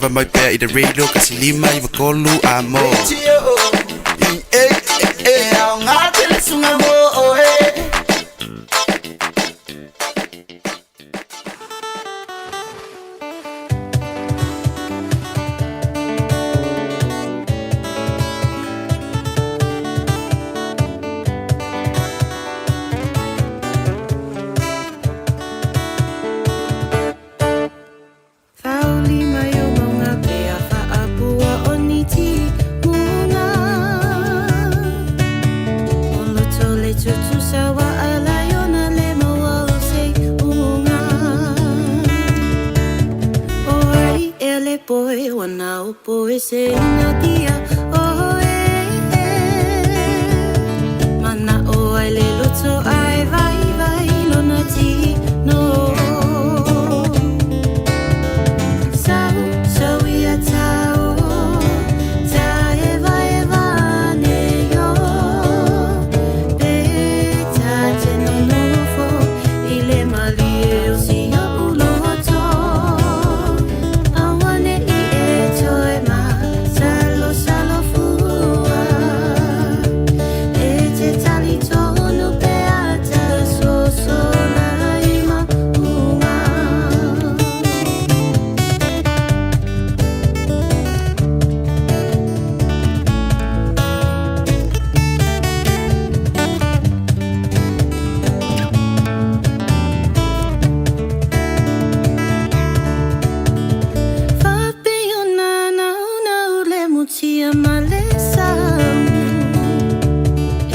leva mai pea i le radio 153 a mo. Fauli mai o maunga pe a whaapua o niti munga. O loto le tutusa wa alai ona le maua o se unga. O ai ele poe wana o poe se ina tia o e e. Mana o ai le loto ai vai vai lona ti no. Sau, sau ia tau, ta eva eva ane yo. Pe ta te nonofo, i le malie o si o uloto. Awane i e toe ma, salo salo fua. E te tali tonu pe ata so so la ima unga. Whapeo na na le mutia ma le sau.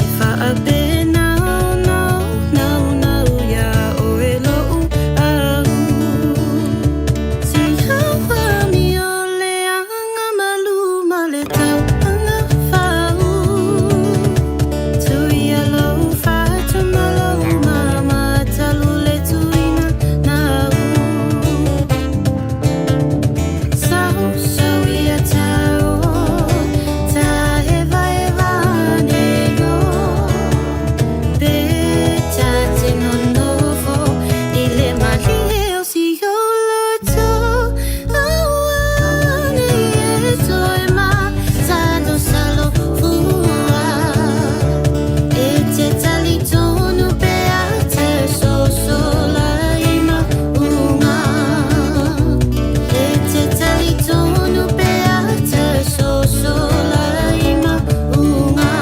E whaape nau nau nau nau ia o e lou au. Si hawa mi o le anga malu ma le tau anga whau. Tuia lou whatu ma lou mama talu le tuina nau. Sau, sau ia tau, ta eva eva ane yo. Pe ta te nonofo, i le malie o si o loto. Auane e toe ma, salo salo fua. E te tali tonu pe a te so so la ima unga. E te tali tonu pe a te so so la ima unga.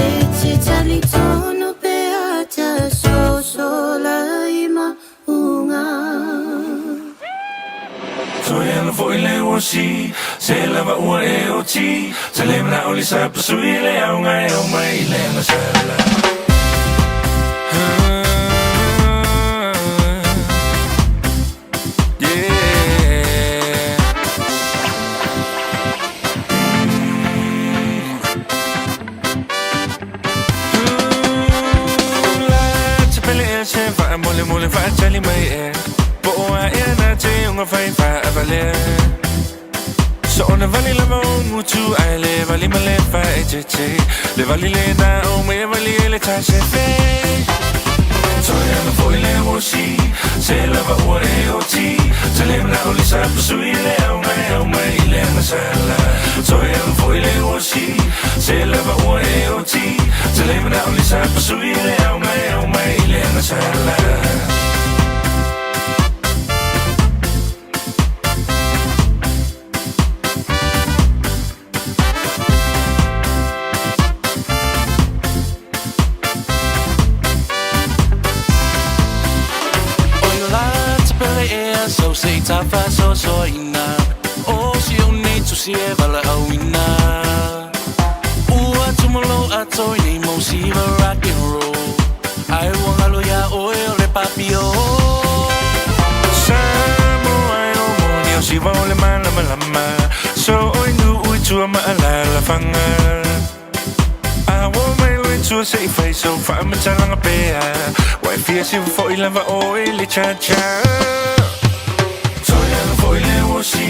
E te tali tonu pe a te so so la ima unga. Toe ala foi le osi, se lava ua e oti, se le mana o le sa pasui le au ngai au mai le anga sala. Yeah. La te pele e se fa mole mole fa chali mai e. Po o a e na te unga fai fa a vale. So ona vali lava o mutu ai le vali ma le fa e te te. Le vali le na o me vali e le ta se fe. Toe ala foi le osi, se lava ua e oti, se le mana o le sa pasui le au ngai au mai le anga sala. Toe ala foi le osi, se lava ua e oti, se le mana o le sa pasui le au ngai au mai le anga sala. O la te pele e so se tafa so so ina. O si o nei tu si e vala au ina. Ua tumalo a toi nei mo siva rock and roll. Ai wangalo ya oe o le papio. Samoa e o moni o siva o le malama lama. So oi nu ui tua ma ala la fanga. A wo mai lui tua se i fai so fa ma talanga pea. Wai fia si fo i lava o e le cha cha. Toe ala foi le osi,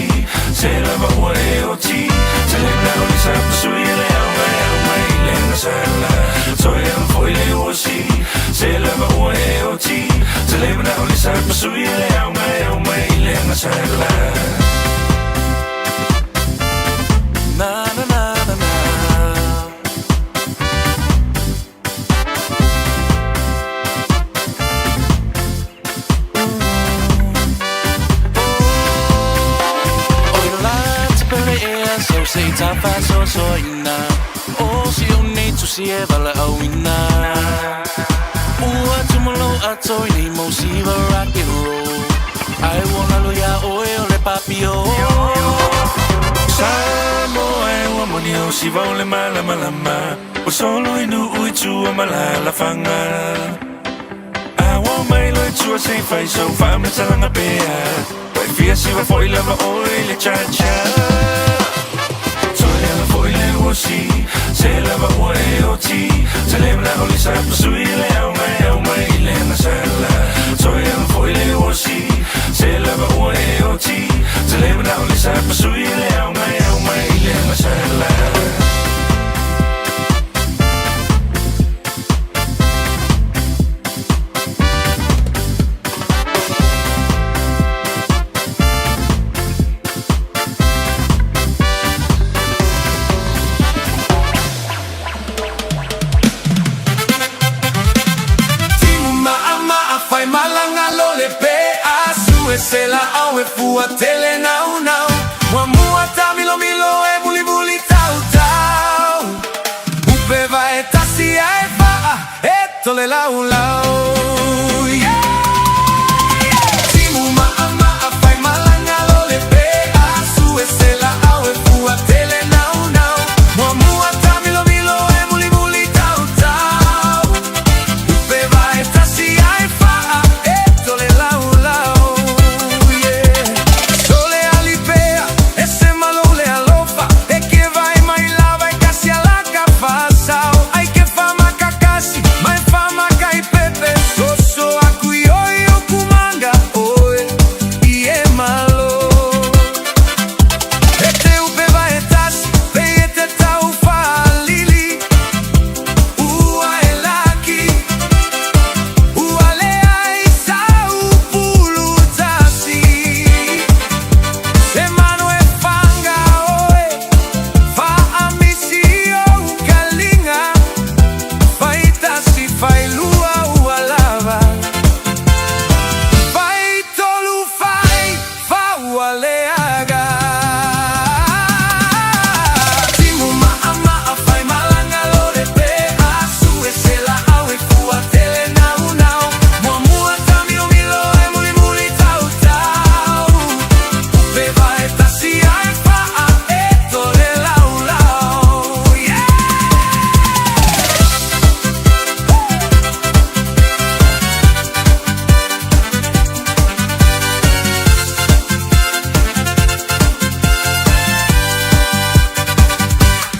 se lava ua e oti, se le mana o le sa pasui le au ngai au mai le anga sala. Toe ala foi le osi, se lava ua e oti, se le mana o le sa pasui le au ngai au mai le anga sala. se i tafasosoina O si ou nei tusi e valaauina Ua tumalo ato i nei mau siva rock and roll Ae ua galo iā oe o le papio. Samoa e ua moni au siva o le malamalama Ua solo i nuu i tua ma alaalafaga A ua omai loa i tua se i fai sau faamatalaga pea Ua e fia siva foi lava oe i le cha-cha Toe ala foi le usi Se lava ua e oti Te le manao lisa pasui le au mai au mai i le agasala Toe ala foi le usi Se lava ua e oti Te le manao lisa pasui le au mai au mai i le agasala. Timu ma'a fai malaga lo le pe a sue se la au e fua tele nau nau Muamua tamiloMilo e mulimuli tau tau Upe vae tasi ae faa e tole lau lau Yeah! Timu ma'a ma'a fai malaga lo le pe a sue se la au e fua tele nau nau Muamua tamiloMilo e mulimuli tau tau Upe vae tasi ae faa e tole lau lau yeah. Sole alipea e se malo le alofa E ke vai mai lava e kasi alaka fasao Ai ke fama kakasi mai fama kai pepe Soso aku i oi o kumanga oe I e malo E te upe vae tasi pe e te tau whaalili Ua e laki Ua leai sau pulu tasi Se manu e fanga oe Faamisi o kalinga Faitasi failua ua lava Faitolu fai faua leaga Timu ma'a ma'a fai malaga lo le pe a sue se la au e fua tele nau nau Muamua tamiloMilo e mulimuli tau tau Upe vae tasi ae faa e tole lau lau Yeah!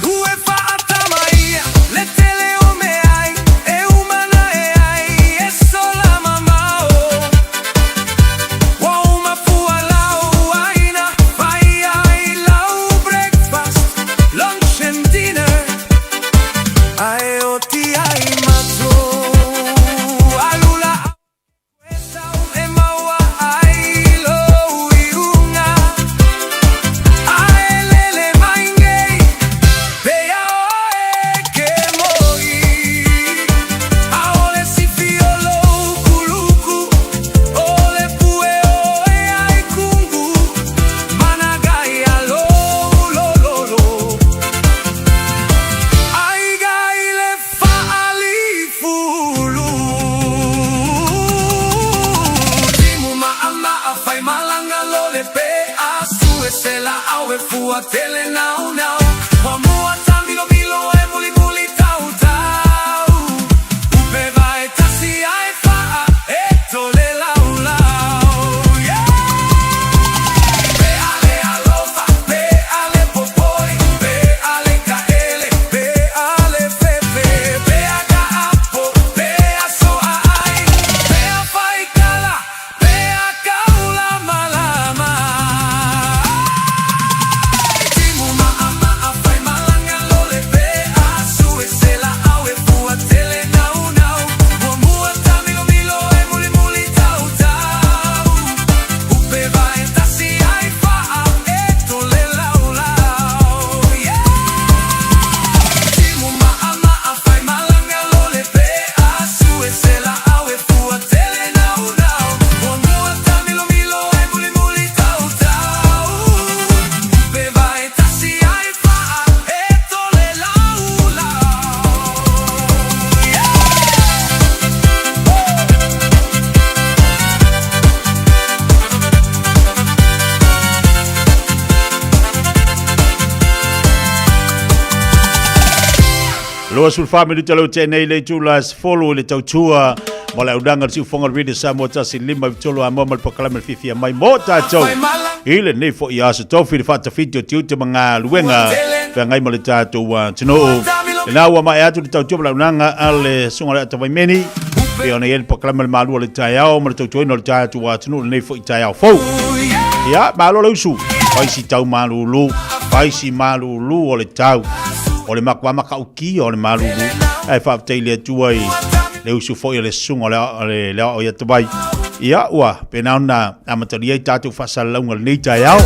Ue faatamaia le tele o meai e umana e ai e sola mamao Ua uma fua lau aina fai ai lau breakfast, lunch and dinner Ae oti ai matou alula e maua ai lou iuga Ae lele mai nei pe ia oe ke moi Aole sifi o lou kuluku O le pue o e ai kungu Managai a lou lo lo lo Ai gai le faalifulu Timu ma'a ma'a fai malaga lo le pe a sue se la au e fua tele nau nau Muamua tamiloMilo e mulimuli tau tau Upe vae tasi ae faa e tole lau lau Yeah! Pe ale alofa, pe ale popoi, pe ale kaele, pe ale fefe, pe aga apo, pe aso ai, pe a faikala, pe a kaula malama. Timu ma'a ma'a 24 minuta leo tēnei le itula 10 i le tautua mo le aunaga le siufoga le Radio Samoa 153 Amoa ma le pakalame le fiafia mai mo tātou i lenei foi aso tofi le faatafiti o tiute ma galuega feagai ma le tātou atunuu. Lena ua maea atu le tautua ma le aunaga a le susuga le Atavaimeni pei ona i ai le pakalame le malu o le taeao ma le tautuaina o le tātou atunuu lenei foi taeao fou. Ia, malo le usu, faisi tau malulu, faisi malulu o le tau, o le matua matautia o le malulu, ae faafetai i le Atua i le usu foi o le susuga o le le ao ia Tavai. Ia, ua pena ona amatalia ai tātou faasalalauga lenei taeao.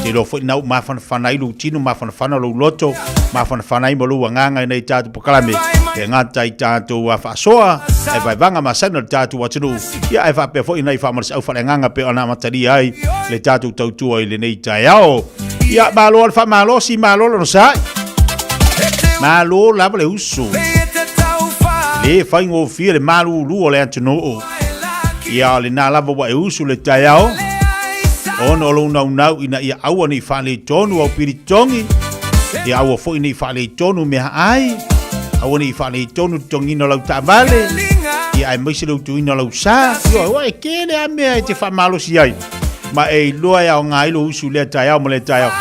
Te iloa foi na u mafanafana ai lou tino, mafanafana lou loto, mafanafana ai ma lou agaga i nei tātou pakalame. E gata i tātou faasoa, e vaevaga masani o le tātou atunuu. Ia, ae faapea foi nai faamalosiau faaleagaga pei ona amatalia ai le tātou tautua i lenei taeao. Ia, malo le faamalosi, malo le onosai. Malo lava le uso. Le faigofie le malulu o le atunuu. Ia, o lena lava ua e usu le taeao. Ona o lou naunau ina ia aua ne i faaletonu au pilitogi. Ia aua foi ne i faaletonu mea ai. Aua ne i faaletonu le togiina o lau taavale. Ia aemaise le utuina o lau sa. Ioe, ua e tele lava mea e te faamalosi ai. Ma e iloa e aoga ai lou usu i lea taeao ma lea taeao.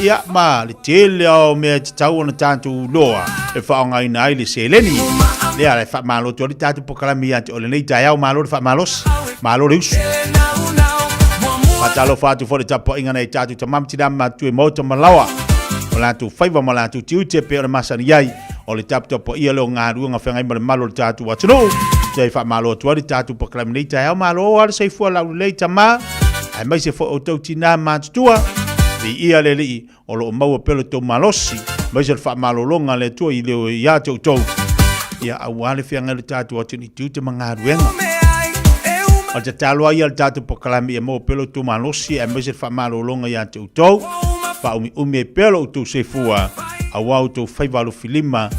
Ia, ma le tele lava o mea e tatau ona tatou iloa e faaaogaina ai le seleni. Lea e faamalo atu ai le tatou polokalame ia te oe lenei taeao, malo le faamalosi, malo le usu. Faatalofa atu foi i le tapuaiga nai tatou tama ma tina ma matutua i maota ma laoa, o latou faiva ma latou tiute e pei ona masani ai. O le taputapuaia lea o galuega feagai ma le malu o le tatou atunuu. Toe faamalo atu ai le tatou polokalame nei taeao. Malo lava le soifua laulelei tama, aemaise foi outou tina matutua. Viia le Alii o lo o maua pea lo outou malosi, aemaise o le faamalologa a le Atua i le ia te outou. Ia aua le feagai o le tatou atunuu i tiute ma galuega. O le tatalo lava ia a le tatou polokalame ia maua pea lo outou malosi, aemaise le faamalologa ia te outou. Faaumiumi ai pea lo outou soifua, aua outou faiva alofilima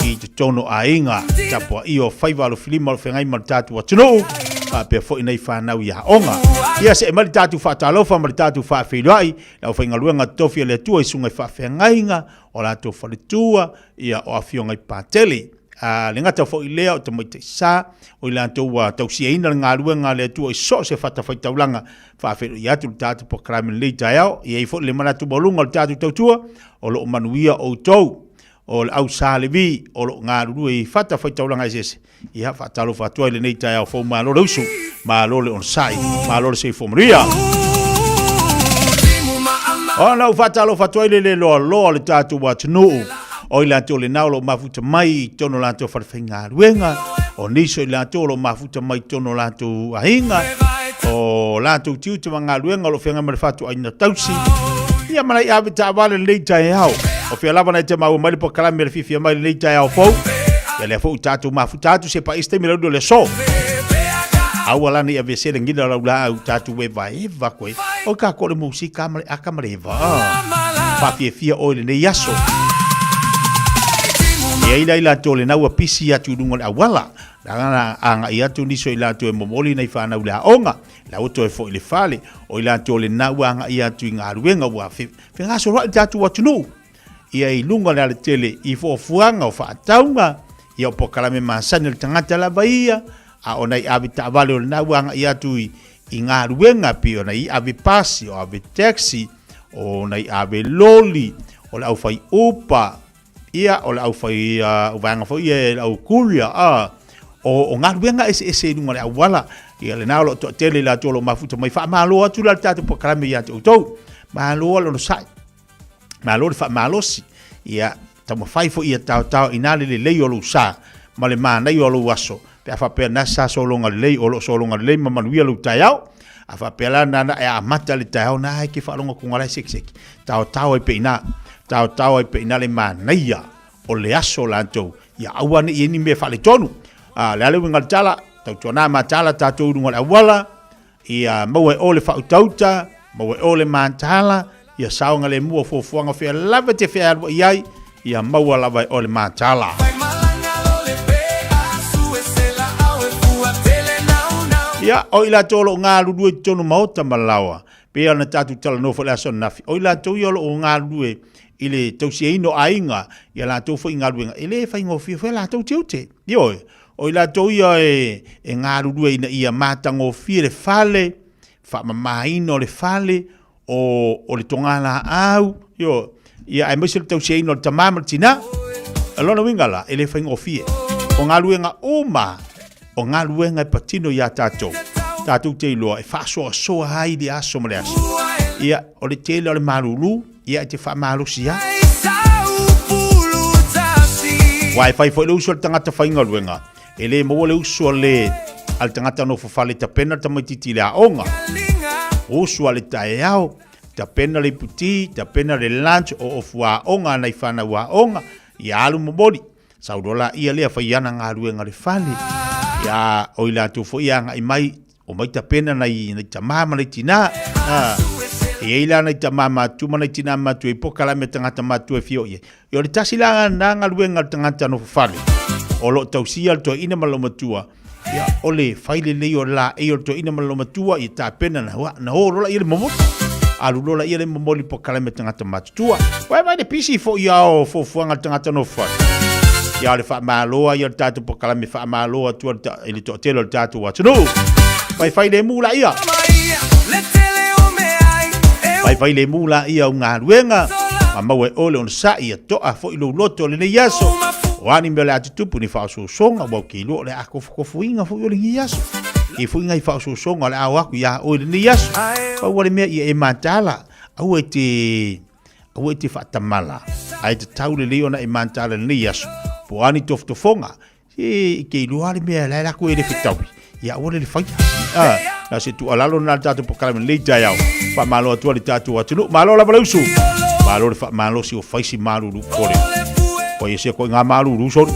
i totonu o aiga, tapuaia o faiva alofilima o lo o feagai ma le tatou atunuu, faapea foi nai fanau i aoga. Ia see mai le tatou faatalofa ma le tatou faafeiloai, le aufaigaluega totofi a le Atua i susuga i faafeagaiga, o latou faletua, ia o afioga i Patele. A le gata foi i lea o tamaitai sa, o i latou ua tausiaina le galuega a le Atua i so o se fatafaitaulaga, faafeiloai atu le tatou polokalame i lenei taeao. E i ai foi le manatu maualuga o le tatou tautua, o lo o manuia outou o le au Sa Levi o lo o galulue i fatafaitaulaga eseese. Ia, faatalofa atu ai lenei taeao fou, malo le usu, malo le onosai, malo le soifua manuia. Ona ou faatalofa atu ai le le loaloa o le tatou atunuu, o i latou lena o lo o mafuta mai i totonu o latou falefaigaluega, o nisi o i latou o lo o mafuta mai i totonu o latou aiga, o latou tiute ma galuega o lo o feagai ma le fatuaiga tausi, ia ma nai ave taavale lenei taeao. O fea lava na e te maua mai le polokalame le fiafia mai lenei taeao fou. Ia lea foi ua tatou mafuta atu se paisi taimi lauli o le aso. Aua la ne i aveese le gila o lau laau tatou evaeva koe. O ka ko le musika ma le aka ma le eva. Faafiafia oe i lenei aso. E ai la i latou lena ua pisi atu i luga o le auala. Leaga na agai atu nisi o i latou e momoli nai fanau i le aoga, la ua toe foi i le fale. O i latou lena ua agai atu i galuega ua fegasoloai le tatou atunuu. Ia i luga o le alatele i fuafuaga o faatauga, ia o polokalame masani o le tagata lava ia, a o nai ave taavale o lena ua agai atu i galuega pei o nai ave pasi, o ave taxi, o nai ave loli, o le aufai upa, Ia, o le aufai vaega foi ia, le au courier, a, o galuega eseese i luga o le auala. Ia, lena o lo o toatele i latou o lo o mafuta mai. Faamalo atu la le tatou polokalame ia te outou. Malo le onosai, malo le faamalosi. Ia, taumafai foi ia taotao i na le lelei o lou sa ma le manaia o lou aso. Pe a faapea na sa sologa lelei, o lo o sologa lelei ma manuia lou taeao. A faapea la nana e amata le taeao na e ke faalogo atu la e sekiseki. Taotao ai pea i ina, taotao ai pea i ina le manaia o le aso latou, ia aua ne i i ai ni mea faaletonu. A, le a le uiga o le tala, tautuana mataala tatou i luga o le auala, ia maua e oe le faautauta, maua e oe le mataala, ia saogalemu o fuafuaga fea lava e te fealuai ai, ia maua lava e oe le mataala. Ia, o i latou o lo o galulue i totonu maota ma laoa, pei ona tatou talanoa foi i le aso ananafi, o i latou ia o lo o galulue i le tausiaina o aiga i a latou foi galuega, e le faigofie foi a latou tiute. Ioe, o i latou ia e, e galulue ina ia matagofie le fale, faamamaina o le fale, o, o le togalaau, ioe, ia aemaise le tausiaina o le tamā ma le tinā. O lona uiga la, e le faigofie. O galuega uma, o galuega e patino iā tatou, tatou te iloa e faasoasoa ai le aso ma le aso. Ia, o le tele o le malulu, ia e te faamalosi lava. Aua e fai foi le uso a le tagata faigaluega, e le maua le uso a le, a le tagata nofo fale tapena le tamaitiiti i le aoga. Usu a le taeao, tapena le iputi, tapena le lunch, o ofu aoga a nai fanau aoga, ia alu momoli. Sau loa laia lea fai ana galuega i le fale. Ia, o i latou foi e agai mai, omai tapena nai, nai tamā ma nai tinā. A, e i ai la nai tamā matutua ma nai tinā matua i pokalame a tagata matua e fia o i ai. Ia, o le tasi la na galuega a le tagata nofo fale, o lo o tausia le toeaina ma le loomatua, ia, o le fai lelei o le laei o le toeaina ma le loomatua, ia tapena na, ua, na o loa laia le momoli. Alu loa laia le momoli i pokalame a tagata matutua. Uae vaai le pisi foi ia o fuafuaga a le tagata nofo fale. Ia, o le faamalo lava ia o le tatou pokalame faamalo atu i le toatele o le tatou atunuu. Faifai lemu laia. Faifai lemu laia o galuega ma maua e oe le onosai ia toa foi lou loto i lenei aso. O a ni mea o le a tutupu ni faaosoosoga ua ou te iloa o le a kofokofoina foi o lenei aso. E foi nai faaosoosoga o le a o atu iā oe i lenei aso. Pau lava le mea ia e mataala, aua e te aua e te faatamala, ae tatau lelei ona e mataala i lenei aso. Po o a ni tofotofoga, Se i te iloa le mea la e lako e le fetaui, ia aua le le faia. Ah, na se tuualalo lena le tatou polokalame lenei taeao. Faamalo atu ai le tatou atunuu. Malo lava le usu. Malo le faamalosi o faisi malulu pole. Ko ia se ko ngā malulu sori.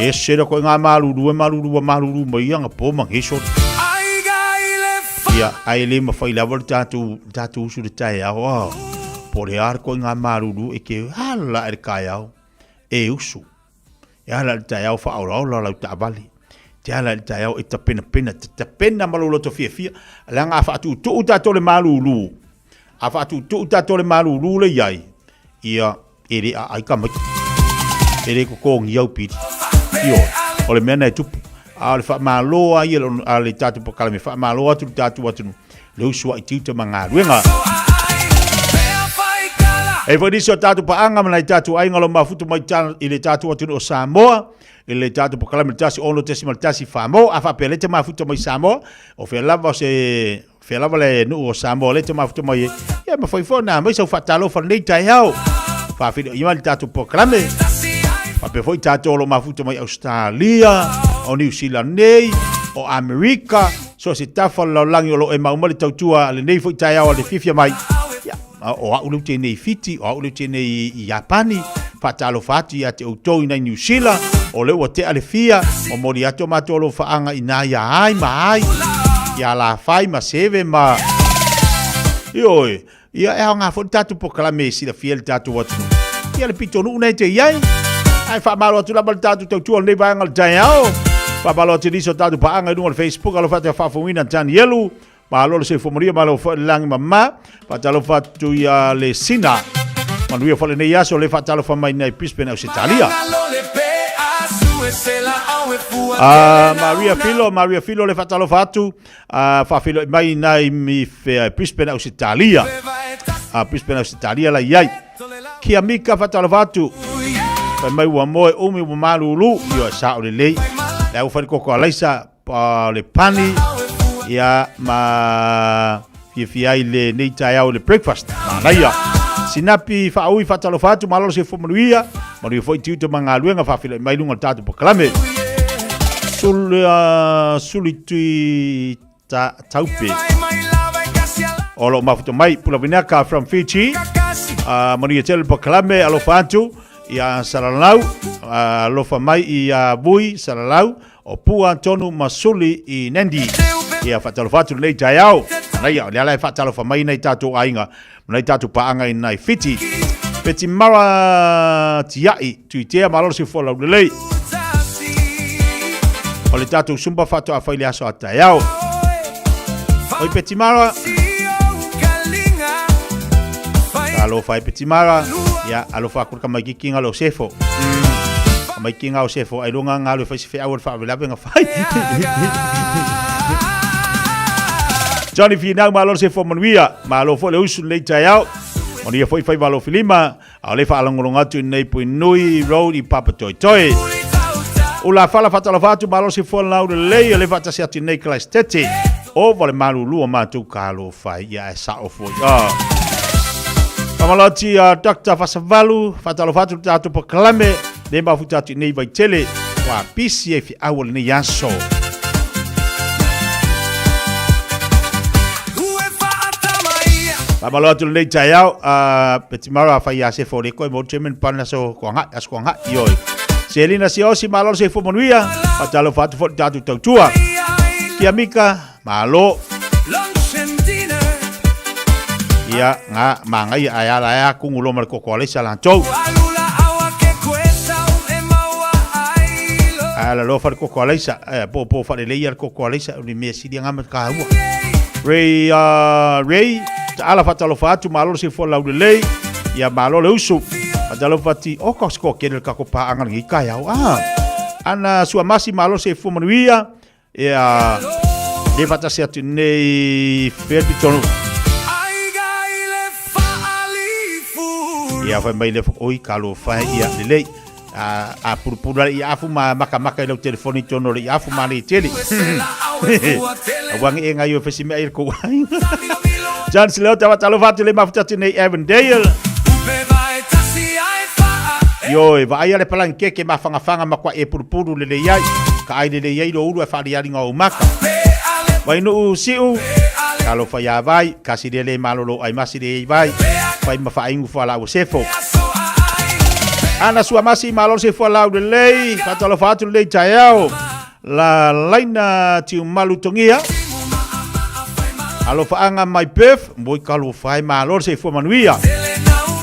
E se ko ngā malulu e malulu wa malulu mai ia ngā po ma nge sori. Ia, ai le mawhai lava le tatou, tatou usu le taeao. Ah, po le ar ko ngā malulu e ke hala e le kaeao. E usu, e ala i le taeao faaolaola lau taavale, te ala i le taeao e tapenapena, te tapena ma lou loto fiafia, leaga a faatuutuu tatou le malulu, a faatuutuu tatou le malulu le i ai, ia, e le aai tamaiti, e le totogia au pili. Ioe, o le mea lena e tupu. A o le faamalo lava ia a le tatou polokalame, faamalo atu i le tatou atunuu, le usu ai tiute ma galuega. E foi nisi o tatou paaga ma nai tatou aiga o lo o mafuta mai i le tatou atunuu o Samoa, i le tatou polokalame 16.1 Samoa, a faapea lea te mafuta mai Samoa, o fea lava o se fea lava le nuu o Samoa lea te mafuta mai ai, ia mafai foi ona aumai sau faatalofa lenei taeao. Faafeiloai mai le tatou polokalame. Faapea foi tatou o lo o mafuta mai Australia, o Niu Sila nei, o Amerika, So se tafa o le lalolagi o lo o e mau mai le tautua a lenei foi taeao a le fiafia mai. Ia, o au leu tenei i Fiti, o au leu tenei i Iapani, faatalofa atu ia te outou i nai Niu Sila, o lea ua tea le fia, momoli atu o matou alofaaga i na ia ai ma ai, ia Lafai ma Seve ma... Ioe, Ia, e aoga foi le tatou polokalame e silafia ai le tatou atunuu. Ia, le pitonuu nei te i ai. Ae faamalo atu lava le tatou tautua o lenei vaega o le taeao. Faamalo atu i nisi o tatou paaga i luga o le Facebook, alofa atu ia faafofogaina Danielu. Malo le soifua manuia, malo foi le lagi mama. Faatalofa atu ia le Sina. Manuia foi lenei aso, le faatalofa mai nei Brisbane, Ausetalia. Ah, Maria Filo, Maria Filo le faatalofa atu. A faafeiloai mai nai mi fea Brisbane Ausetalia. A Brisbane Ausetalia la iai. Kia mika faatalofa atu. Fai mai ua moe umi ua malulu. Ioe sao lelei. Le au fai le koko alaisa pa le pani. Ia ma fiafia ai le nei taeao i le breakfast. Manaia. Sinapi faaui faatalofa atu malo le soifua manuia. Manuia foi tiute ma galuega faafeiloai mai luga o le tatou polokalame. Sul, suli tui ta, taupe. O lo o mafuta mai Pula Vinaka from Fiji. Manuia tele le polokalame alofa atu ia Salalau. Alofa mai ia Vui Salalau o Pua Tonu ma Suli i Nandi. Ia faatalofa atu lenei taeao. Manaia, o lea la e faatalofa mai nai tatou aiga ma nai tatou paaga i nai Fiti. Peti Mara Tiai, Tuitea, malo le soifua laulelei. O le tatou Zumba faatoa fai le aso a taeao. Oi Peti Mara. Talofa e Petimara, ia alofa aku le tamaititi nga lo Sefo. Tamaititi nga o Sefo ai lunga nga lu fai se feau o le faalavelave nga fai. Johnny Finau, malo le Sefo manuia, malo foi le usu lenei taeao. Manuia foi faiva alofilima, a o le faalogologo atu i lenei Puinui Road i Papatoetoe. Ula fala faatalofa atu, malo Sefo lau lelei, o le faatasi atu i lenei Kalaisitete. Ova le malulu o matou talofa ia ae sao foi. Ah. Faamalo atu Dr. Fasavalu, faatalofa atu le tatou polokalame, le mafuta atu i nei Vaitele, ua pisi ai feau o lenei aso. Faamalo atu lenei taeao, Petimara fai ia se fo le koe mo German pan aso koanga, aso koanga, ioi. Selina Siosi, malo le soifua manuia, faatalofa atu foi le tatou tautua. Kia Mika, malo. Ia, nga, mangaia ae ala ae a kungu lo ma le koko alesa latou. Ae ala loa fa le koko alaisa, eh, po po fa le leia le koko alaisa, o ni mea sili anga ma ka ua. Ray, Ray, ta ala faatalofa atu, malo le soifua laulelei, ia malo le usu. Faatalofa atu, o ka siko kele le kako pāanga lenei taeao. Ah, ana suamasi malo le soifua manuia, ia le faatasi atu nei fea pitonu. Ia fai mai le oi talofa e ia lelei. A, a pulupulu ale ia afu ma makamaka i lau telefoni tonu o le ia afu ma le tele. Aua nge e ngai o fesi mea i le kou aiga. John Sileo, faatalofa atu le mafuta atu nei Avondale. Ioe, vaaia le palangi keke mafagafaga ma kua e pulupulu lelei ai. Ka ai lelei ai lo ulu e faalialiga o maka. Vainuu siu, talofa ia vai, kasi le le malolo ai masi le vai, fai ma faaigu fua lau sefo. Ana sua masi malo se fua lau lelei, faatalofa atu lelei taeao. La laina tiumalu tongia. Alofaanga mai Perth, moi talofa e malo le soifua manuia.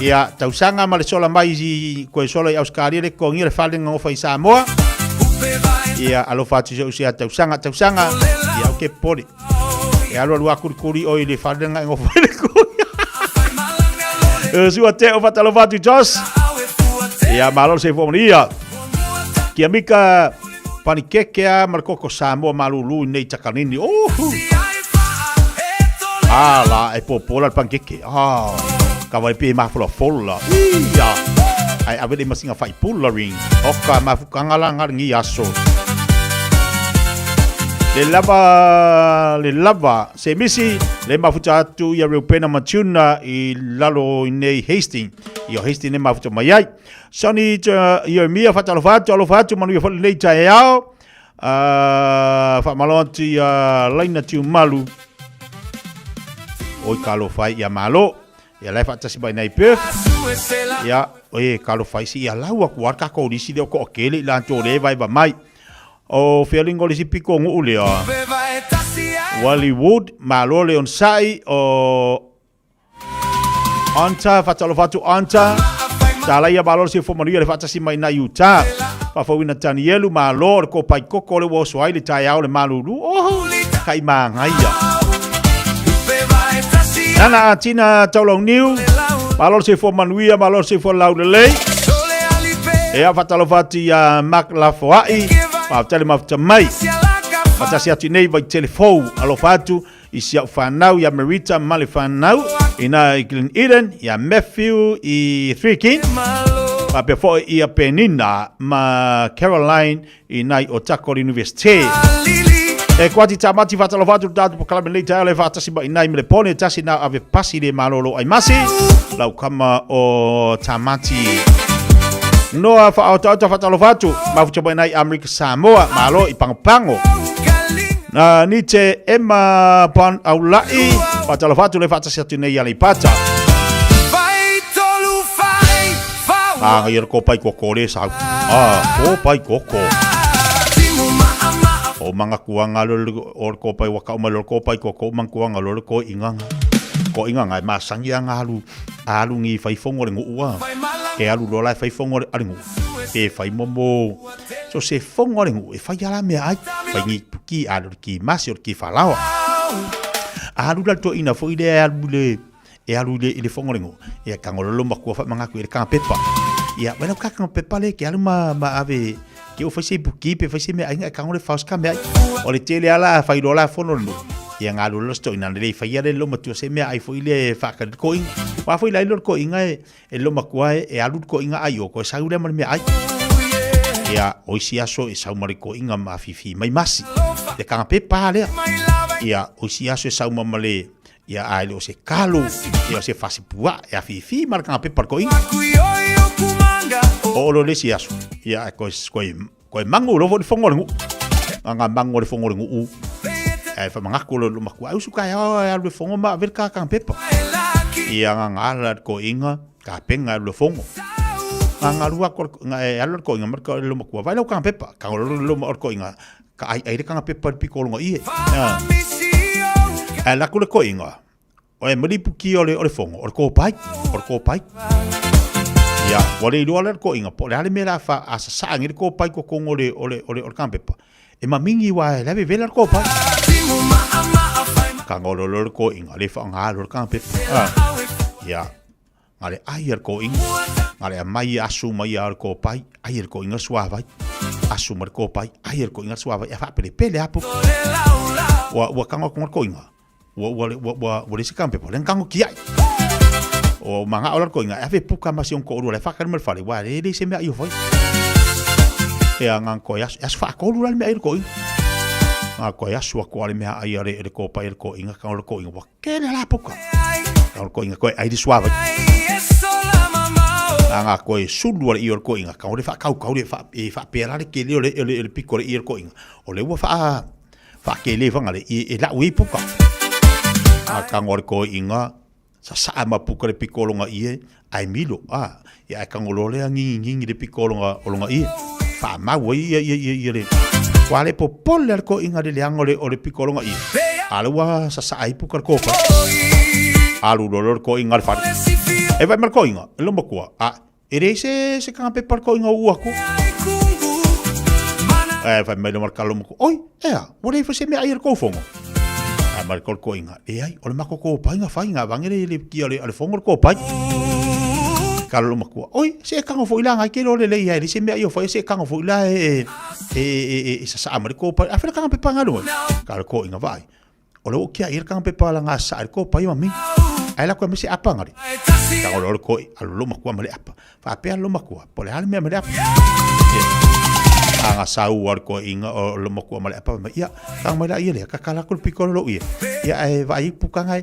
Ia, tausaga ma le sola mai i koe sola i Australia le totogia le fale gagofa i Samoa. Ia, alofa atu i si ou sea tausaga, tausaga. Ia, ou te popole. E alu alu aku le kuli oi le fale nga e gofa i le kuli. Sua te o faatalofa atu Josh. Ia, malo le soifua manuia. Kia mika panikeke a ma le koko Samoa malulu i nei takanini. Uhu! Ah, la e popo la le panikeke. Ah, ka vai pe mafolafola. Ia. Ai ave le masinga fai pula ring. Oka mafukanga la ngar ngi aso. Le lava, le lava, se misi, le mafuta atu ia Reupena Matuna i lalo i nei Hastings. I o Hastings e mafuta mai ai. Sonny Ieremia, faatalofa atu, alofa atu, manuia foi lenei taeao. Faamalo atu ia Laina Tiumalu. Oi talofa ai ia malo. Ia la e faatasi mai nei Perth. Ia, oi talofa ai si ia lau aku a tatou lisi lea o toatele i latou lea e vaeva mai. O fealinga o le isi pito o nuu lea. Wally Wood, malo le onosai o Anta, faatalofa atu Anta. Talaia malo le soifua manuia le faatasi mai nai Utah. Faafouina Tanielu, malo le kopai koko le ua oso ai le taeao le malulu. Oh, kai māngaia. Nana Atina Taulauniu, malo le soifua manuia, malo le soifua laulelei. Ea faatalofa atu ia Mark Lafoai, faafetai le mafuta mai. Faatasi atu nei vai telefou, alofa atu i si au whanau ia Merita ma le whanau ina i Glen Eden, ia Matthew i Three King, faapea foi ia Penina ma Caroline i nai o Tako University. E koati tamati whaatalofa atu le tātou polokalame nei taeao le whaatasi mai nai me le pone tasi nā ave pasi le malolo ai masi lau kama o tamati. Noa whaotaota whaatalofa atu mafuta mai nai Amerika Samoa malo i pangopango. Na ni te Emma Pan Aulai, faatalofa atu le faatasi atu nei Aleipata. Ah, ngai ko pai koko le sau. Ah, ko pai koko. O manga kuanga lo o ko pai waka o malo ko pai koko mang kuanga lo ko inganga. Ko inganga e masangi anga alu alu ngi fai fongo le ngua. Ke alu lo lai fai fongo le alu. Pe fai momo So se fongo ale ngu e fai ala mea ai. Fai ngi ki alu ki masi o ki falaoa. Alu la to ina foi le alu le. E alu i le, i le fogo le nuu. Ia tago loa lou matua faamagatu i le taga pepa. Ia vaai lau taga pepa lea e te alu ma, ma ave ke o fai se ipuki pe fai se meaai e tago le fao se ka meaai. O le tele lava la a fai loa la fono le nuu. Ia galu loa se toeaina le faia le lou matua se meaai foi lea e faatali le toeaina. Aua foi la i le toeaina e, e lou matua e, e alu le toeaina ai o toe sau lea ma le meaai. Ia, o isi aso e sau ma le toeaina ma afifi mai masi. Le taga pepa lea. Ia, o isi aso e sau ma ma le Ia a e le o se kalo, ia o se fasipuaa, e afifi ma le taga pepa le toeaina. Oo loa le isi aso, ia e koe, koe, koe magu loa foi le fogo o le nuu. Nga magu o le fogo o le nuu, ae faamanatu loa i lou matua, ai usu taeao e alu e fogo ma ave le ta taga pepa. Ia nga ala le toeaina, tapena e alu e fogo. Nga alu atu e alu le toeaina ma le lou matua, vaai lau taga pepa, tago loa le lou toeaina, Ka ai ai le kanga pepa i le piko o longa ie. Ae laku le koinga, o e mali puki o le, o le fongo, o le kōpai, o le kōpai. Ia, ua le iloa lea le koinga, po o le a le mea la fa, a sasaa nei le kōpai totonu o le, o le, o le, o le kanga pepa. E mamingi wa e lave vela le kōpai. Kanga o le koinga, le whaanga le kanga pepa. Ia, Nga le ai a le koʻiga, nga le amai asu mai a le kopai, ai a le koʻiga le suavai, asu mai le kopai, ai a le koʻiga le suavai, a faapelepele a puka. Ua, ua tago atu le koʻiga, ua, ua, ua, ua, ua leai se taga pepa, lea na tago tiai. Ua manao la le koʻiga e ave puka ma si ona toalua la e faatali mai le fale, aua e leai se mea o fai. Ia, na ona toe asu, e asu faatolu la le meaai a le toeaina. Na ona toe asu atu lava le meaai a le, le kopai a le toeaina, tago le toeaina ua Kele la puka. Ka ko inga koe ai le suava. A ngā koe sulu ale i o le koinga, ka ore wha kau le wha, e wha pera le kele o le, o le, o le piko le i o le koinga. O le ua wha, wha kele whanga le, i, e lau e puka. A ka ngore koe inga, sa saa ma puka le piko o longa i e, ai milo, a, ia ai kango loa lea ngingi ngingi le piko o longa, o longa ie. Wha mau ai ia, ia, ia, ia le, wa le popole ale koinga le leanga o le, o le piko o longa ie. A le ua sasaa ai puka le kopa. Alu loa le koinga le fale. E vai ma le koinga, e loma kua, a, e leai se, se kanga pepa le koinga o ua ku. E vai mai le ma le kalo ma ku, oi, ea, ua leai foi se mea ai a le kou fongo. A ma le kolo koinga, leai, o le mako kopai nga fai nga vange le le kia le, le fongo le kopai. Kalo lo makua, oi, se e kango foi la ngai ke lo le le ia, le se mea i o fai, se e kango foi la e, e, e, e, e sasaa ma le kopai. A fela kanga pepa nga lua. Kalo koinga vai. O le o kia i le kanga pepa la nga sa le kopai ma mi. Ai la koe me se apa ngari. Kango lo le koi, alo lo makua ma le apa. Faapea lo makua, po le a le mea ma le apa. A nga sau a le koe inga o lo makua ma le apa ma ia, kanga mai la ia lea, ka kala ku le piko lo ia. Ia e vaai puka ngai.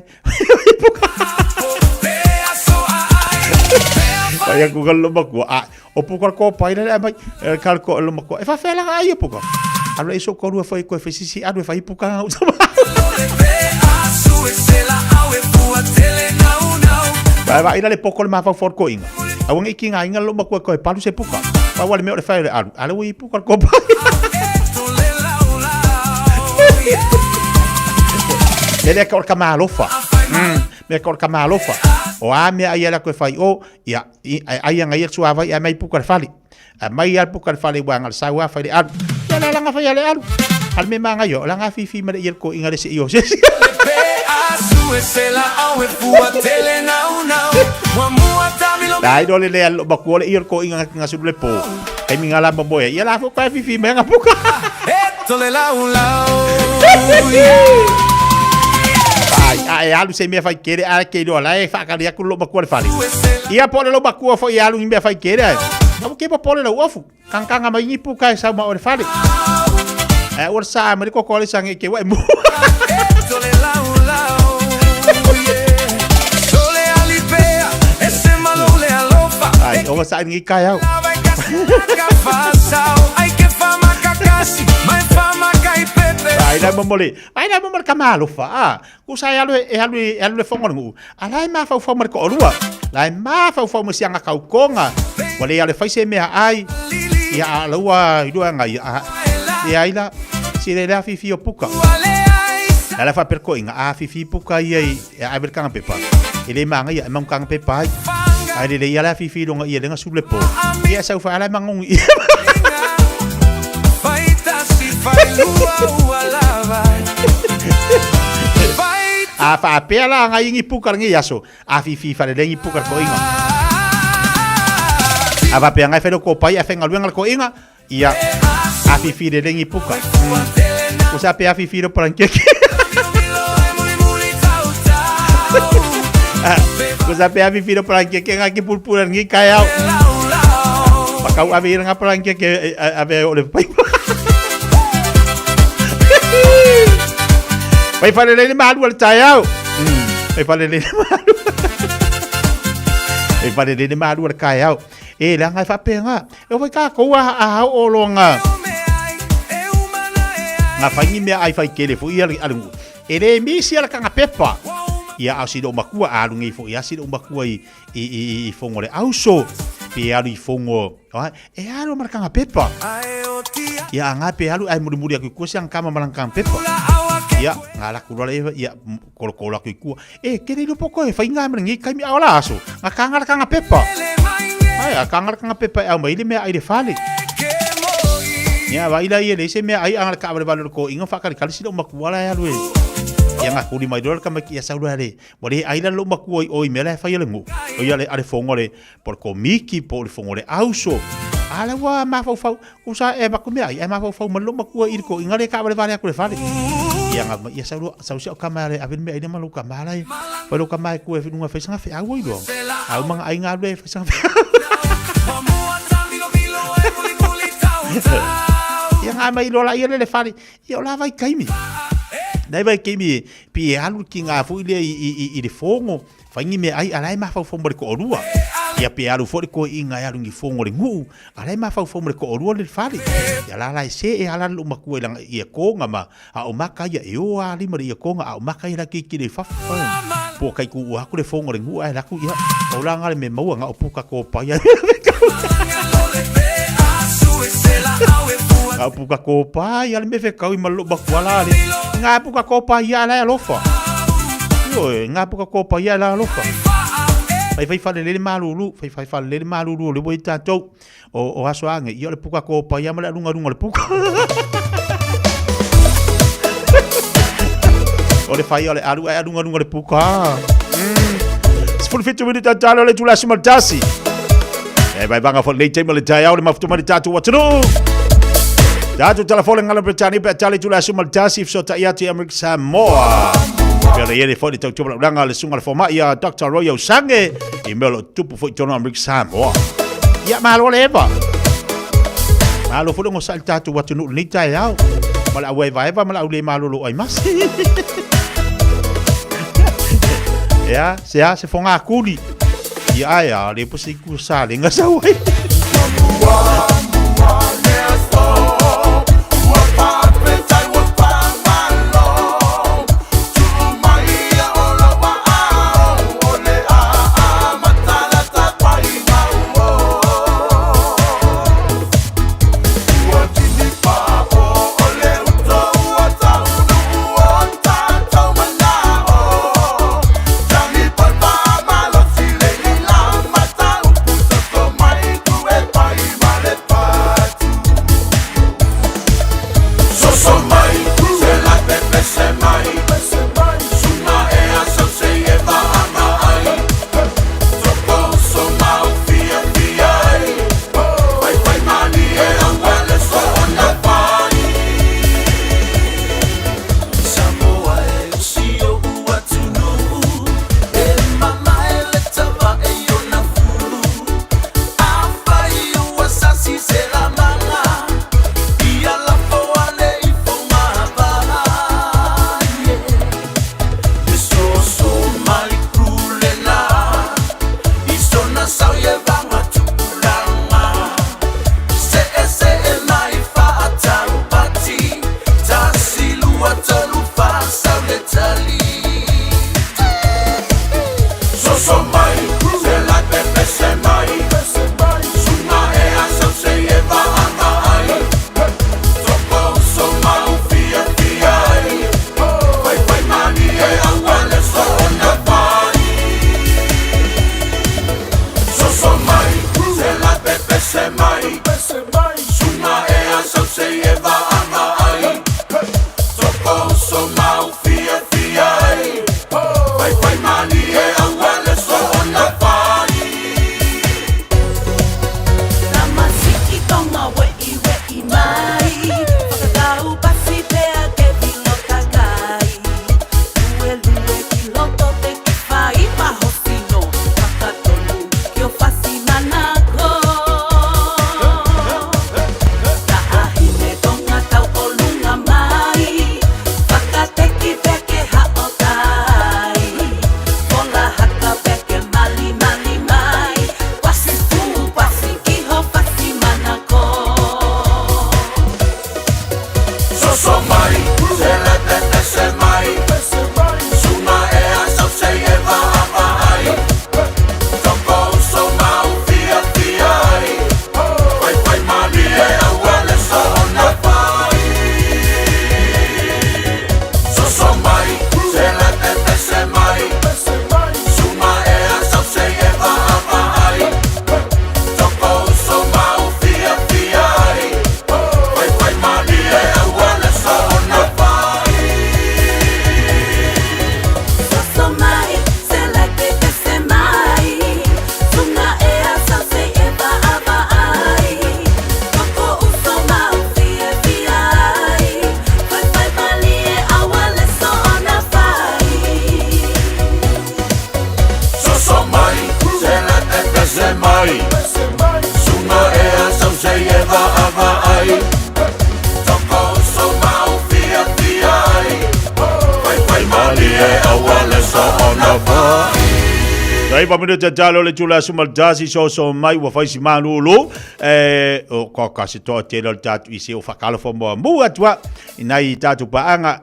Vai aku ka lo makua, a o puka le kopai le mai, e ka le ko lo makua. E faafea la ai puka. Alu e so korua foi koe fesisi alu e fai puka ngau sama. Vai vai le poko le mafaufau le koinga. Aua nei ki ngā inga lo makua koe palu se puka. Pau ale mea o le whai o le alu. Ale ui puka le kopai. Mea lea ka o le kamalofa. Mea ka o le kamalofa. O a mea ai ala koe whai o, ia, i, ai ai anga ia suavai ai mai puka le fale. Ai mai al puka le fale wanga le sau a whai le alu. Ia le langa whai ale alu. Ale me manga io, langa fifi ma le ia ko inga le se io. Dai do le le al makua le ia ko inga nga su le po. Kai mi ngala mo boy. Ia la fo pa fifi me nga puka. Ai, ai alu se mea fai kere a ke iloa la e whaakari aku lo makua le fale. Ia po le lo makua fo i alu i mea fai kere ai. Amu ke popole lau ofu. Kangkanga mai ni puka e sau ma o le fale. Ai ua sa ma le koko le sange ke wa e mu. Ai, o sa ni kai au. Ai la momole, ai la momole ka malofa. Ah, ku sa e alu e alu e alu le fongo ngu. Ala e mafaufau ma le toalua. La e mafaufau ma sianga kaukonga. Ua le ale fai se mea ai. Ia a laua i lua ngai a. Ia ai la si le lea fifi o puka. La la fa per ko inga a fifi puka ia i e a kanga pepa. E le manga ia e mangu kanga pepa ai. Ai le le ia la fifi longa ia lenga sule po. Ia sau fa ala mangongi. A faapea la ngai ngi puka lenei aso, a fifi falelei ngi puka le toaiga. A faapea ngai fai le kopai ae faigaluega le toaiga, ia, a fifi lelei ngi puka. Usa pe a fifi le palankiaki. Usa pe a fifi le palankiaki nga ki pulpula ngi kai au. Pakau ave ira nga palankiaki ave o le pai. Pai falelei le malu le taeao. Pai falelei le malu. Pai falelei le malu le taeao. E leaga e faapena. E fai tatou a a oo loa nga nga fai ni mea ai fai tele foi a le nuu. E le misi a le kanga pepa. Ia a o si lou matua a alu nei foi a si lou matua i i i i fogo le auso. Pe alu i fogo, e alu ma le kanga pepa. Ia a nga pe alu ae mulimuli atu i tua si ana tama ma lana kanga pepa. Ia, nga laku loa le ia kolokolo atu i tua. E, ke le iloa po koe whai ngā mea ngi kaimi a ola aso. Nga ka ngara ka ngā pepa. Ai, a ka ngara ka ngā pepa e au mai le mea ai le fale. Ia, wa ila ia le se mea ai anga le ka vale vale ko inga whakari kali sila umaku ala e alu e. Ia ngā kuri mai loa le kama ki ia saula le. Wa le ai la lo umaku oi oi mea le whai ale ngu. O ia le ale fongo le po le komiki po le fongo le auso. A le ua mafaufau, ku sa e maku mea ai, e mafaufau ma lo makua i ko inga le ka vale vale aku le fale. Ia nga ia sau sau sia ka male ave mea ina malu ka mala i. Fa lo ka mai ku e lunga fe sanga fe au i lo. Au manga ai nga le fe sanga fe. Ia nga mai lo la ia le le fale. Ia o la vai kaimi. Nei vai kaimi pi e alu ki ngā fui le i, i, i, i le fongo. Whaingi mea ai, ala e mafaufau mo le ko'olua. Ia pe alu foi le koeʻiga e alu i fogo o le guʻu, ala e mafaufau mo le koʻolua le fale. Ia la la e se e ala lou makua i langa ia koga ma a o maka ia e o a lima le ia koga a o maka ia la keiki le fafo. Po kai ku ua aku le fogo o le guʻu ae laku ia o la ngale me maua nga o puka ko pa ia. Nga o puka ko pa ia le me fe kau i ma lou makua la le. Nga puka ko pa ia la e alofa. Ioe, ngā puka kōpa ia la alofa. Fai fai fale lele malulu, fai fai fale lele malulu o le wai tātou. O, o aso ange, ia o le puka kōpa ia ma le alunga runga o le puka. o le whai o le alu ai alunga runga o le puka. 17 minuta talo le tula sima tasi. E vai vanga fo nei taima le tai au le mafutu mai le tātou atunuu. Tātou telefone ngala Britani pe tali tula sima tasi so ta iati Amerika Samoa. Pea le iele foi le tautua malaulanga le sunga le fomai a Dr. Roy Osange i mea o lo tupu foi tonu Amerika Samoa. Ia malo le eva. Malo foi le ngosa i tātou atunuu lenei taeao. Ma le au eva eva ma le au le malolo ai masi. Ia, se a, se fonga kuli. Ia ai a, le pusi ku sa le ngasa wai. Soso mai, se le pepese mai, Sunga ea sau sei e vaavaai, Toko uso mau fiafia ai, Faifai malie aua le soona fai. Soso mai, se le pepese mai, Sunga ea sau sei e vaavaai, Toko uso mau fiafia ai, Faifai malie aua le soona fai. Soso mai, se le pepese mai, Sunga ea sau sei e vaavaai, Toko uso mau fiafia ai, Faifai malie aua le soona fai. Soso mai, se le pepese mai, Sunga ea sau sei e vaavaai, Toko uso mau fiafia ai, Faifai malie aua le soona fai. Tai pa minute talo le tula sumal tasi so so mai ua fai si malulu e o ko ka se to te lo tatu i se o whakalo fo mo mu atua i nai tatu paanga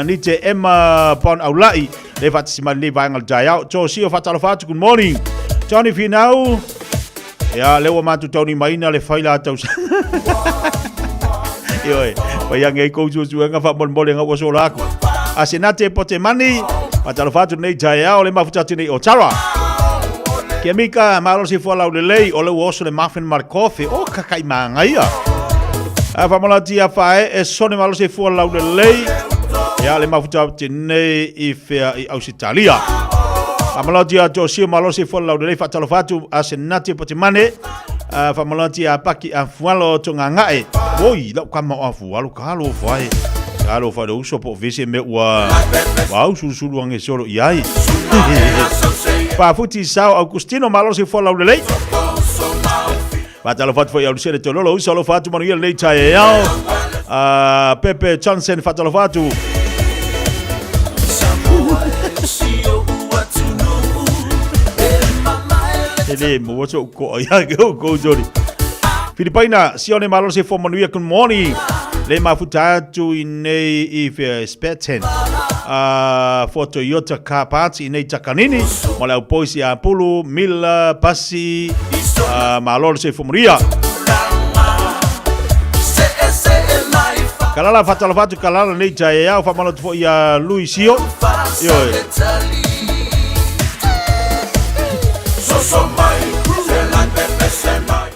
ni te Emma Pon Aulai le whata si mani le vaenga le taiao to si o whatalo whatu. Good morning Tony Finau ia le ua matu tauni maina le whaila tau Ioi, pai ange i kou susuenga wha mole ngā ua sola aku. A se nate po te mani, whatalo whatu nei taiao le mafutatu nei o Tara. Kia mika, malo si fua lau lelei, o le ua oso le muffin ma le kofe, o kakai maangaia. A whamalati a whae, e sone malo si fua lau lelei, ia le mafutatu nei i whea i Ausitalia. Whamalati a tō sio malo si fua lau lelei, whatalo whatu a se nate po te mane, whamalati a paki a fualo tō ngā ngae. Oi, lau kama o a fualo, ka lo whae. Ka lo whae uso po vese me ua, wau susulu ange solo i ai. Pafuti sao Augustino malo si fua lau lelei. Whatalo whatu fo i au sere tololo uso alo whatu manu ia lei tae ao. Pepe Johnson whatalo whatu. E le mo waso ko ia go go jori. Filipaina sione malo si fua manu ia good morning. Le mafuta atu i nei i whia Speten. For Toyota Car Parts i nei Takanini. Mo le au poisi a Pulu, Mila, Pasi, malo le se fua manu ia. Kalala whatalo whatu kalala nei tae au whamalo tu fo ia Louis Sio. Ioi.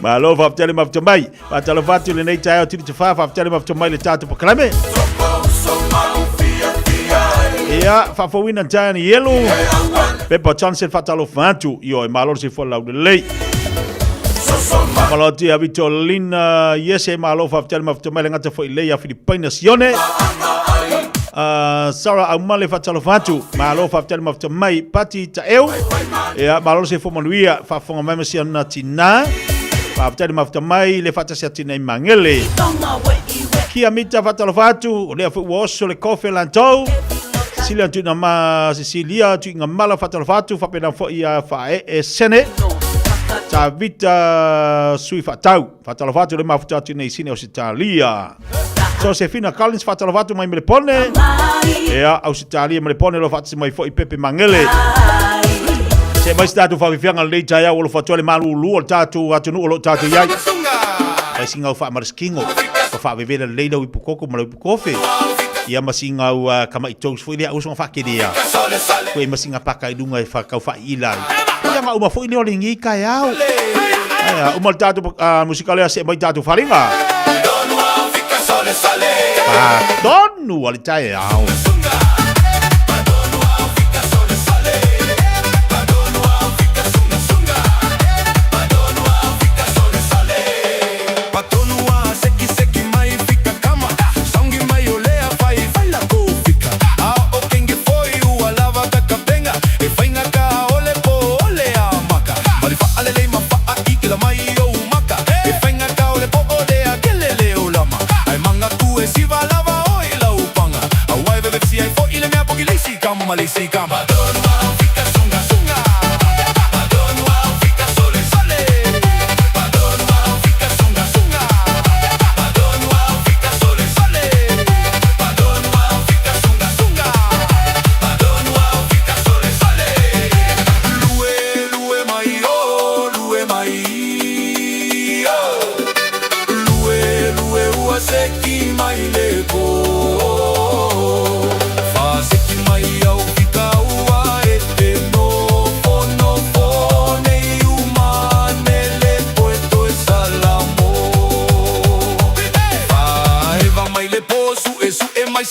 Malo whapitale mawhita mai. Whatalo whatu le nei tae au tiri te wha whapitale mawhita mai le tātou pakalame. Ia, whawhawina tāni yelu. Pepa Johnson whatalo whatu. Ioi, malo se fua lau le lei. Malo tia Vitolina Yese malo whapitale mawhita mai le ngata fo i lei a Filipaina Sione. Sarah Aumale whatalo whatu. Malo whapitale mawhita mai Pati Taeu. Ia, malo se fua manuia. Whafonga mai masia na tina. Whapitale mawhita mai le whata sia tina i mangele. Kia mita whatalo whatu. O lea fu ua oso le kofe lantou. Cecilia tu na ma Cecilia tu nga mala whatalo whatu. Whapena fo ia whae e sene. Ta vita sui whatau. Whatalo whatu le mafuta atu nei sine o Sitalia. Josefina Collins whatalo whatu mai Melepone. Ea, au Sitalia Melepone lo whatasi mai fo i Pepe Mangele. Se mai si tātou whawhiwhianga lei tai au o lo whatua le malulu o le tātou atunu o lo tātou iai. Mai si ngau wha maraskingo. Ka whawewera lei lau ipu koko ma lau ipu kofe. Ia ma si ngau kama i toast fo i lea usonga whakerea. Koe ma si ngā paka i lunga i whakau wha i ilai. Ia ngā uma fo i leo le ngi kai au. Aia, uma le tātou musikale a se mai tātou wharinga. Tonu a le tai au.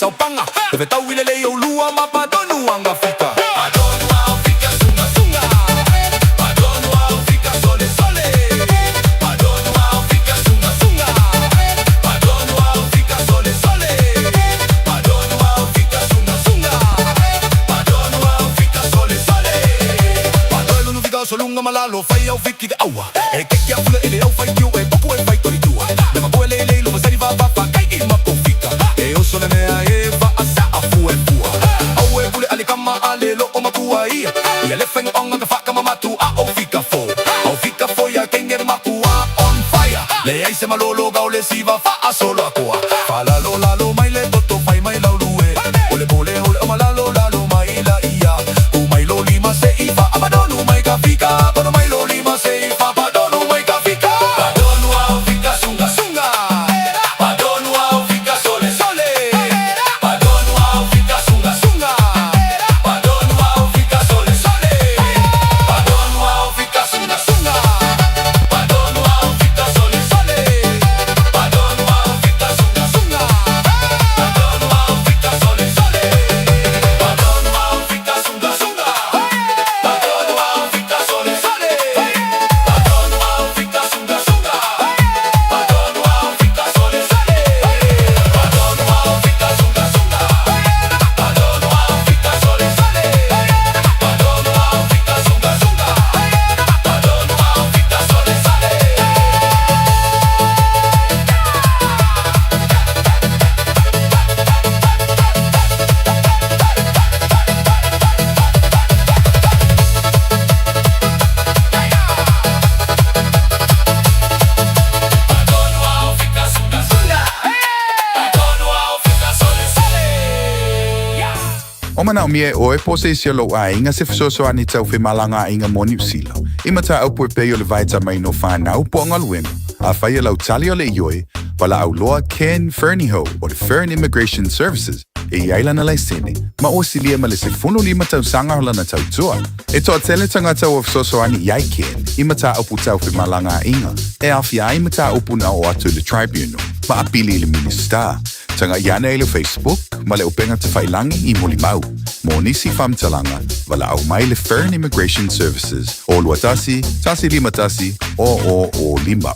saupaga E fetau i le lei o lua ma patonu anga fika Patonu au fika sunga sunga Patonu au fika sole sole Patonu au fika sunga sunga Patonu au fika sole sole Patonu au fika sunga sunga Patonu au fika sole sole Patonu nu fika solunga malalo fai au fiki te aua E keke au fula ele au fai tiu e popo e fai tori tua Le mapua le le lo masari va va va kai i mako fika E oso le mea e va a sa a fua e fua Au e pule ale kama ale lo o makua ia Ia le whenga onga ka whaka mamatu a o fika fo Au fika fo ia kenge makua on fire Le ai se malolo gau le siva fa a solo a koa Falalo lalo mai le toto fai mai lau lue Ole pole ole o malalo lalo mai la ia U mai lo lima se i fa amadonu mai ka fika Bono mai lo lima se i fa padonu mai ka fika Padonu au fika sunga sunga Padonu au fika sole sole Padonu au fika sunga sunga Padonu au fika sole sole Padonu au fika sunga sunga Padonu au fika sole sole Padonu au fika sunga sunga Padonu au fika sole sole Padonu au fika sunga sunga Padonu au fika sole sole Padonu au fika sunga sunga Padonu au fika sole sole Padonu au fika sunga sunga Padonu au fika sole sole Padonu au fika sunga sunga Padonu au fika sole sole Padonu au fika sunga sunga Padonu au fika sole sole O manaomia e ʻoe po o se isi o lou aiga se fesoasoani tau femalagaaiga mo Niu Sila, i mataupu e pei o le vaetamaina o fanau po o galuega. Afai o lau tali o le ioe, valaau loa Ken Fernihough o le Fern Immigration Services e i ai lana laisene ma ua silia ma le 15 tausaga o lana tautua. E toatele tagata ua fesoasoani i ai Ken i mataupu tau femalagaaiga e aofia ai mataupu na oo atu i le Tribunal ma apili i le Minisita. Tagai ane i le Facebook ma le upega tafailagi i Molimau. Mo nisi faamatalaga, valaau mai le Fern Immigration Services o 21 151 0005.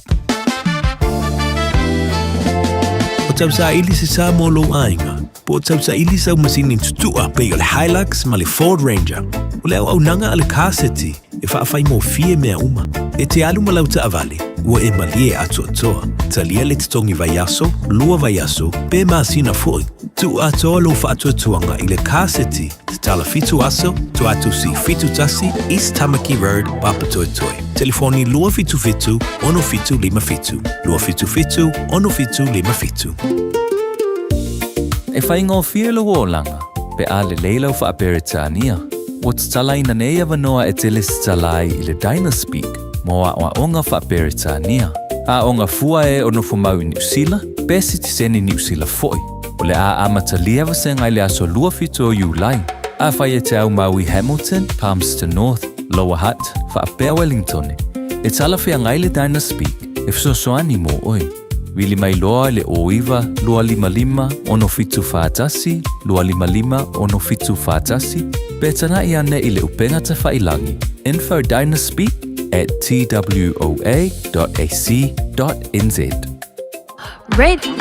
O tausaili se sa mo lou aiga, po o tausaili sau masini tutua pei o le Hilux ma le Ford Ranger. O le auaunaga a le Car City e faafaigofie mea uma. E te alu ma lau taavale, ua e malie atoatoa. Talia le totogi vaiaso, lua vaiaso, pe masina foi. Tuu atoa lou faatuatuaga i le Car City, tatala fitu aso, Toatusi 71, East Tamaki Road, Papatoetoe. Telefoni 277 6757, 277 6757. E faigofie lou olaga pe a lelei lau Faa-Peretania. Ua tatalaina nei avanoa e te lesitala ai i le Dynaspeak mo aoaoga Faa-Peretania. Aoga fua e o nofomau i Niu Sila, pe sitiseni Niu Sila foi. O le a amatalia vasega i le aso 27 o Iulai. Afai e te aumau i Hamilton, Palmerston North, Lower Hutt, faapea Wellingtone, e talafeagai le Dynaspeak e fesoasoani mo oe. Vili mai loa i le 09 255 6741 255 6741 pe tagai ane i le upega tafailagi info dynaspeak at twoa.ac.nz.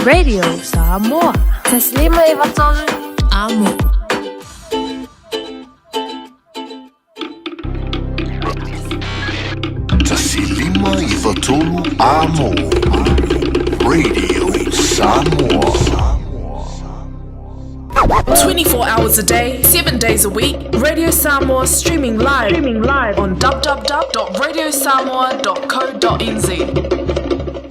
Radio Samoa. Taslima e Vatolu. Amo. Tasilima i Vatolu Amo. Radio Samoa. 24 hours a day, 7 days a week, Radio Samoa streaming live, on www.radiosamoa.co.nz.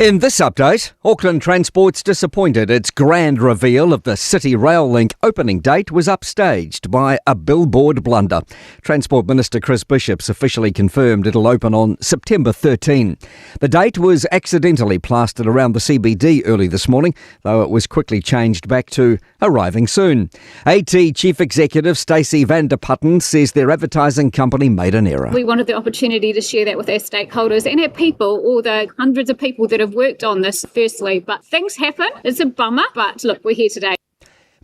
In this update, Auckland Transport's disappointed its grand reveal of the City Rail Link opening date was upstaged by a billboard blunder. Transport Minister Chris Bishop's officially confirmed it'll open on September 13. The date was accidentally plastered around the CBD early this morning, though it was quickly changed back to arriving soon. AT Chief Executive Stacey van der Putten says their advertising company made an error. We wanted the opportunity to share that with our stakeholders and our people, all the hundreds of people that have worked on this, firstly. But things happen. It's a bummer, but look, we're here today.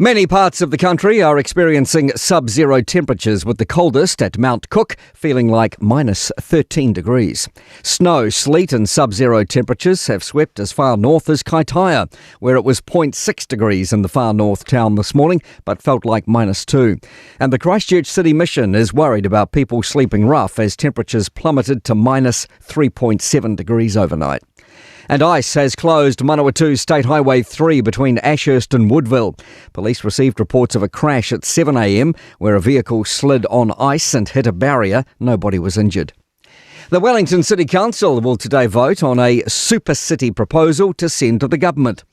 Many parts of the country are experiencing sub zero temperatures, with the coldest at Mount Cook feeling like minus 13 degrees. Snow, sleet, and sub zero temperatures have swept as far north as Kaitaia, where it was 0.6 degrees in the far north town this morning, but felt like minus 2. And the Christchurch City Mission is worried about people sleeping rough as temperatures plummeted to minus 3.7 degrees overnight. And ICE has closed Manawatu State Highway 3 between Ashurst and Woodville. Police received reports of a crash at 7am where a vehicle slid on ice and hit a barrier. Nobody was injured. The Wellington City Council will today vote on a super city proposal to send to the government.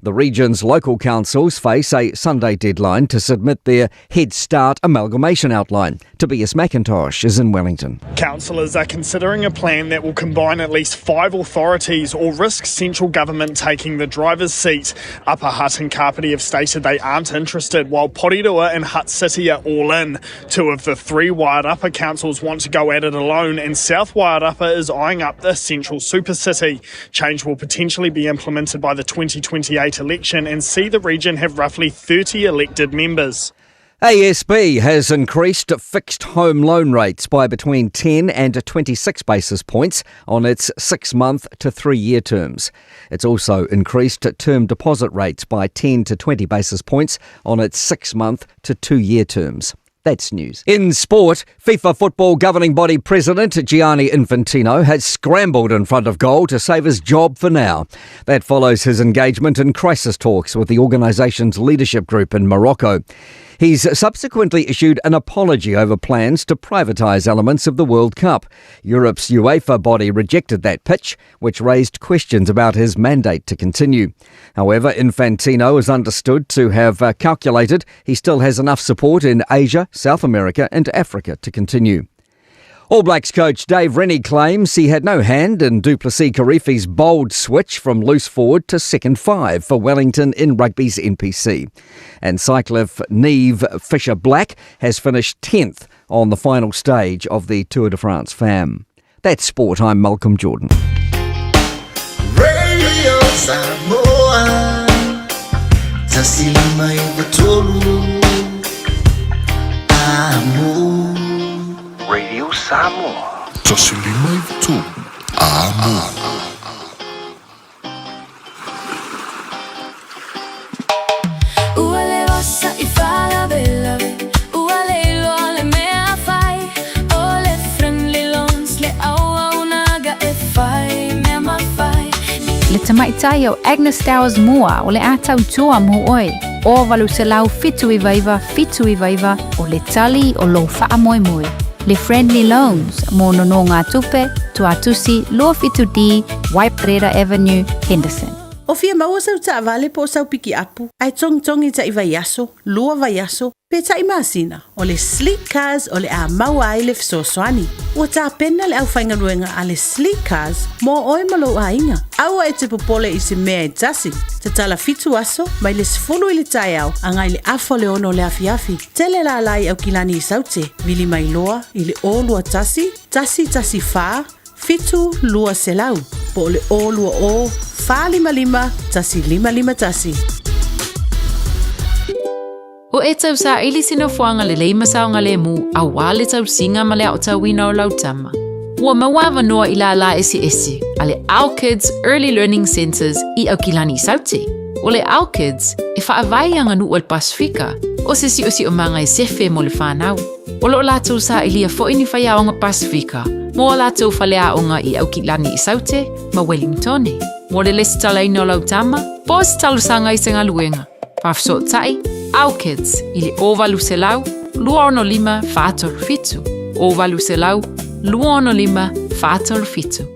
The region's local councils face a Sunday deadline to submit their Head Start amalgamation outline. Tobias McIntosh is in Wellington. Councillors are considering a plan that will combine at least five authorities or risk central government taking the driver's seat. Upper Hutt and Kapiti have stated they aren't interested, while Porirua and Hutt City are all in. Two of the three Wairarapa councils want to go at it alone, and South Wairarapa is eyeing up the central super city. Change will potentially be implemented by the 2028 election and see the region have roughly 30 elected members. ASB has increased fixed home loan rates by between 10 and 26 basis points on its six month to three year terms. It's also increased term deposit rates by 10 to 20 basis points on its six month to two year terms. That's news. In sport, FIFA football governing body president Gianni Infantino has scrambled in front of goal to save his job for now. That follows his engagement in crisis talks with the organisation's leadership group in Morocco. He's subsequently issued an apology over plans to privatise elements of the World Cup. Europe's UEFA body rejected that pitch, which raised questions about his mandate to continue. However, Infantino is understood to have uh, calculated he still has enough support in Asia, South America, and Africa to continue. All Blacks coach Dave Rennie claims he had no hand in Duplessis Karifi's bold switch from loose forward to second five for Wellington in rugby's NPC. And cyclist Niamh Fisher Black has finished 10th on the final stage of the Tour de France Femme. That's sport. I'm Malcolm Jordan. Radio Samoa Radio Samoa 153 Amo. Le tamaitai o Agnes Towers Moa o le a tautua mo oe. O 879 79 o le tali o lou faamoemoe. Le Friendly Loans mo nonōga tupe, Tuatusi, 27D, Waiparera Avenue, Henderson. O fia maua sau taavale po o sau pikiapu, ae togitogi taʻi vaiaso, lua vaiaso, pe taʻi masina, o le Sleek Cars o le a maua ai le fesoasoani. Ua tapena le aufaigaluega a le Sleek Cars mo oe ma lou aiga. Aua e te popole i se mea e tasi. Tatala fitu aso, mai le 10 i le taeao agai le afa o le ono o le afiafi. Tele lala i Aukilani i Saute, vili mai loa i le 021 114 7 200 po o le 020 455 1551. O e tausaili se nofoaga lelei ma saogalemu auā le tausiga ma le aotauina o lau tama. Ua maua avanoa i lālā eseese a le Our Kids Early Learning Centres i Aukilani i Saute. O le Our Kids e faavae i aganuu a le Pasefika, o se siosiomaga e sefe mo le fanau. O lo o latou sailia foi ni faiaoga Pasefika mo a latou faleaoga i Aukilani i Saute ma Wellingtone. Mo le lesitalaina o lau tama, po o se talosaga i se galuega. Faafesootai, Our Kids i le 0800 265 437, 0800 265 437.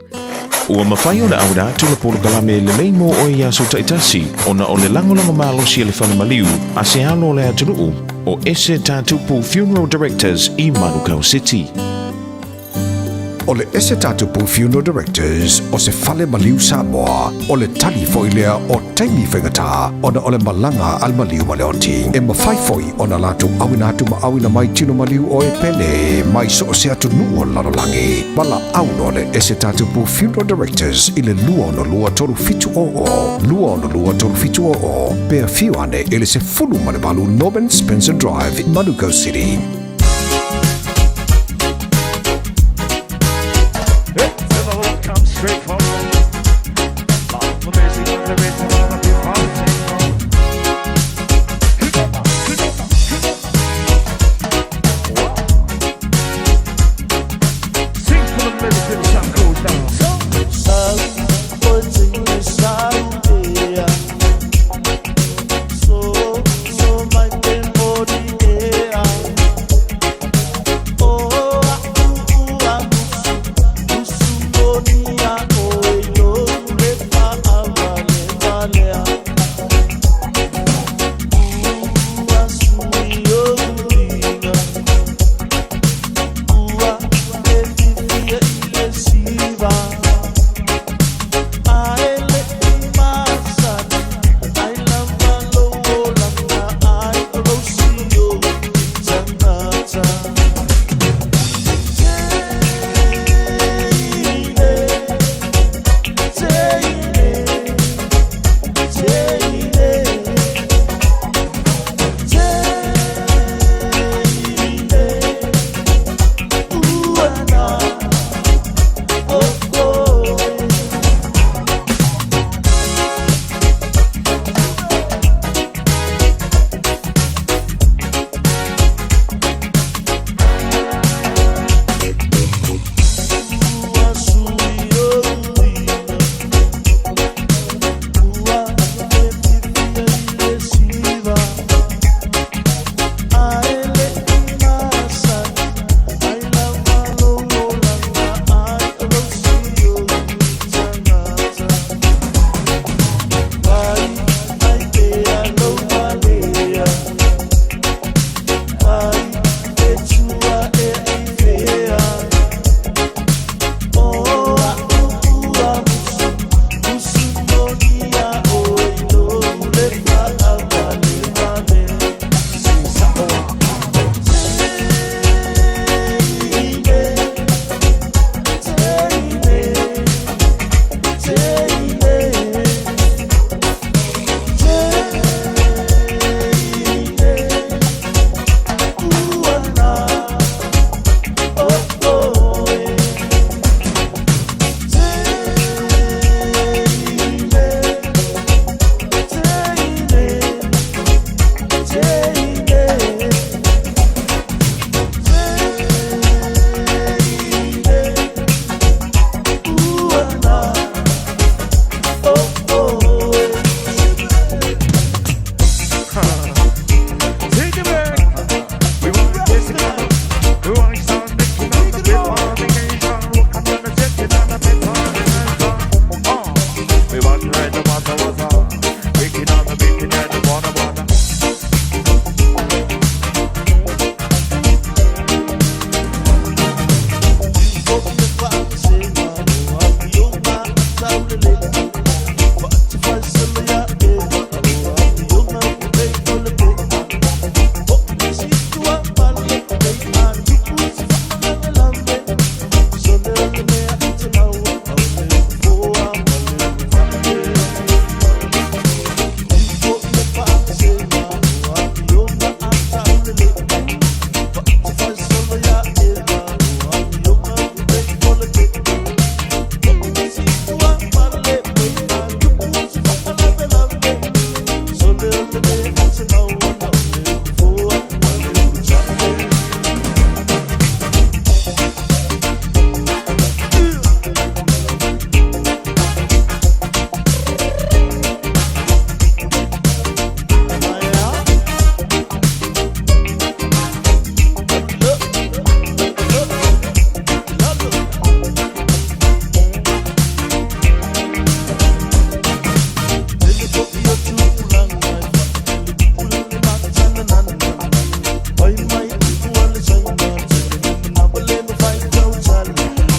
Ua mafai ona auina atu le polokalame lelei mo oe i aso taitasi ona o le lagolago malosi a le fale maliu a se alo o le atunuu o Ese Tatupu Funeral Directors i Manukau City. O le Ese Tatupu Funeral Directors o se fale maliu Samoa, o le tali foi lea o taimi faigata ona o le malaga a le maliu ma le oti. E mafai foi ona latou auina atu ma auina mai tino maliu o e pele mai so o se atunuu o le lalolagi. Valaau loa le Ese Tatupu Funeral Directors i le 262 3700, 262 3700, pe afio ane i le 18 Norman Spencer Drive, Manukau City.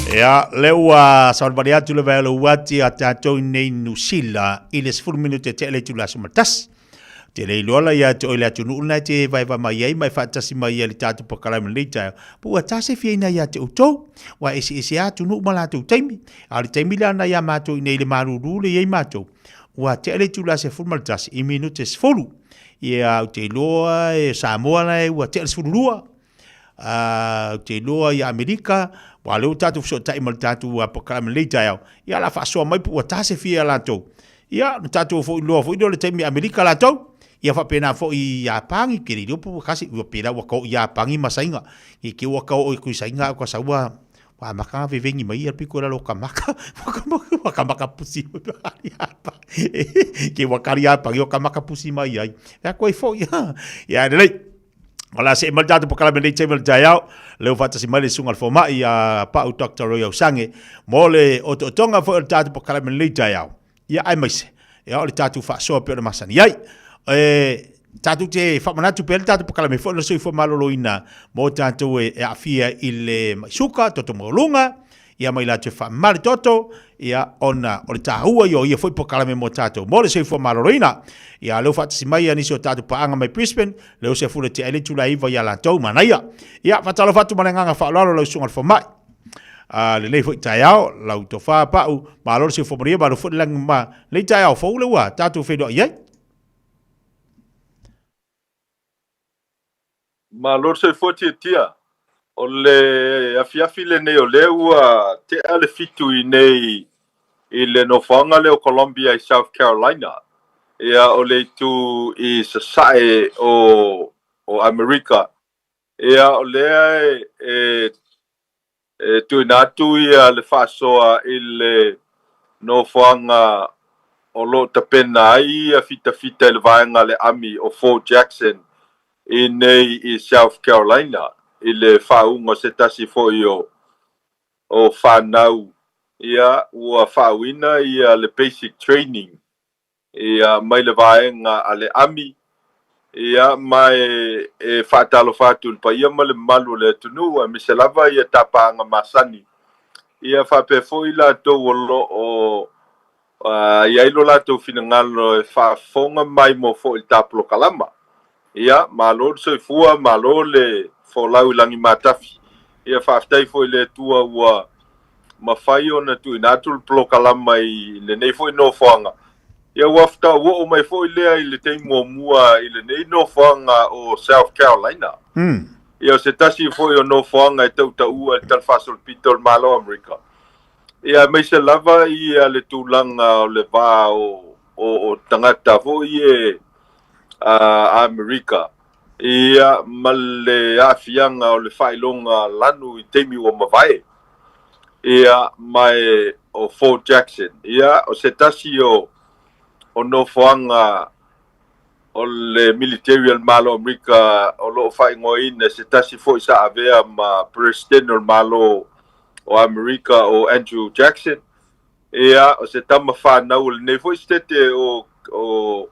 Ia, lea ua savalivali atu le vae o le uati a tatou i nei Nusila i le 10 minute tea le itula aso ma le tasi. Te le iloa la ia te oe le atunuu lena e te vaevae mai ai ma e faatasi mai ai i le tatou polokalame i lenei taeao, po ua ta se fiaina ia te outou. Ua eseese lava atunuu ma latou taimi. A o le taimi lea na ia matou i nei i le malulu le i ai matou, ua tea le itula 11 i minute 10. Ia, ou te iloa e Samoa la e ua tea le 12. Ou te iloa i Amerika, aua o lea ua tatou fesootai ma le tatou polokalame i lenei taeao, ia o le a faasoa mai po ua ta se fia ia latou. Ia, na tatou foi iloa foi lea o le taimi Amerika latou, ia faapena foi i Iapani, ke le iloa po ua kasi, ua pela ua ka oo i Iapani ma Saina, i te i ua ka oo atu i Saina ae ua sau ua amata ona veveni mai ia le pito i lalo o ka maka, ua ka maka pusi mai, ke ua kali Iapani ua ka maka pusi mai ai. Ia koe foi, ia lelei. O le a see mai le tatou polokalame i lenei taimi o le taeao, lea ua faatasi mai le susuga i le fomai ia Pau Doctor Roy Ausange mo le otootoga foi o le tatou polokalame i lenei taeao. Ia aemaise, ia o le tatou faasoa pei ona masani ai. E tatou te faamanatu pea le tatou polokalame foi o le soifua maloloina mo tatou e aafia i le mai suka, toto maualuga, ia mai latou e faamama le toto, ia ona o le taua ia o ia foi polokalame mo tatou mo le soifua maloloina. Ia lea ua faatasi mai ia nisi o tatou paaga mai Brisbane, lea ua sefulu tea ai le itula e 9 ia latou, manaia. Ia faatalofa atu ma le agaga faaaloalo lau susuga i le fomai. Lenei foi taeao, lau tofa Pau, malo le soifua manuia, malo foi le lagi ma lenei taeao fou lea ua tatou feiloai ai. Malo le soifua Tiatia. O le afiafi lenei o lea ua tea le fitu i nei i le nofoaga lea o Columbia i South Carolina. Ia o le itu i sasae o o Amerika. Ia o lea e e tuuina atu ia le faasoa i le nofoaga o lo o tapena ai ia fitafita i le vaega a le ami o Fort Jackson i nei i South Carolina i le faauuga o se tasi foi o fanau ia ua faauuina ia le basic training ia, mai le vaega a le ami, ia, ma e, e faatalofa atu i le paia ma le mamalu o le atunuu, aemaise lava ia tapaaga masani, ia, faapea foi i latou o lo o i ai lo latou finagalo e faafofoga mai mo foi i le ta polokalama. Ia, malo le soifua, malo le folau i lagimatafi. Ia, faafetai foi i le Atua ua mafai ona tuuina atu le polokalama i lenei foi nofoaga. Ia, ua faatoa oo mai foi lea i le taimi muamua i lenei nofoaga o South Carolina. Ia, o se tasi foi o nofoaga e tautaua i le talafaasolopito o le Malo o Amerika. Ia, aemaise lava ia le tulaga o le va o, o, o tagata foi e a Amerika, ia, ma le aafiaga o le faailoga lanu i taimi ua mavae, ia, ma e o Fort Jackson, ia, o se tasi o, o nofoaga o le military a le Malo o Amerika o lo o faaigoaina e se tasi foi sa avea ma Peresetene o le Malo o Amerika o Andrew Jackson, Ia, o se tama whanau o lenei foi setete o, o,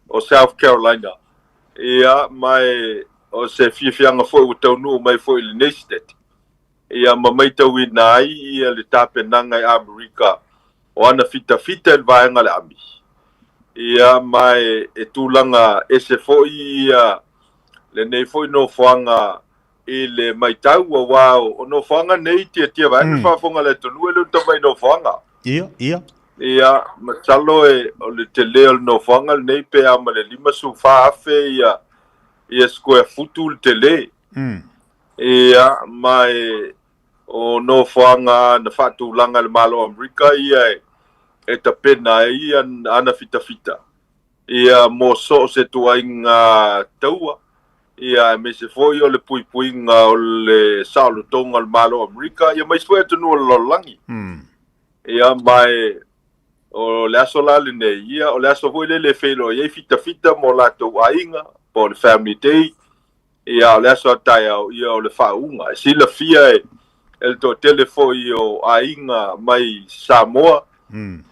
o South Carolina. Ia, ma e, o se fiafiaga foi ua taunuu mai foi i lenei setete. Ia, ma maitauina ai ia le tapenaga i Amerika o ana fitafita i le vaega o le ami. Ia, ma e, e tulaga ese foi ia lenei foi nofoaga i le matau aua o nofoaga nei tiatia vaeane faafofoga a le atunuu e le o ni tamai nofoaga. Ia, ia. Ia, masalo e o le tele o le nofoaga lenei pe a ma le 54,000 ia ia square futu le tele. Ia, ma e o nofoaga na faatulaga e le Malo o Amerika ia e e tapena ai ia ana fitafita. Ia, mo so o se ituaiga taua, ia, aemaise foi o le puipuiga o le saolotoga o le Malo o Amerika, ia ma isi foi atunuu o le lalolagi. Ia, ma e, o le aso la lenei, ia, o le aso foi lele e feiloai ai fitafita ma o latou aiga, po o le Family Day, ia, o le aso a taeao, ia, o le faauuga. E silafia e, e le toatele foi o aiga mai Samoa,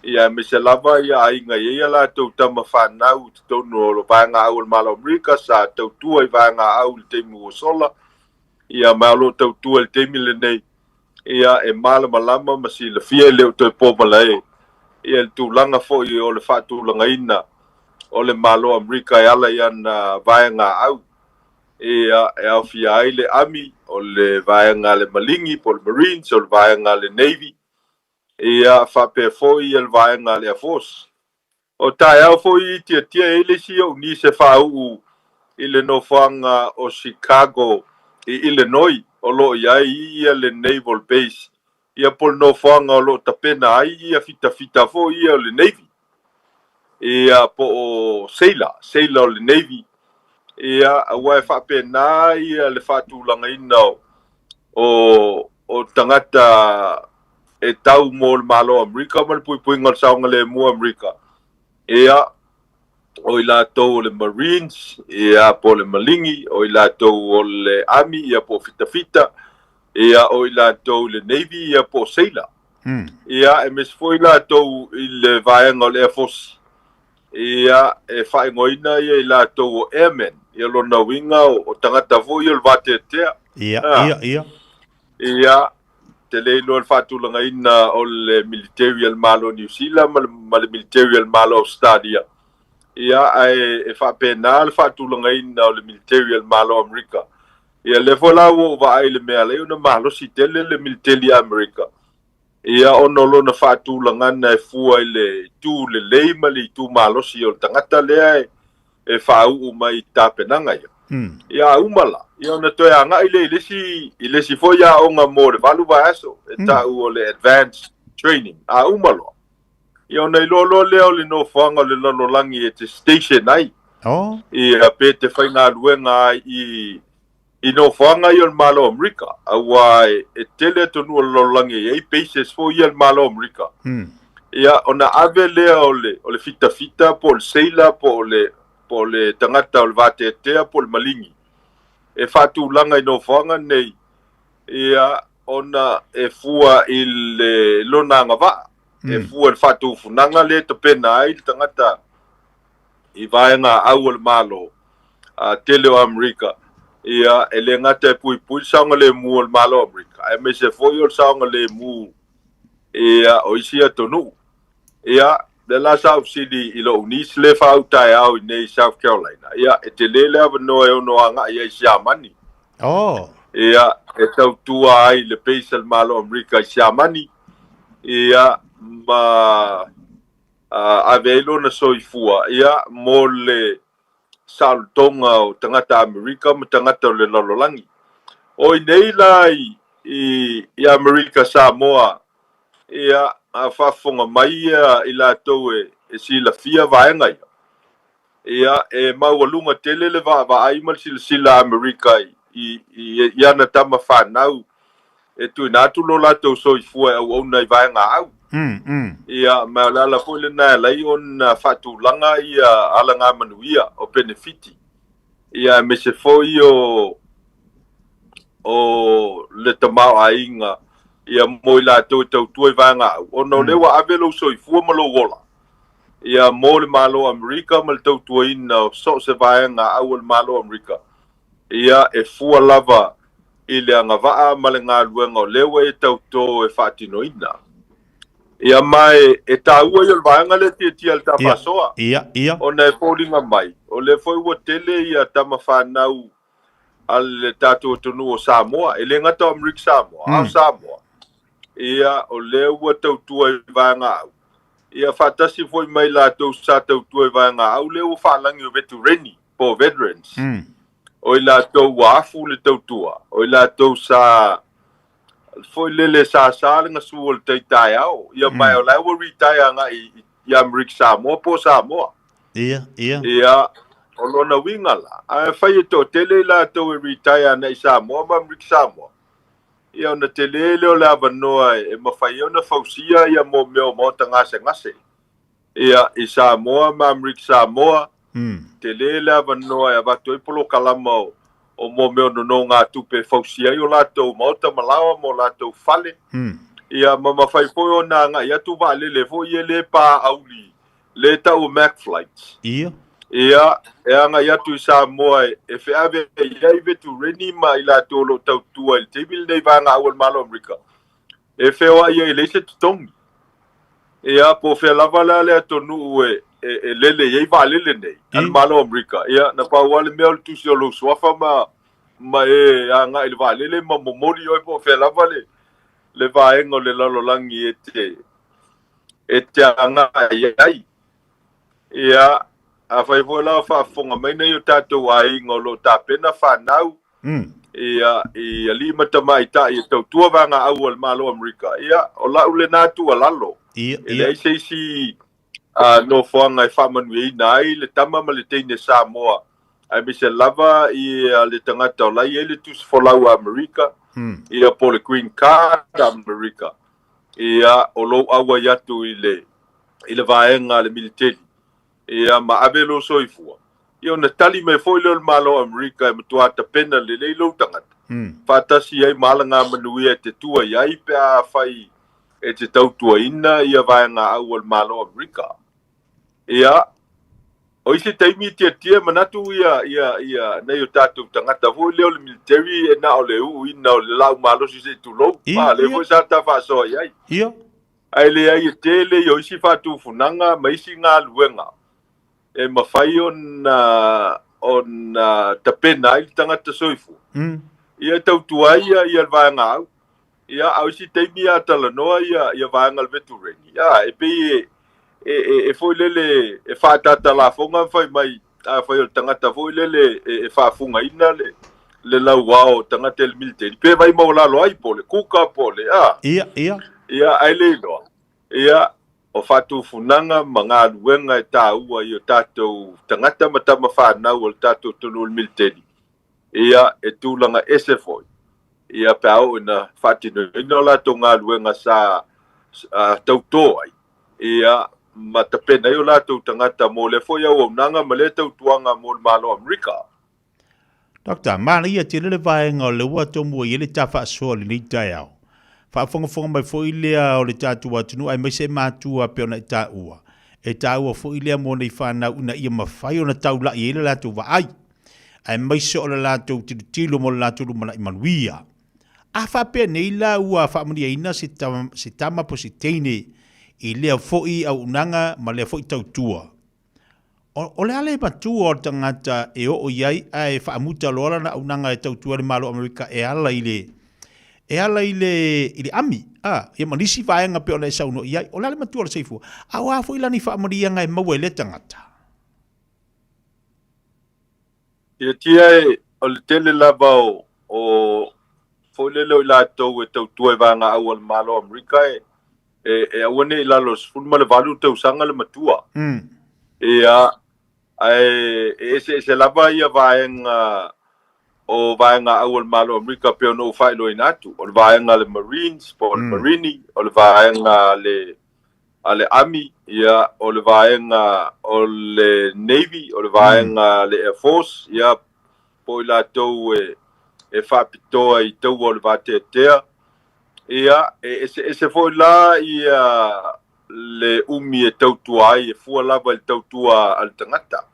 ia, aemaise lava ia aiga e i ai a latou tama fanau i totonu o le vaega au o le Malo o Amerika, sa tautua i vaega au i le taimi ua sola, ia, ma o lo o tautua i le taimi lenei. Ia, e malamalama ma silafia e le o toe po malae ia le tulaga foi o le faatulagaina o le Malo o Amerika e ala i ana vaegaau, ia, e aofia ai le Army, o le vaega a le Maligi po o le Marines, o le vaega a le Navy, ia, faapea foi le vaega a le Air Force. O taeao foi i Tiatia e i ai le isi ou niece e faauu i le nofoaga o Chicago i Illinois o lo o i ai ia le Naval Base ia po o le nofoaga o lo o tapena ai ia fitafita foi ia o le Navy ia po o seila, seila o le Navy ia aua e faapena ia le faatulagaina o o tagata e tau mo le Malo o Amerika ma le puipuiga o le saogalemu o Amerika, ia, o i latou o le Marines, ia, po o le Maligi, o i latou o le Army, ia, po o Fitafita, ia, o i latou i le Navy, ia, po o Seila. Ia, aemaise foi i latou i le vaega o le Air Force, ia, e faaigoaina ia i latou o Airmen, ia lona uiga o tagata foi ia o le vateatea. Ia, ia, ia. Ia, te le iloa le faatulagaina o le military a le Malo o Niu Sila ma le, ma le military a le Malo o Ausetalia. Ia, ae e faapena le faatulagaina o le military a le Malo o Amerika. Ia, lea foi la ua ou vaai i le mea ala ai ona malosi tele le militeli a Amerika. Ia, ona o lona faatulagana e fua i le itu lelei ma le itu malosi o le tagata lea e, e faauu mai i tapenaga ia. Ia, a uma la, ia ona toe agai lea i le isi, i le isi foi aoga mo le 8 vaiaso, e ta'u o le advanced training. A uma loa, ia ona iloa loa lea o le nofoaga o le lalolagi e te station ai. Oh. Ia, pe te faigaluega ai i, i nofoaga ia o le Malo o Amerika, auā e tele atunuu o le lalolagi e i ai bases foi ia a le Malo o Amerika. Ia, ona ave lea o le, o le fitafita po o le seila po o le, po o le tagata o le vateatea po o le maligi e faatulaga i nofoaga nei, ia, ona e fua i le lona agavaa, e fua i le faatufunaga lea e tapena ai le tagata i vaega au o le Malo a tele o Amerika, ia, e le gata e puipui le saogalemu o le Malo o Amerika, aemaise foi o le saogalemu ia, o isi atunuu. Ia, lea la sa ou fesili i lou niece lea e faautaeao i nei i South Carolina, ia, e tele le avanoa e ono agai ai i Siamani. Oh. Ia, e tautua ai le base a le Malo o Amerika i Siamani, ia, ma ave ai lona soifua ia mo le saolotoga o tagata Amerika ma tagata o le lalolagi. O i nei la i, i, i Amerika Samoa, ia, a faafofoga mai ia i latou e, e silafia vaega ia, ia, e maualuga tele le vaavaai ma le silasila a Amerika i, i, i, i ana tama fanau e tuuina atu lo latou soifua e auauna i vaega au. Ia, ma o le ala foi lena e ala ai ona faatulaga ia alagamanuia o penefiti, ia, aemaise foi o, o le tamaoaiga, ia, mo i latou e tautua i vaega au, ona o lea ua ave lou soifua ma lou ola, ia, mo le Malo o Amerika ma le tautuaina o so o se vaega au o le Malo o Amerika. Ia, e fua lava i le agavaa ma le galuega o lea ua e tautō e faatinoina. Ia, ma e, e taua ia o le vaega lea tiatia a le ta faasoa. Ia, ia. Ona e foliga mai, o lea foi ua tele ia tama fanau a le tatou atunuu o Samoa, e le gata o Amerika Samoa, a o Samoa. Ia, o lea ua tautua i vaega au. Ia, faatasi foi ma i latou sa tautua i vaega au, lea ua faalagi o vetureni. po o veterans, o i latou ua afu le tautua, o i latou sa foi lele sa sa le gasu o le tai taeao, ia mai o la ua retire agai i, i Amerika Samoa po o Samoa. Ia, ia. Ia, o lona uiga la, a fai e toatele i latou e retire ana i Samoa ma Amerika Samoa, ia ona tele lea o le avanoa e mafai ai ona fausia ia mo mea o maota gasegase. Ia, i Samoa ma Amerika Samoa, tele le avanoa e avatu ai polokalama o, o mo mea o nonogatupe e fausia ai o latou maota ma laoa ma o latou fale. Ia, ma mafai foi ona agai atu vaalele foi ia le pa auli, le tau o Mac Flights. Ia. Ia, e agai atu i Samoa e, e feaveai ai vetureni ma i latou o lo o tautua i le taimi lenei vaega au o le Malo o Amerika. E feoai ai e leai se totogi. Ia, po o fea lava la le atunuu e, e, e lele i ai vaalele nei, a le Malo o Amerika, ia, na pau lava le mea o le tusi o lou suafa ma, ma e agai i le vaalele ma momoli oe po o fea lava le, le vaega o le lalolagi e te, e te agai ai. Ia, afai foi la o faafofoga mai nai o tatou aiga o lo o tapena fanau, ia, i alii ma tamaitai e tautua vaegaau a le Malo o Amerika, ia, o lau lena tuualalo. E leai se isi nofoaga e faamanuiaina ai le tama ma le teine Samoa, aemaise lava ia le tagata o la e i ai le tusi folau a Amerika, ia po o le green card a Amerika, ia, o lou auai atu i le, i le vaega a le militeli, ia, ma ave lou soifua, ia ona tali mai foi lea o le Malo o Amerika e matua tapena lelei lou tagata, faatasi ai ma alagamanuia e te tua i ai pe afai e te tautuaina ia vaegaau a le Malo o Amerika. Ia, o isi taimi e tiatia e manatu ia, ia, ia nai o tatou tagata foi lea o le military e na o le uuina o le laau malosi se i tulou, a lea foi sa ta faasoa i ai. Ae leai e tele ia o isi faatufunaga ma isi galuega e mafai ona ona tapena ai le tagata soifua. Ia e tautua ai ia ia le vaega au. Ia a o isi taimi a talanoa ia ia vaega o le vetureni, ia e pei e e e, e foi lele e faaataata lafoga ma fai mai afai o le tagata foi lele e, e faafugaina le le lauao o tagata i le militeli, pe vai maualalo ai po o le kuka po o le a. Ia, ia. Ia, ae le iloa. Ia, o faatufunaga ma galuega e taua i o tatou tagata ma tama fanau o le tatou atunuu i le militeli, ia, e tulaga ese foi, ia, pe a oo ina faatinoina o latou galuega sa tauto ai, ia, ma tapena ai o latou tagata mo lea foi auaunaga ma lea tautuaga mo le Malo o Amerika. Doctor, manaia tele le vaega o le ua tomua i ai le ta faasoa o lenei taeao. Faafogafoga mai foi lea o le tatou atunuu aemaise matua pei ona e taua. E taua foi lea mo nei fanau ina ia mafai ona taulai ai le latou vaai, aemaise o le latou tilotilo mo le latou lumanai manuia. A faapea nei la ua faamanuiaina se se tama po o se teine i lea foi auaunaga ma lea foi tautua, O le a le matua o le tagata e oo i ai ae faamuta loa lana auaunaga e tautua i le Malo o Amerika e ala i le e ala i le i le ami, a, ia ma nisi vaega pei ona e saunoa i ai. O le a le matua o le soifua? A o a foi la ni faamanuiaga e maua e lea tagata? Ia tia e, o le tele lava o, o foi lele o i latou e tautua i vaegaau a le Malo o Amerika e, e, e aua ne i lalo o le 18 tausaga le matua. Ia, ae e eseese lava ia vaega o vaega au o le Malo o Amerika pei ona ou faailoaina atu. O le vaega a le Marines po o le Marini, o le vaega a le, a le Army, ia, o le vaega o le Navy, o le vaega a le Air Force, ia, po o i latou e, e faapitoa i taua o le vateatea. Ia, e eseese foi la ia le umi e tautua ai, e fua lava i le tautua a le tagata.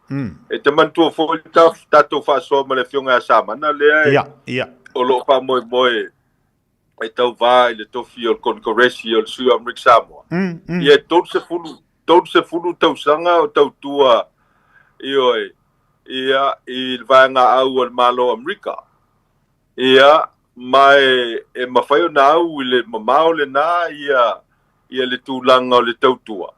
E te manatua foi le tatou faasoa ma le Afioga ia Samana lea e, ia, ia. o lo o faamoemoe e tauva i le tofi o le Konekaresi o le Sui o Amerika Samoa. Ia e 30, 30 tausaga o tautua, ioe, ia, i le vaega au a le Malo o Amerika. Ia, ma e, e mafai ona au i le mamao lena ia, ia le tulaga o le tautua.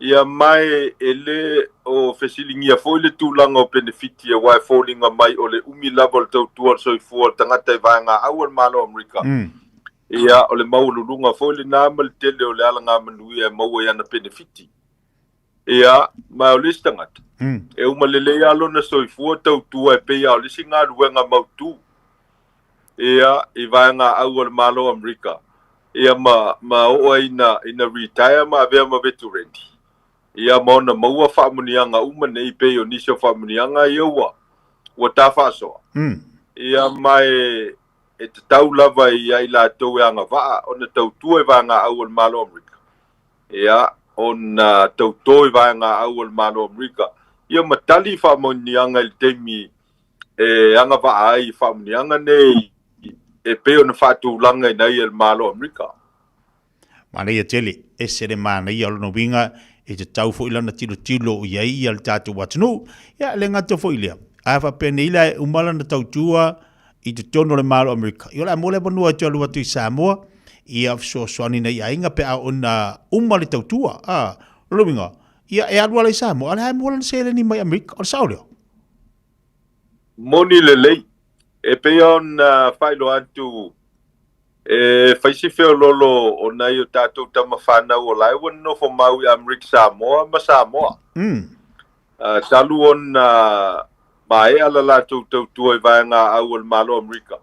Ia, ma e, e le o fesiligia foi le tulaga o penefiti aua e foliga mai o le umi lava o le tautua o le soifua o le tagata i vaega au a le Malo o Amerika. Ia, o le maualuluga foi lena ma le tele o le alagamanuia e maua i ana penefiti. Ia, ma o le isi tagata, e uma lelei lava lona soifua tautua e pei lava o le isi galuega mautu, ia, i vaegaau a le Malo o Amerika, ia, ma, ma oo ai ina, ina retire ma avea ma vetureni, ia, ma ona maua faamanuiaga uma nei pei o nisi o faamanuiaga ia ua, ua ta faasoa. Ia, ma e, e tatau lava ia i latou e agavaa ona tautua i vaegaau a le Malo o Amerika. Ia, ona tauto i vaega au o le Malo o Amerika, ia ma tali faamanuiaga i le taimi e agavaa ai i faamanuiaga nei e pei ona faatulagaina ai e le Malo o Amerika. Manaia tele, ese le manaia o lona uiga e tatau foi lana tilotilo i ai ia le tatou atunuu. Ia, e le gata foi i lea, a faapenei la e uma lana tautua i totonu o le Malo o Amerika, ia o le a maua le avanoa e toe alu atu i Samoa, ia fesoasoani i nai aiga pe a oo ina uma le tautua. A, o lona uiga, ia e alu lava i Samoa, a o lea lava e maua lana seleni mai Amerika. O le sao lea? Moni lelei. E pei ona faailoa atu E fai si feoloolo o nai o tatou tama fanau o la e ua nonofo mau i Amerika Samoa ma Samoa. Talu ona maea la latou tautua i vaega au o le Malo o Amerika.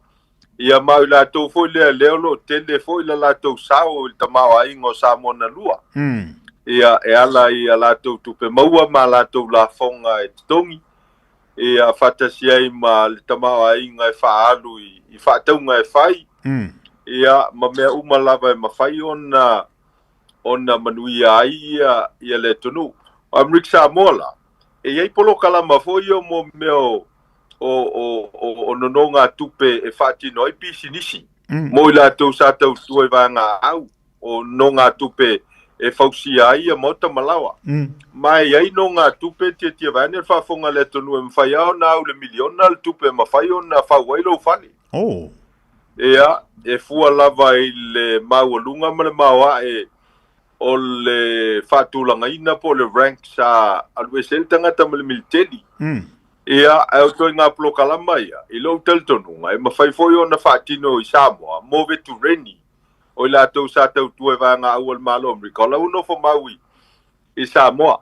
Ia ma o i latou foi lea lea o lo o tele foi la latou sao i le tamaoaiga o Samoa na lua. Ia e ala i a latou tupe maua ma a latou lafoga e totogi, ia faatasi ai ma le tamaoaiga e faaalu i faatauga e fai, ia ma mea uma lava e mafai ona ona manuia ai ia ia le atunuu. O Amerika Samoa la, e i ai polokalama foi ia mo mea o o o o nonogatupe e faatino ai pisinisi mo i latou sa tautua i vaega au. o nogatupe e fausia ai ia maota ma laoa. Ma e i ai nogatupe tiatia vaeane le faafofoga a le atunuu e mafai lava ona au le miliona le tupe e mafai ona fau ai lou fale. Oh. Ia, e fua lava i le maualuga ma le maoae o le faatulagaina po o le rank sa alu ese ai le tagata ma le militeli. Ia, ae o ituaiga polokalama ia, i lou talitonuga, e mafai foi ona faatino i Samoa mo vetureni o i latou sa tautua i vaega au a le Malo o Amerika, o la ua nofo mau i Samoa.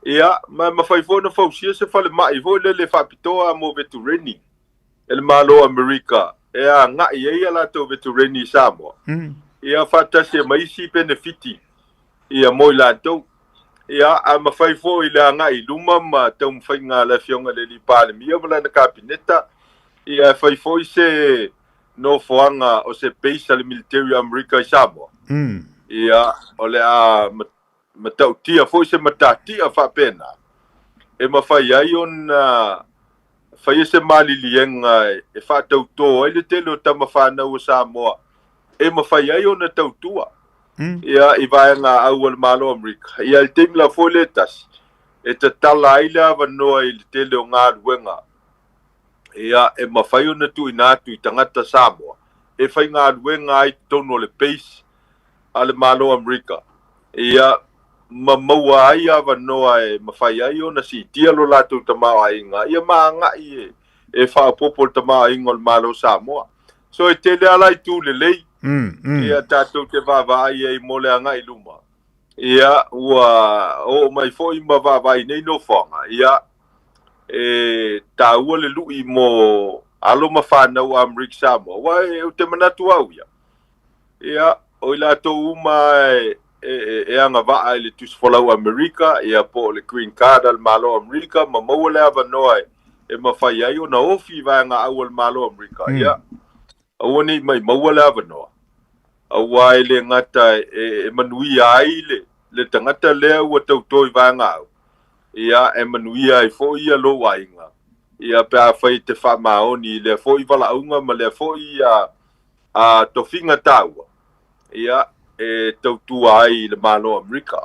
Ia, ma e mafai foi ona fausia se falemai foi lele faapitoa mo vetureni e le Malo o Amerika e agai ai a latou vetureni i Samoa. Ia, faatasi ai ma isi penefiti ia mo i latou. Ia, a mafai foi le agai i luma ma taumafaiga a le Afioga i le Alii Palemia ma lana Kapeneta, ia e fai foi se nofoaga o se base a le military o Amerika i Samoa. Ia, o le a matautia foi se matatia faapena e mafai ai ona faia se maliliega e faatautō ai le tele o tama fanau o Samoa e mafai ai ona tautua ia i vaega au a le Malo o Amerika. Ia, i le taimi lava foi lea e tasi, e tatala ai le avanoa i le tele o galuega ia, e mafai ona tuuina atu i tagata Samoa e faigaluega ai i totonu o le base a le Malo o Amerika, ia, ma maua ai avanoa e mafai ai ona siitia lo latou tamaoaiga, ia, ma agai e faaopoopo le tamaoaiga o le Malo o Samoa. So, e tele lava la itu lelei, ia, tatou te vaavaai ai mo le agai i luma. Ia, ua oo mai foi ma vaavaai nei nofoaga, ia, e taua le lui mo alo ma fanau a Amerika Samoa, aua ou te manatu au ia, ia, o i latou uma e, e, e agavaa i le tusi folau Amerika, ia, po o le green card a le Malo o Amerika, ma maua le avanoa e, e mafai ai ona ofi i vaega au a le Malo o Amerika, ia, aua ne i maumau le avanoa, aua e le gata e manuia ai le tagata lea ua tauto i vaega au, ia, e manuia ai foi ia lou aiga, ia, pe afai e te faamaoni i lea foi valaauga ma lea foi a tofiga taua, ia, e tautua ai i le Malo o Amerika.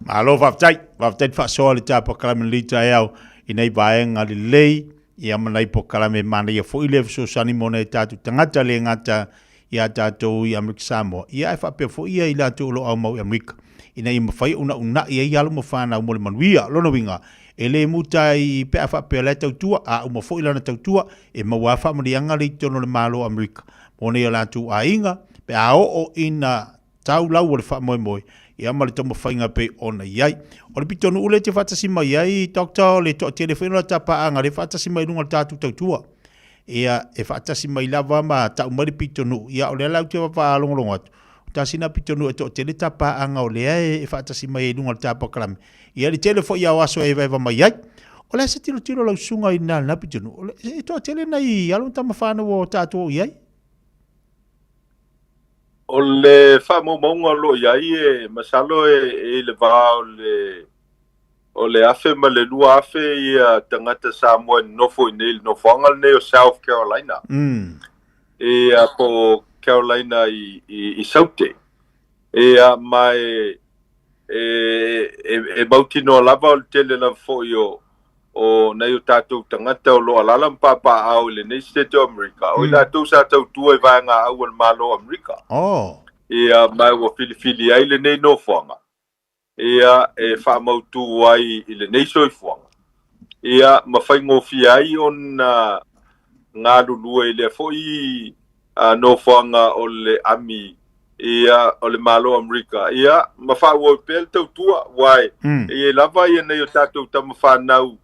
Malo faafetai, faafetai le faasoa i le ta polokalame lenei taeao i nei vaega lelei ia ma nai polokalame manaia foi le fesoasoani mo nai tatou tagata le gata ia tatou i Amerika Samoa, ia ae faapea foi ia i latou o lo o aumau i Amerika ina ia mafai ona una'i ai alo ma fanau mo le manuia. Lona uiga, e le muta ai pe a faapea o la e tautua, a uma foi lana tautua, e maua lava faamanuiaga lea i totonu o le Malo o Amerika mo nai o latou aiga pe a oo ina tau lau o le faamoemoe, ia ma le taumafaiga e pei ona i ai. O le pitonuu lea e te faatasi mai ai, Doctor, o le toatele foi o lata paaga lea e faatasi mai i luga o le tatou tautua. Ia, e faatasi mai lava ma tau mai le pitonuu. Ia, o lea la ou te faalogologo atu, o tasi lena pitonuu e toatele ta paaga o lea e faatasi mai ai i luga o le ta polokalame. Ia, le tele foi o aso e evaeva mai ai. O le a se tilotilo a lau susuga i lena pitonuu? E toatele nai alo ma tama fanau o tatou o i ai. O le faamaumauga o lo o i ai e masalo e i le va o le o le 1000 ma le 2000 ia tagata Samoa e nonofo i inei i le nofoaga lenei o South Carolina. Ia po o Carolina i Saute. Ia, ma e, e, e, e mautinoa lava o le tele lava foi o, o nai o tatou tagata o lo o alaala ma papaaao i lenei Setete o Amerika, o i latou sa tautua i vaegaau a le Malo o Amerika. Oh. Ia, ma ua filifili ai lenei nofoaga, ia, e faamautū ai i lenei soifuaga, ia, ma faigofie ai ona galulue i lea foi nofoaga o le ami ia, o le Malo o Amerika, ia, ma faaauau pea le tautua, aua e i ai lava ia nai o tatou tama fanau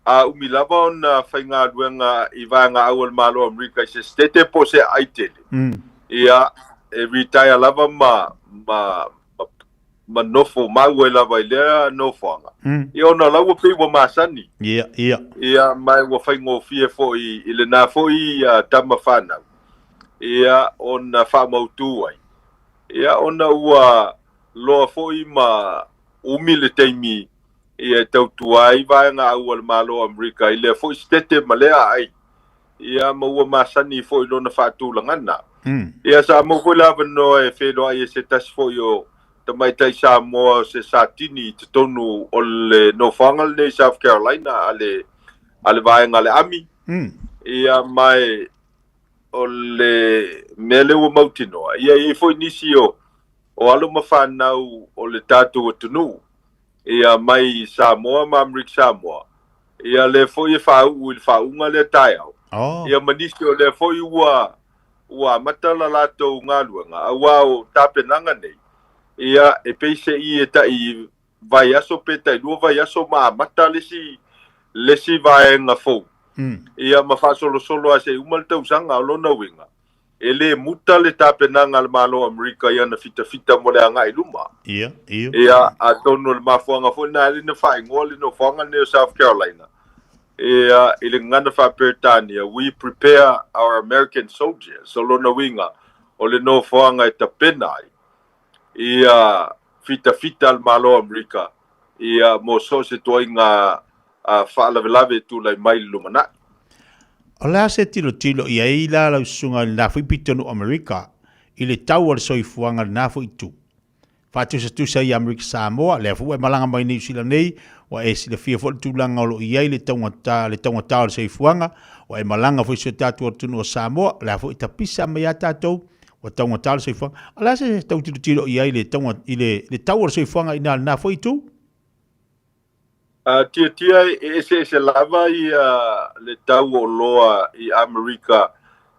a umi lava ona faigaluega i vaegaau a le Malo o Amerika i se setete po o se aai tele, ia, e retire lava ma, ma, ma, ma nofo mau ai lava i lea nofoaga. Ia ona o la ua pei ua masani. Ia, ia. Ia, ma ua faigofie foi i lena foi tama fanau, ia, ona faamautū ai. Ia, ona ua loa foi ma umi le taimi ia e tautua ai vaegaau a le Malo o Amerika i lea foi setete ma lea aai. Ia, ma ua masani foi i lona faatulagana. Ia, sa maua foi le avanoa e feiloai ai se tasi foi o tamaitai Samoa o se Satini i totonu o le nofoaga lenei i South Carolina a le, a le vaega a le Ami. Ia, ma e, o le mea lea ua mautinoa, ia, e i ai foi nisi o, o alo ma fanau o le tatou atunuu, ia, mai Samoa ma Amerika Samoa, Ia lea foi e faauu i le faauuga lea taeao. Oh. Ia ma nisi o lea foi ua ua amata la latou galuega, auā o tapenaga nei, ia e pei se i e tai vaiaso pe tai lua vaiaso ma amata le isi le isi vaega fou. Ia ma faasolosolo lava se i uma le tausaga, o lona uiga, E lē muta le tapenaga a le Malo o Amerika i ana fitafita mo le agai i luma. Ia, ia. Ia, atonu o le mafuaaga foi lena e ala ai ona faaigoa le nofoaga lenei o South Carolina, ia, i le gagana faa-Peretania, We prepare our American soldiers. O lona uiga, o le nofoaga e tapena ai ia fitafita a le Malo o Amerika, ia, mo so o se ituaiga faalavelave e tulai mai i le lumanai. O le a se tilotilo i ai la lau susuga i lena foi pitonuu Amerika i le tau o le soifuaga i lena foi itu? Faatusatusa i Amerika Samoa, lea foi ua e malaga mai Niu Sila nei, ua e silafia foi le tulaga o lo o i ai le taugata, le taugata o le soifuaga, ua e malaga foi i si o tatou atunuu o Samoa, o lea foi e tapisa mai ia tatou, ua taugata le soifuaga. O le a se tau tilotilo i ai i le tauga, i le, le tau o le soifuaga i ina i lena foi itu? A tiatia e eseese lava ia le tau o oloa i Amerika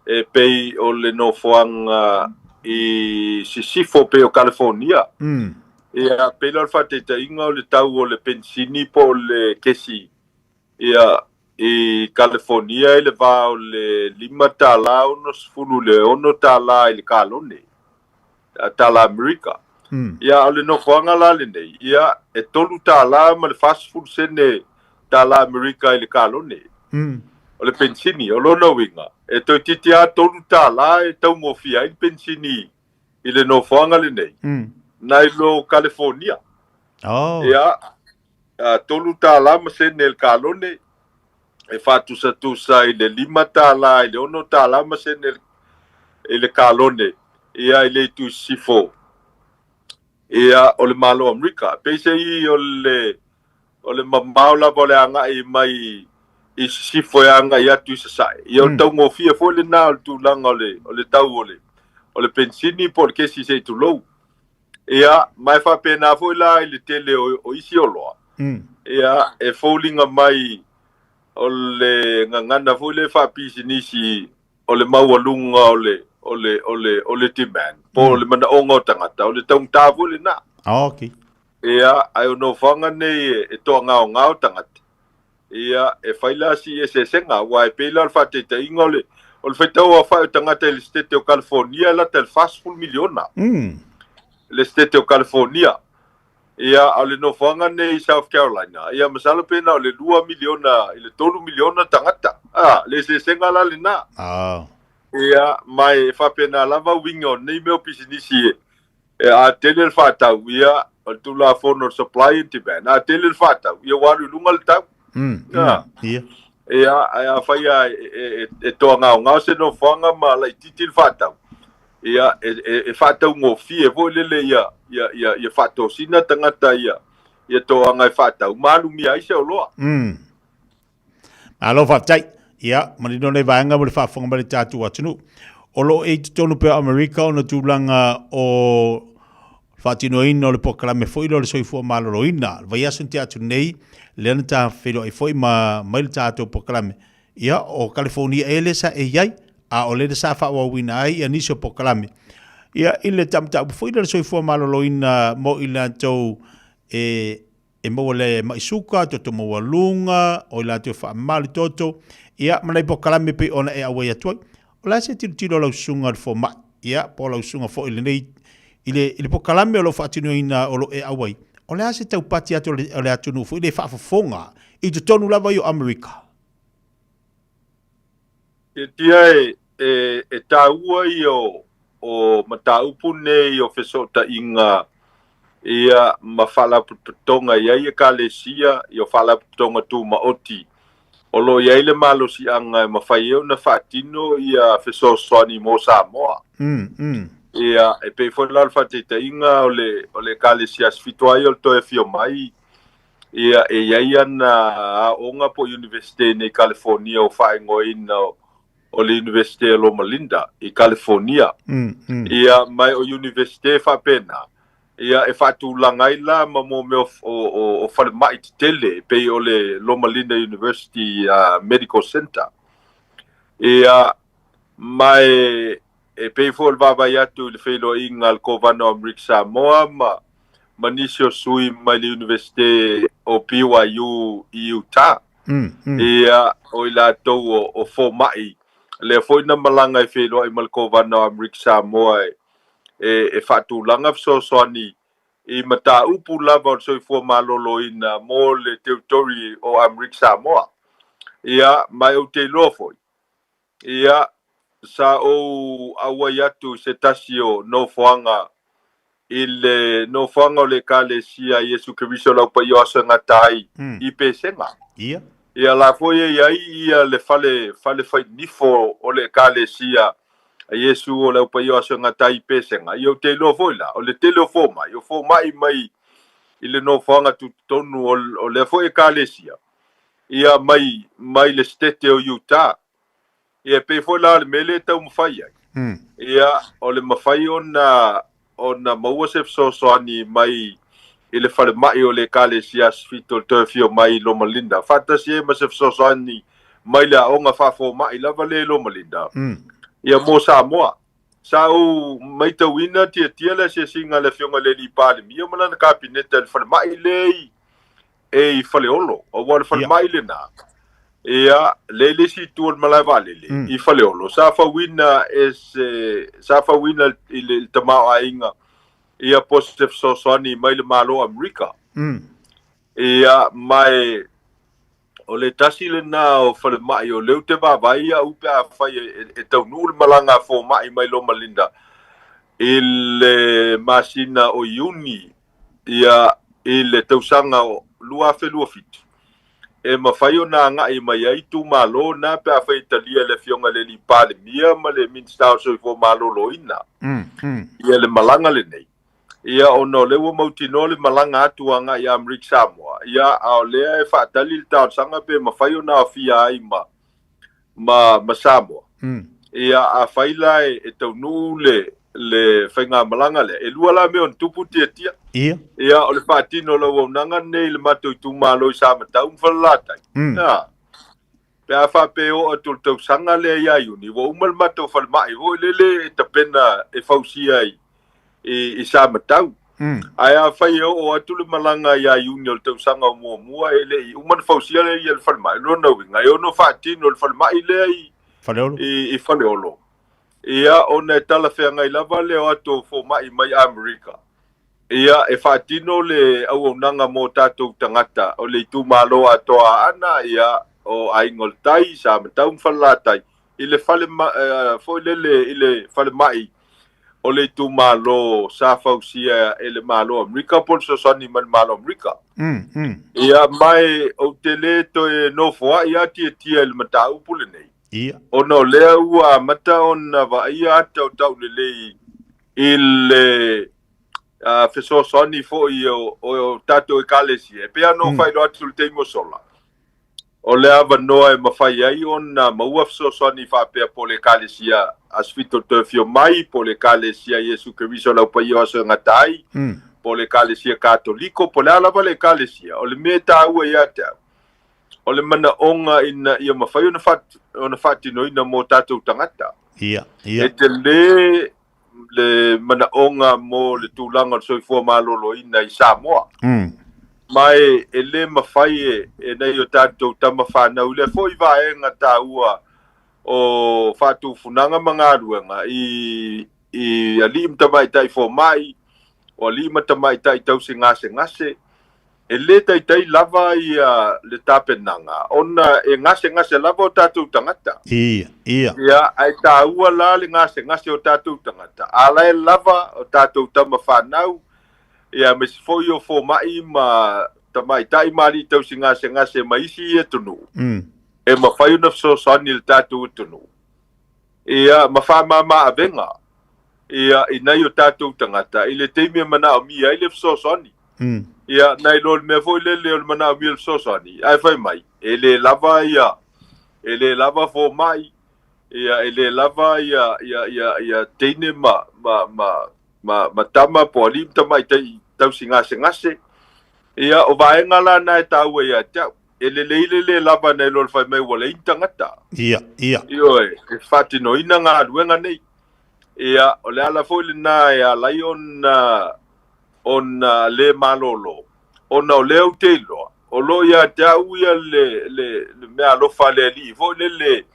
e pei o le nofoaga i sisifo pei o California. Ia, pei la o le faataitaiga o le tau o le penisini po o le kesi ia i California i le va o le $5.60 i le $6 i le kalone. tala Amerika. Ia, a o le nofoaga la lenei, ia, e $3 ma le 40 sene tala Amerika i le kalone. O le penisini, o lona uiga, e toeitiiti lava $3 e taugofie ai le penisini i le nofoaga lenei, nai lo Kalifonia. Oh. Ia, $3 ma sene i le kalone, e faatusatusa i le $5 i le $6 ma sene i le kalone, ia, i le itu sisifo, ia, o le Malo o Amerika. Peiseai o le, o le mamao lava o le agai mai i sisifo e agai atu i sasae. Ia, o le taugofie foi lena o le tulaga o le, o le tau o le, o le penisini po o le kesi se i tulou. Ia, ma e faapena foi la i le tele o, o isi oloa. Ia, e foliga mai o le gagana foi lea faapisinisi o le maualuga o le, o le, o le, o le demand, po o le manaoga o tagata, o le taugata foi lena. Ah, okay. Ia, ae o nofoaga nei e, e toagaogao tagata, ia, e fai la si eseesega, aua e pei la o le faataitaiga o le, o le faitau aofai o tagata i le Setete o California e lata i le 40 miliona. Le Setete o California. Ia, a o le nofoaga nei i South Carolina, ia, masalo pe na o le 2 miliona i le 3 miliona tagata. A, le eseesega la lena. Ia, ma e faapena lava uiga o nei mea o pisinisi e, e a tele le faatau, ia, o le Tulafono o le supply and demand, a tele le faatau, ia ua alu i luga le tau. Ia. Ia, ae afai lava e toagaogao se nofoaga ma laitiiti le faatau, Ia, e, e, e faataugofie foi lele ia, ia, ia, ia faatosina tagata ia, ia toaga e faatau, ma alumia ai se oloa. Malo faafetai. Ia, manino nei vaega mo le faafofoga mai le tatou atunuu. O lo o e i totonu pea o Amerika ona tulaga o faatinoina o le polokalame foi lea o le soifua maloloina. Le vaiaso na tea atu nei, lea na ta feiloai foi ma mai le tatou polokalame. Ia, o Kalifonia ea lea sa e i ai, a o lea sa faaauauina ai ia nisi o polokalame. Ia, i le ta'uta'u foi lea o le soifua maloloina mo i latou e e maua le ma'i suka, toto maualuga, o i latou e faamama le toto, ia, ma nai polokalame pei ona e auai atu ai. O le a se tilotilo a lau susuga i le fomai, ia, po o lau susuga foi i lenei, i le, i le polokalame o lo o faatinoina o lo o e auai, o le a se taupati atu o le, o le atunuu foi lea e faafofoga i totonu lava ia o Amerika? Tiatia e, e, e tāua ia o, o mataupu nei o fesootaiga ia ma faalapotopotoga i ai ekalesia, ia o faalapotopotoga tumaoti o lo o i ai le malosiaga e mafai ai ona faatino ia fesoasoani mo Samoa. Ia, e pei foi la o le faataitaiga o le, o le ekalesia Asi Fitu ai o le toe afio mai, ia, e i ai ana aoga po o Iunivesite i nei Kalifonia ua faaigoaina o, o le Iunivesite o Loma Linda i Kalifonia. Ia, ma o Iunivesite faapena, ia, e faatulaga ai la ma mo mea o, o, o falemai tetele, e pei o le Loma Linda University Medical Center. Ia, ma e, e pei foi o le vaavaai atu i le feiloaiga a le Kovana o Amerika Samoa ma, ma nisi o sui mai le Iunivesite o BYU i Utah. Ia, o i latou o, o fomai, lea foi na malaga e feiloai ma le Kovana o Amerika Samoa e, e, e faatulaga fesoasoani i mataupu lava o le soifua maloloina mo le territory o Amerika Samoa. Ia, ma ou te iloa foi, Ia, sa ou auai atu i se tasi o nofoaga i le nofoaga o le Ekalesia a Iesu Keriso o le Au Paia o Aso e Gata ai i Pesega. Ia. Ia la foi e i ai ia le fale, fale fai nifo o le Ekalesia a Iesu o le Au Paia o Aso e Gata ai i Pesega. Ia ou te iloa foi la, o le tele o fomai, o fomai mai i le nofoaga tutotonu o, o lea foi Ekalesia. Ia mai, mai le setete o Utah. Ia e pei foi la o le mea lea e taumafai ai. Ia, o le mafai ona, ona maua se fesoasoani mai i le falemai o le Ekalesia Asi Fitu o le toe afio mai i Loma Linda, faatasi ai ma se fesoasoani mai le aoga faafomai lava lea i Loma Linda, ia mo Samoa. Sa ou maitauina tiatia le asiasiga a le Afioga i le Alii Palemia ma lana Kapeneta i le falemai lea i e i Faleolo, aua o le falemai lena, ia, le i le isi itu o le malae vaalele, i Faleolo, sa fauina e se, sa fauina i le tamaoaiga, ia, po o se fesoasoani mai le Malo o Amerika. Ia, ma e, o le tasi lena o falemai o lea ou te vaavaai au pe afai e taunuu le malaga a fomai mai Loma Linda i le masina o Iuni ia i le tausaga o 2027, e mafai ona agai mai ai itumalo na pe afai e talia e le Afioga i le Alii Palemia ma le Minisita o le Soifua Maloloina ia le malaga lenei. Ia ona o lea ua mautinoa le malaga atu agai i Amerika Samoa, ia a o lea e faatali le talosaga pe mafai ona aofia ai ma ma, ma Samoa. Ia, afai la e, e taunuu le, le faigamalaga lea, e lua la mea ona tupu tiatia. Ia. Ia, o le faatino o le auaunaga lenei i le matou itumalo i Samatau ma Falelatai. Ia, pe a faapea e oo atu i le tausaga lea ia Iuni, ua uma le matou falemai foi lele e tapena e fausia i, i, i Samatau. Ae afai e oo atu le malaga ia Iuni o le tausaga o muamua e le i uma ona fausia lea ia le falemai, o lona uiga e ono faatino le falemai lea i Faleolo. I, i Faleolo. Ia, ona e talafeagai lava le o atu o fomai mai Amerika. Ia, e faatino le auaunaga mo tatou tagata o le itumalo atoa Aana, ia, o Aiga o le Tai, Samatau ma Falelatai, i le fale, foi lele i le falemai o le itumalo sa fausia e le Malo o Amerika po o le fesoasoani mai le Malo o Amerika. Ia, ma e, ou te le toe nofoai lava tiatia i le mataupu lenei. Ia. Ona o lea ua amata ona vaaia ata o taulelei i le fesoasoani foi o, o, o tatou ekalesia. E pei lava ona ou faailoa atu i le taimi ua sola, o le avanoa e mafai ai ona maua fesoasoani faapea po o le ekalesia Aso Fito Toe Afio Mai, po o le ekalesia Iesu Keriso o le Au Paia o Aso e Gata Ai, po o le ekalesia Katoliko, po o le a lava le ekalesia. O le mea e taua ia te au, o le manaoga ina ia mafai ona, fa, ona faatinoina mo tatou tagata. Ia, ia. E tele le manaoga mo le tulaga o le soifua maloloina i Samoa. Ma e, e le mafai e, e nei o tatou tama fanau i lea foi vaega taua o faatufunaga ma galuega i, i alii ma tamaitai fomai, o alii ma tamaitai tausi gasegase, E le taitai lava ia le tapenaga ona e gasegase lava o tatou tagata. Ia, ia. Ia, ae taua la le gasegase o tatou tagata, a la e lava o tatou tama fanau, ia aemaise foi o fomai ma tamaitai ma alii tausi gasegase ma isi atunuu, e mafai ona fesoasoani i le tatou atunuu. Ia, ma faamama avega, ia, i nai o tatou tagata i le taimi e manaomia ai le fesoasoani. Ia, nai lo le mea foi lele o le manaomia o le fesoasoani, ae fai mai, e le lava ia, e le lava fomai, ia, e le lava ia, ia, ia, ia teine ma, ma, ma, ma, ma tama po o alii ma tamaitai tausi gasegase. Ia, o vaega la na e taua ia te au. E lelei le le lava nai lo le fai mai ua leai ni tagata. Ia, ia. Ioe, e faatinoina galuega nei. Ia, o le ala foi lena e ala ai ona, ona le malolo, ona o lea ou te iloa, o lo o ia te au ia le, le, le meaalofa a le Alii foi lele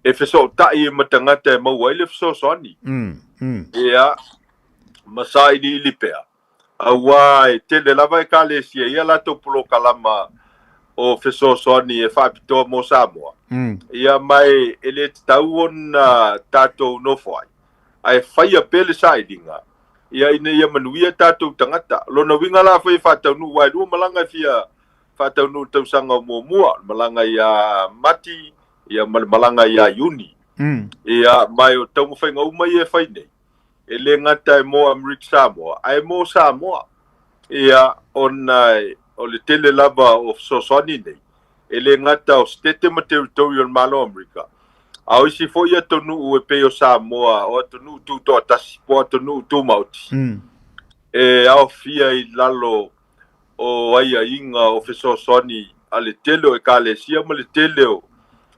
e fesootai ai ma tagata e maua ai le fesoasoani. Ia, ma sailiili pea. Auā e tele lava ekalesia i a latou polokalama o fesoasoani e faapitoa mo Samoa. Ia ma e le tatau ona tatou nofo ai, ae faia pea le sailiga, ia ina ia manuia tatou tagata. O lona uiga la afai e faataunuu, aua e lua malaga e fia faataunuu i le tausaga o muamua, o le malaga ia Mati, ia ma le malaga ia Iuni. Ia ma o taumafaiga uma ia e fai nei, e le gata e mo Amerika Samoa, ae mo Samoa. Ia, ona o le tele lava o fesoasoani nei, e le gata o Setete ma Territori o le Malo o Amerika, a o isi foi atunuu e pei o Samoa, o atunuu tutoatasi, po o atunuu tumaoti, e aofia i lalo o aiaiga o fesoasoani a le tele o ekalesia ma le tele o,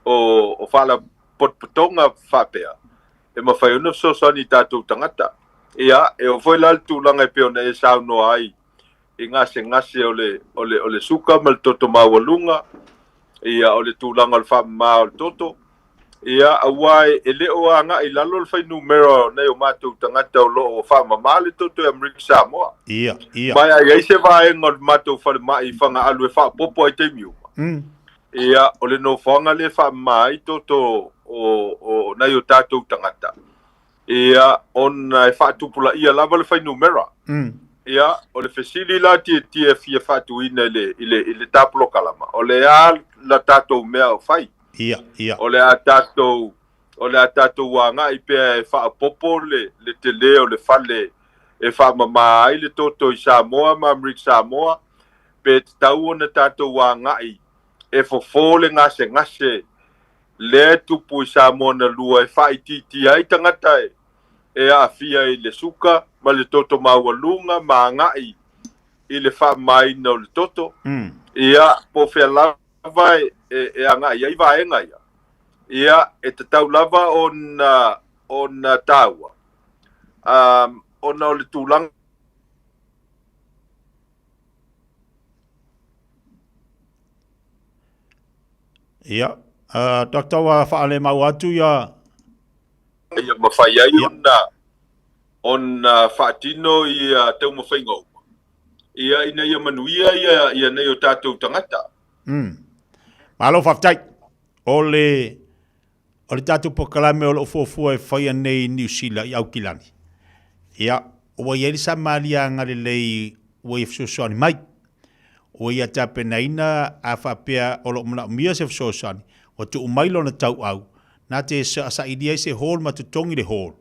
o, o faalapotopotoga faapea, e mafai ona fesoasoani i tatou tagata. Ia, e oo foi la le tulaga e pei ona e saunoa ai i gasegase o le, o le, o le suka ma le toto maualuga, ia, o le tulaga o le faamama o le toto, ia, aua e, e le o agai i lalo le fuainumera o nai o matou tagata o lo o faamama le toto i Amerika Samoa. Ia, ia. Ma a i ai se vaega o le matou falemai i Fagaalu e faaopoopo ai i taimi uma, Ia, o le nofoaga lea e faamama ai toto o, o nai o tatou tagata, ia, ona e faatupulaia lava le fuainumera. Ia, o le fesili la tietie e fia faatuina i le, i le, i le ta polokalama, o le a la tatou mea o fai? Ia, ia. O le a tatou, o le a tatou agai pea e faaopoopo le, le tele o le fale e faamama ai le toto i Samoa ma Amerika Samoa, pe tatau ona tatou agai e fofo le gasegase lea e tupu i Samoa na lua e faaitiitia ai tagata e aafia i le suka ma le toto maualuga ma agai i le faamamaina o le toto, ia, po o fea lava e agai ai vaega ia, ia, e tatau lava ona ona taua, ona o le tulaga. Ia, uh, Dr. Ua faalemau atu ia... Ia mafai ai ona, ona faatino ia taumafaiga uma. Ia ina ia manuia ia, ia nei o tatou tagata. Malo faafetai. O le, o le tatou polokalame o lo o fuafua e faia nei i Niu Sila i Aukilani. Ia, ua i ai le Samaria agalelei ua ia fesoasoani mai. Ua ia tapenaina a faapea o lo o manaomia se fesoasoani, ua tuu mai lona tauau Na te sailia ai se hall ma totogi le hall,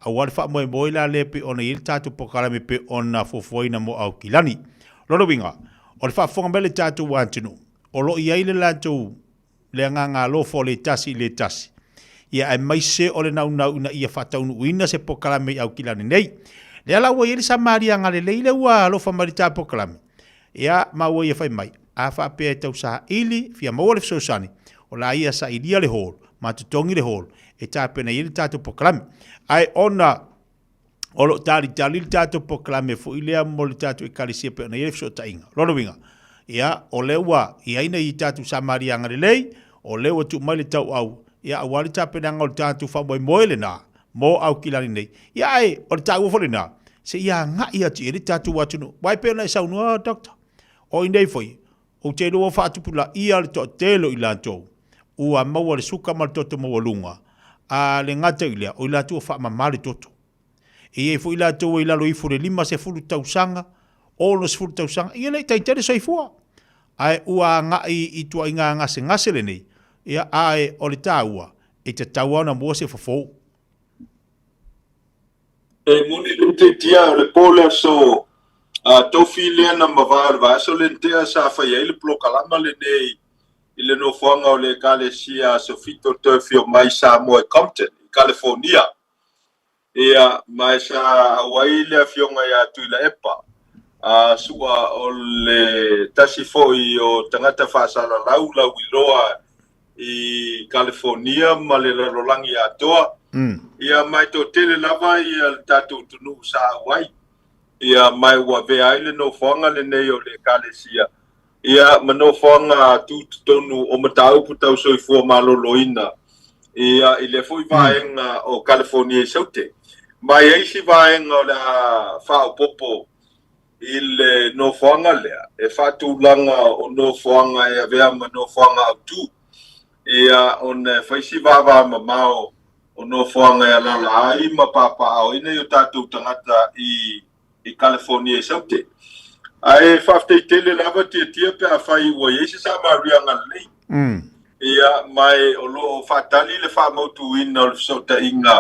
aua le faamoemoe la lea pei ona i ai le tatou polokalame pei ona fuafuaina mo Aukilani. O lona uiga, o le faafofoga mai a le tatou atunuu, o lo o i ai le latou le agaga alofa o le tasi i le tasi, ia aemaise o le naunau ina ia faataunuuina se polokalame i Aukilani nei. Lea la ua i ai le Samariaga lelei lea ua alofa mai i le ta polokalame, ia ma ua ia fai mai, a faapea e tau saili, fia maua le fesoasoani, o la ia sailia le hall, ma totogi le hall, e tapena i ai le tatou polokalame. Ae ona o lo o talitali le tatou polokalame foi lea mo le tatou ekalesia pei ona i ai le fesootaiga. O lona uiga, ia, o lea ua i ai nai tatou Samariaga lelei, o lea ua tuu mai le tauau, ia, aua le tapenaga o le tatou faamoemoe lena mo Aukilani nei. Ia, ae o le taua foi lena, se i agai atu i ai le tatou atunuu. Aua e pei ona e saunoa, Doctor, o i nei foi, ou te iloa ua faatupulaia le toatele o i latou ua maua le suka ma le toto maualuga, a le gata i lea, o i latou ua faamama le toto. E i ai foi i latou ua i lalo ifo i le 50 tausaga, 60 tausaga, ia le i taitai le soifua. Ae ua agai i ituaiga gasegase lenei, ia, ae o le taua, e tatau lava ona maua se fofo. E moni le tiatia o le po le aso a tofi lea na mavae o le vaiaso le ntea sa fai ai le polokalama lenei i le nofoaga o le Ekalesia Aso Fito Toe Afio Mai Samoa i Compton, i Kalifornia. Ia, ma e sa auai le afioga ia Tuilaepa, a sua o le tasi foi o tagata faasalalau lauiloa i Kalifornia ma le lalolagi atoa. Ia, ma e toatele lava ia le tatou atunuu sa auai. Ia, ma e ua avea ai le nofoaga lenei o le Ekalesia Ia, ma nofoaga tutotonu o mataupu tau soifua maloloina, ia, i lea foi vaega o Kalifornia i Saute. Ma e i ai isi vaega o le a faaopoopo i le nofoaga lea, e faatulaga o nofoaga e avea ma nofoaga autu, ia, ona e fai si vavamamao o nofoaga e alaala ai ma papaaao ai nai o tatou tagata i i Kalifornia i Saute. Ae faafetai tele lava Tiatia pe afai ua i ai se Samariaga lelei. Ia, ma e o lo o faatali le faamautuina o le fesootaiga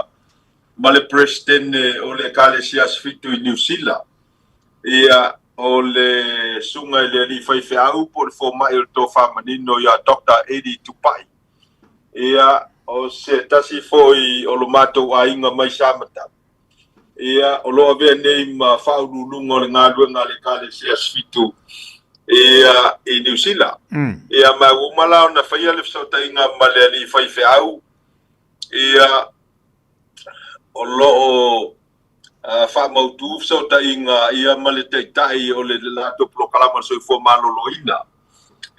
ma le Peresetene o le Ekalesia Aso Fitu i Niu Sila. Ia, o le Susuga i le Alii Faifeau po o le Fomai o le Tofa Manino ia Doctor Eddie Tupai. Ia, o se tasi foi o lo matou aiga mai Samatau. Ia, o lo o avea nei ma faauluuluga o le galuega a le Ekalesia Aso Fitu ia, i Niu Sila. Ia, ma ua uma la ona faia le fesootaiga ma le alii faifeau, ia, o lo o faamautu fesootaiga ia ma le taitai o le latou polokalama o le soifua maloloina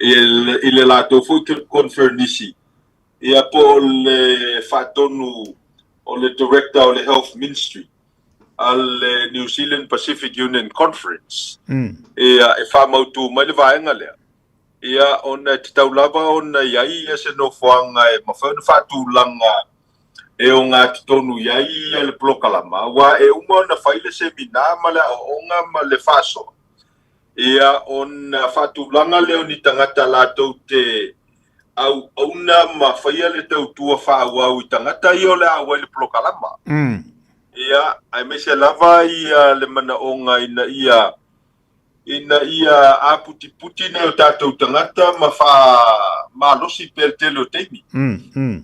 i le latou foi conferenisi Ia po o le faatonu o le Director o le Health Ministry a le New Zealand Pacific Union Conference, ia e faamautu mai le vaega lea, ia ona e tatau lava ona i ai ia se nofoaga e mafai ona faatulaga e ogatotonu i ai ia le polokalama, aua e uma ona fai le semina ma le aoaoga ma le faasoa, ia ona faatulaga lea o ni tagata latou te auauna ma faia le tautua faaauau i tagata ia o le a auai le polokalama. Ia, aemaise lava ia le manaoga ina ia ina ia aputiputi nai o tatou tagata ma faamalosi pea le tele o taimi.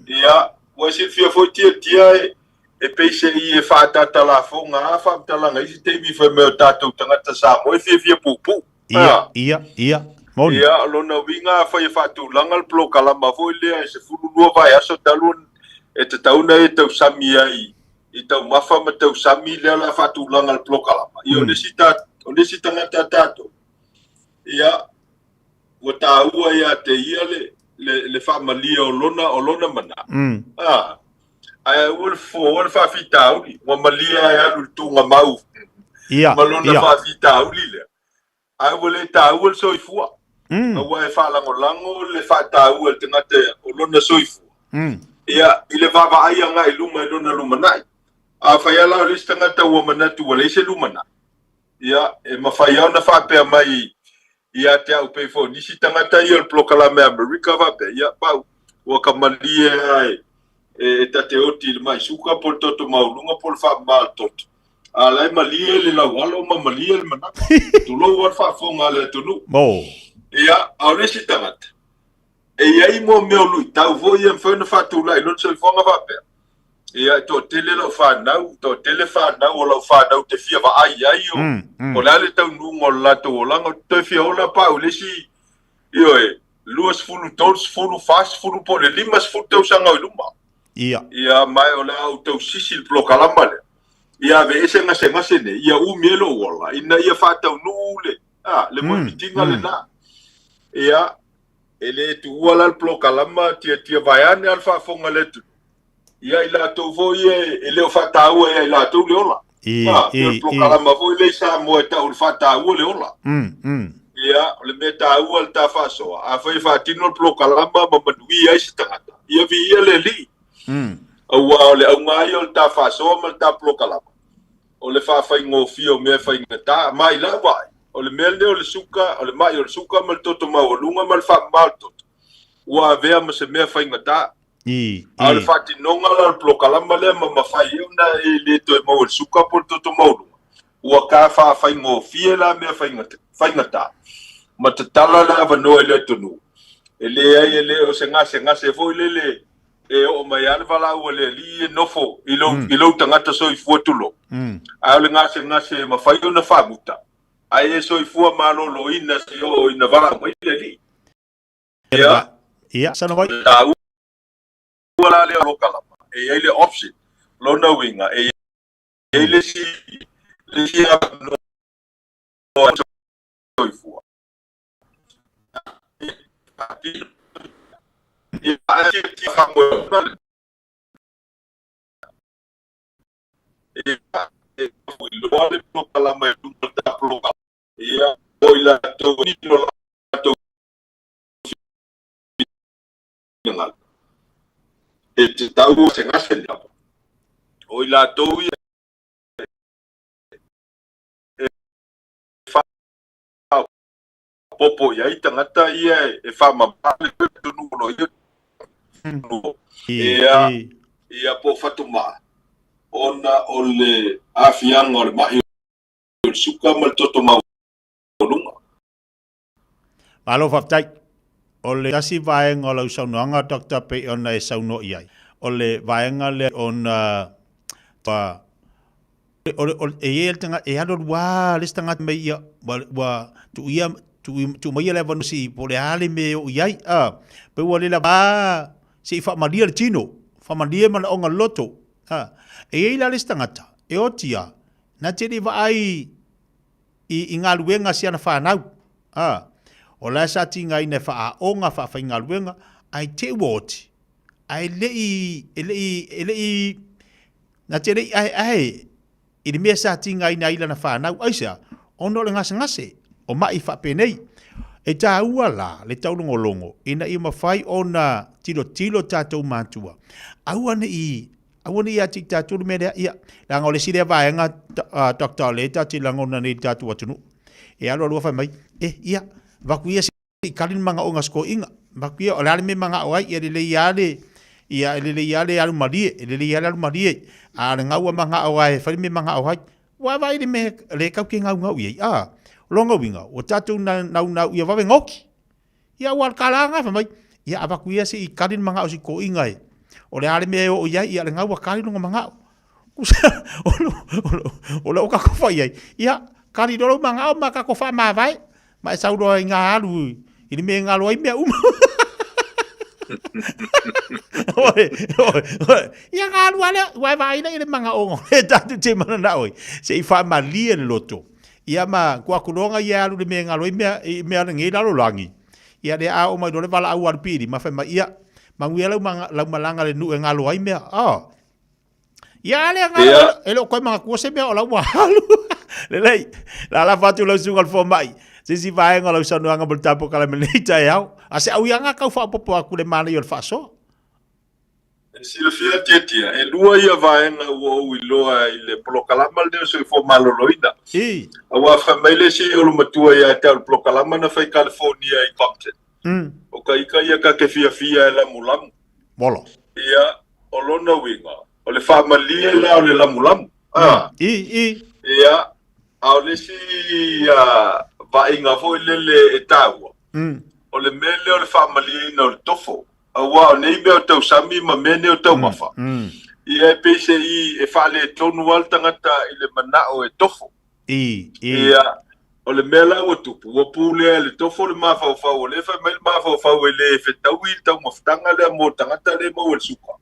Ia, ua e silafia foi Tiatia e e pei se i e faaataata lafoga a faamatalaga i isi taimi fai mai o tatou tagata Samoa e fiafia puupuu. Ia, ia, ia, moni. Ia, o lona uiga afai e faatulaga le polokalama foi lea e 12 vaiaso talu e tatau ona e tausami ai i taumafa ma tausami lea o le a faatulaga le polokalama. Ia, o le isi ta, o le isi tagata a tatou, ia, ua taua ia te ia le, le, le faamalie o lona, o lona mana. Ah, ae aua le fofo le faafitauli, ua malie ae alu i le tuugamau ma lona faafitauli lea. Ae ua le taua le soifua. Aua e faalagolago le faataua e le tagata o lona soifua. Ia, i le vaavaai agai i luma i lona lumanai. Afai lava la o le isi tagata ua manatu ua leai se lumanai, ia, e mafai lava ona faapea mai ia te au pei foi o nisi tagata ia o le polokalame a Amerika faapea, ia, pau, ua ka malie lava e. E, e ta te oti i le mai suka po le toto mauluga po le faamamā o le toto. A la e malie le laualo ma malie le manava. Tulou a le faafofoga a le atunuu. Oh. Ia, a o le isi tagata, e i ai mo mea o luitau foi ia e mafai ona faatulai i lona soifuaga faapea. Ia, e toatele lau fanau, toatele fanau o lau fanau te fia vaai i ai o, mm, mm. o le a le taunuuga o le latou olaga, ou te toe fia ola pau i le isi, ioe, 20, 30, 40 po o le 50 tausaga o i luma. Ia. Ia, ma o le a ou tausisi i le polokalama lea. Ia aveese gasegase nei, ia umi ai lou ola, ina ia faataunuu le, a, le moemitiga lena. Ia, e le tuua la le polokalama, tiatia vaeane lava le faafofoga a le atunuu. Ia, i latou foi ia e le o faataua ia i latou le ola. I, A, i, o le polokalama foi lea i Samoa e tau o le faataua le ola. Ia, o le mea taua le ta faasoa, afai e faatino le polokalama ma manuia ai se tagata, ia viia le Alii. Aua o le auga lava ia o le ta faasoa ma le ta polokalama, o le faafaigofie o mea faigata. Ma i lau vaai, o le mea lenei o le suka, o le mai o le suka ma le toto maualuga ma le faamama o le toto, ua avea ma se mea faigata. I, A o le faatinoga la o le polokalama lea ma mafai ai ona e le toe maua i le suka po o le toto maualuga, ua ka faafaigofie la mea faigata ma tatala le avanoa i le atunuu. E leai e le o se gasegase foi lele e oo mai lava le valaau a le Alii e nofo i lou, i lou tagata soifua tulou, a o le gasegase e mafai ona faamuta, ae e soifua maloloina se oo ina valaau mai le Alii. Ia, ia, sana vai. Taua la lea polokalama, e i ai le option, lona uiga, e i ai le isi, le isi avanoa soifua. Ia, e iloa le polokalama i luma o le ta polokalama. Ia, o i latou e lo latou finagalo. E tatau gasegase lava. O i latou ia e faaopoopo i ai tagata ia e faamama le atunuu o lo o i ai. Ia, po o Fatumaa, ona o le aafiaga o le mai o le suka ma le toto maualuga. Malo faafetai. O le tasi vaega o lau saunoaga Doctor pei ona e saunoa i ai, o le vaega lea ona ua o le, o le, e i ai le tagata, e alu alu lava le isi tagata mai ia, ua, ua tuu ia, tuu, tuu mai ia le avanoa se i po o le a le mea e oo i ai, a, pei ua le lava se i faamalie le tino, faamalie manaoga loto, a. E i ai la le isi tagata, e oti lava, na te le i vaai i, i galuega a si ana fanau. A, o la e sa tigaina e faaaoga, faafaigaluega, ae te ua oti, ae le i, e le i, e le i, na te le i aeae i le mea sa tigaina ai lana fanau. Aisea? Ona o le gasegase, o ma'i faapenei. E taua la le taulogologo ina ia mafai ona tilotilo tatou matua, aua ne i Aua ne i ia te i tatou le mea lea, ia, leaga o le isi lea vaega, Doctor, o lea e tatou te lagona nei i le tatou atunuu. E alu alu lava fai mai, eh, ia, avatu ia se i kali le manaoga o si toeaina. Avatu ia, o le a le mea e manao ai, ia lelei lava le, ia, e lelei lava le alu malie, e lelei lava le alu malie. A o lena ua manao lava e fai le mea e manao ai. Ua vaai le mea lea tatou te naunau i ai, a, o lona uiga, ua tatou naunau ia vave gaoki. Ia ua kala lava fai mai, ia avatu ia se i kali le manao o si toeaina e. O le a le mea e oo i ai, ia lena ua kali lona manao. O lea ua tatou fai i ai, ia kali loa lou manao ma tatou faamavae, ma e sau loa i ga alu i le mea e galo ai mea uma. Oi, oi, oi. Ia ga alu lava lea, ua e vaai lea i le manaoga o lea tatou te mananao ai, se i faamalie le loto. Ia ma kuakuloga ia e alu i le mea e galo ai mea, i mea o lenei lalolagi. Ia lea a oo mai loa le valaau a le pili, ma fai mai, ia, manuia lau, lau malaga i le nuu e galo ai mea. Oh. Ia a lea galo, yeah. e le o koe manatua se mea o lau ua alu. Lelei, la lafo atu lau susuga i le fomai, se isi vaega o lau saunoaga mo le tatou polokalame i lenei taeao. A se auiaga tau faaopoopo atu i le manaia o le faasoa. E silafia Tiatia, e lua ia vaega ua ou iloa i le polokalama lenei o Soifua Maloloina. I. Aua fai mai le isi olomatua ia te au i le polokalama na fai i California i Compton. O ka ika ia ka te fiafia e lamulamu. Molo. Ia, o lona uiga, o le faamalie la o le lamulamu. A. I, i. Ia, a o le isi vaaiga foi lele e taua, o le mea lea o le faamalieina o le tofo. Aua o nei mea o tausami ma mea nei o taumafa, ia e pei se i e faaletonu lava le tagata i le manao e tofo. I, i. Ia, o le mea la ua tupu, ua pulea e le tofo le mafaufau, o lea e fai mai le mafaufau e le fetaui le taumafataga lea mo le tagata lea e maua i le suka.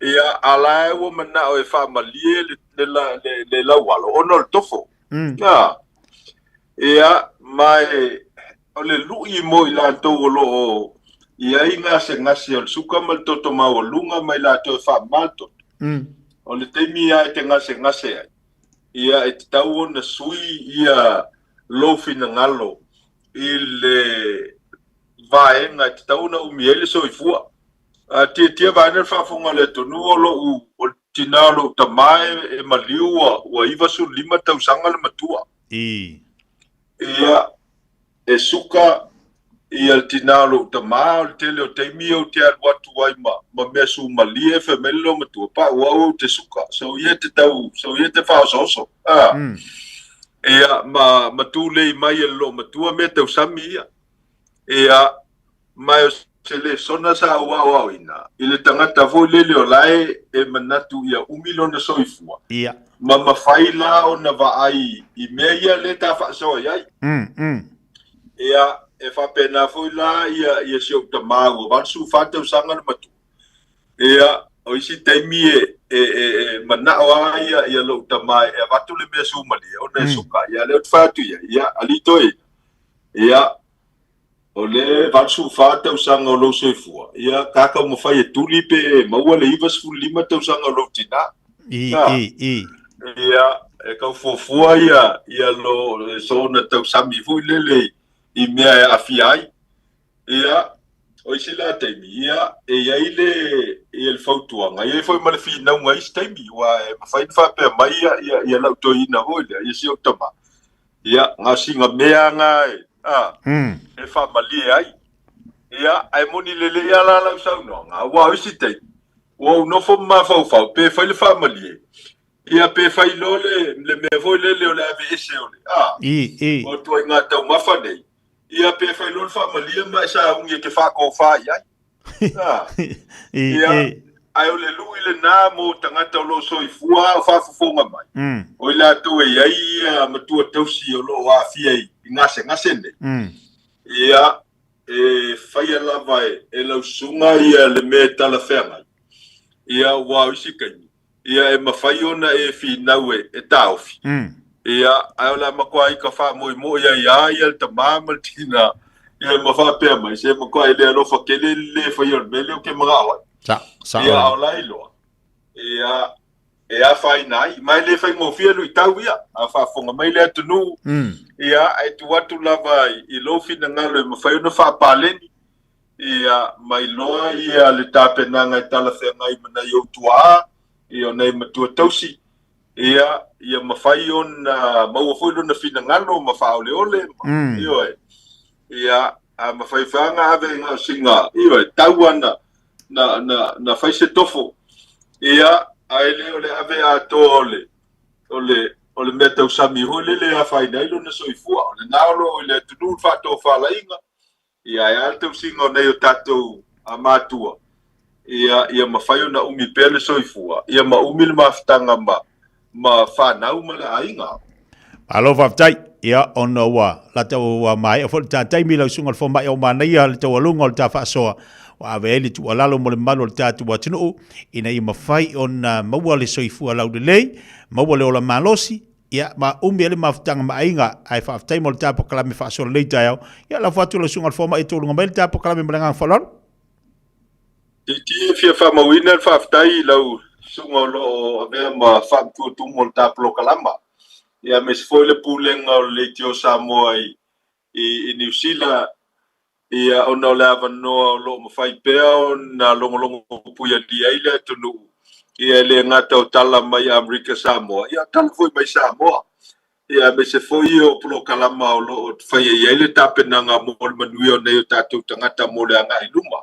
Ia, a la e ua manao e faamalie le, le, le, le laualo ona o le tofo. A, ia, ma e, o le lui mo i latou o lo o i ai gasegase o le suka ma le toto maualuga ma i latou e faamama le toto. O le taimi lava e te gasegase ai, ia e tatau ona sui ia lou finagalo i le vaega e tatau ona umi ai le soifua. A tiatia vaena le faafofoga a le atunuu o lou o le tinā o lou tamā e maliu ua ua 95 tausaga le matua. I. Ia e suka ia le tinā o lou tamā o le tele o taimi ou te alu atu ai ma ma mea sumalie fai mai le loomatua pau au ou te suka so ia te tau so ia te faaosooso a ia ma ma tulei mai e le loomatua mea tausami ia ia ma o se lesona sa ou aoaoina i le tagata foi lele o la e e manatu ia umi lona soifua Ia. ma mafai la ona vaai i mea ia lea ta faasoa i ai. Ia, e faapena foi la ia ia si ou tamā ua 84 tausaga le matua. Ia, o isi taimi e e e, e manao lava ia ia lou tamā e avatu le mea sumalie ona e suka. Ia lea ou te fai atu i ai, ia, alii toeaina, ia, O le 84 tausaga o lou soifua, ia ka taumafai e tuli pe e maua le 95 tausaga o lou tinā. I, i, i. Ia, e tau fuafua ia, ia lo soona tausami foi lele i mea e aafia ai. Ia, o isi la taimi, ia, e i ai le, ia le fautuaga, e i ai foi ma le finauga i isi taimi, aua e mafai ona faapea mai ia, ia, ia lau toeaina foi lea, ia si ou tama, Ia, gasiga mea nga e, a, e faamalie ai. Ia, ae moni lelei lava la lau saunoaga, aua o isi taimi, ua ou nofo ma mafaufau pe fai le faamalie, ia pe fai loa le, le mea foi lele o le aveese o le, a, I, i. o ituaiga taumafa nei, ia pe fai loa le faamalie ma e sauni e te faatofa i ai. A, I, ia, i. ae o le lui lenā mo tagata o lo o soifua a o faafofoga mai, o i latou e i ai ia matua tausi o lo o aafia i gasegase nei, ia, e faia lava e lau susuga ia le mea e talafeagai, ia, aua o isi taimi, ia e mafai ona e finau e taofi, ia, ae o le a matua ita faamoemoe ai lava ia le tamā ma le tinā, ia ma faapea mai, se matua e le alofa tele le lē faia o le mea lea ou te manao ai. Sa, sa Ia, a o la iloa, ia, e afaina ai, ma e le faigofie luitau ia, a faafofoga mai le atunuu, ia, ae tuu atu lava i lou finagalo e mafai ona faapaleni, Ia, mai loa ia le tapenaga e talafeagai ma nai ou tuaa, ia o nai matua tausi, ia, ia mafai ona maua foi lona finagalo ma faaoleole, ma, ioe, ia, a mafai foi ona ave i gaosiga, ioe, tau ana na, na, na fai se tofo, ia, ae le o le ave atoa o le, o le, o le mea tausami foi lele e afaina ai lona soifua. O lena o lo o i le atunuu le faatofalaiga, Ia, e a le tausiga o nei o tatou matua, ia, ia mafai ona umi pea le soifua, ia ma umi le mafutaga ma, ma fanau ma le aiga. Malo faafetai. Ia, ona ua lata ua maea foi le ta taimi lau susuga i le fomai o manaia le taualuga o le ta faasoa ua ave ai le tuualalo mo le mamalu o le tatou atunuu ina ia mafai ona maua le soifua laulelei, maua le ola malosi, Ia, ma umi ai le mafutaga ma aiga, ae faafetai mo le ta polokalame faasoa lelei taeao. Ia, lafo atu lau susuga i le fomai e toluga mai le ta polokalame ma le agaga faaaloalo. TT e fia faamauina le faafetai i lau susuga o lo o avea ma faamatuatumu o le ta polokalama, ia aemaise foi le Pulega o le Leitio Samoa i i Niu Sila, ia, ona o le avanoa o lo o mafai pea ona logologo puialii ai le atunuu, ia, e le gata o tala mai Amerika Samoa, ia, o tala foi mai Samoa, ia, aemaise foi o polokalama o lo o faia i ai le tapenaga mo le manuia o nei o tatou tagata mo le agai i luma.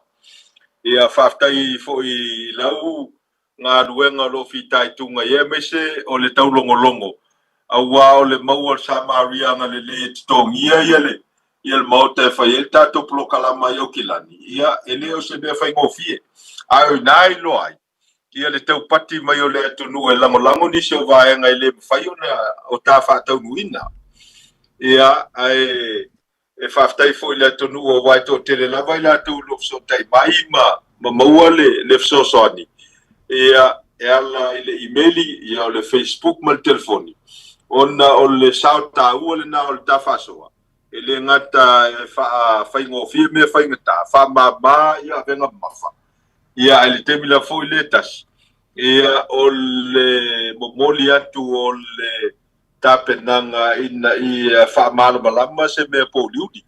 Ia, faafetai foi i lau galuega o lo o fitaituga i ai aemaise o le taulogologo aua o le maua o le Samaria agalelei e totogia ia le ia le Maota e fai ai le tatou polokalama i Aukilani, ia e le o se mea faigofie. Ae o i ina e iloa ai ia le taupati mai o le atunuu e lagolago nisi o vaega e le mafai ona o ta faataunuuina. Ia, ae e faafetai foi i le atunuu aua e toatele lava i latou o lo o fesootai mai ma ma maua le le fesoasoani ia e ala i le imeli, ia o le Facebook ma le telefoni ona o le sao taua lena o le ta faasoa e le gata e faafaigofie mea faigata, faamama ia avega mamafa ia ae le taimi lava foi lea tasi ia o le momoli atu o le tapenaga ina ia faamalamalama se mea pouliuli.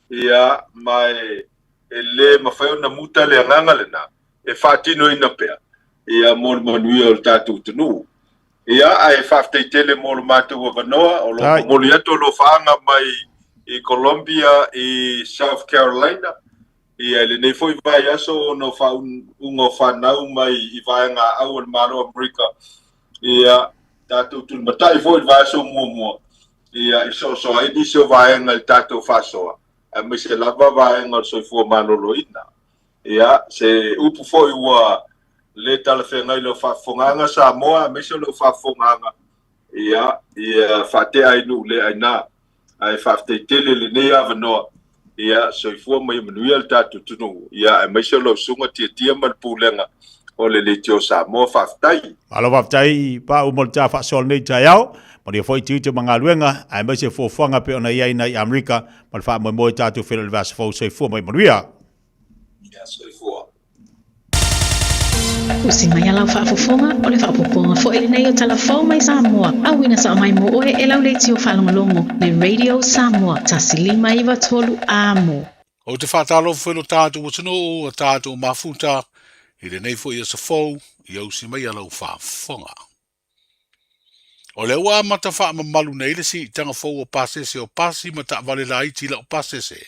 Ia, ma e, e le mafai ona muta le agaga lena, e faatinoina pea, ia, mo le manuia o le tatou atunuu. Ia, ae faafetai tele mo lo matou avanoa, o lo o momoli atu alofaaga mai i Columbia i South Carolina, ia, i lenei foi vaiaso ona o faauuga o fanau mai i vaega au o le Malo o Amerika, ia, tatou tulimatai foi i le vaiaso muamua, ia, i soasoa ai nisi o vaega i le tatou faasoa, aemaise lava vaega o le soifua maloloina. Ia, se upu foi ua le talafeagai i lau faafofogaaga Samoa, aemaise o lau faafofogaaga, ia, ia faatea ai nuu le aina. Ae faafetai tele i lenei avanoa, ia, soifua ma ia manuia le tatou atunuu, ia, aemaise o lau susuga Tiatia ma le Pulega o le Leitio Samoa. Faafetai. Malo faafetai Pau mo le ta faasoa lenei taeao. Manuia foi tiute ma galuega, aemaise fuafuaga pei ona i ai nai Amerika ma le faamoemoe tatou feiloai i le vaiaso fou. Soifua ma ia manuia. Ia soifua. Usi mai a lau faafofoga, o le faaopoopoga foi lenei o Tala Fou mai Samoa, auina sao mai mo oe e lau leitio faalogologo, le Radio Samoa 1593 Amo. Ou te faatalofa foi i lo tatou atunuu, a tatou mafuta, i lenei foi aso fou, ia usi mai a lau faafofoga. O lea ua amata faamamalu nei le siitaga fou o pasese o pasi ma taavale laiti lau pasese,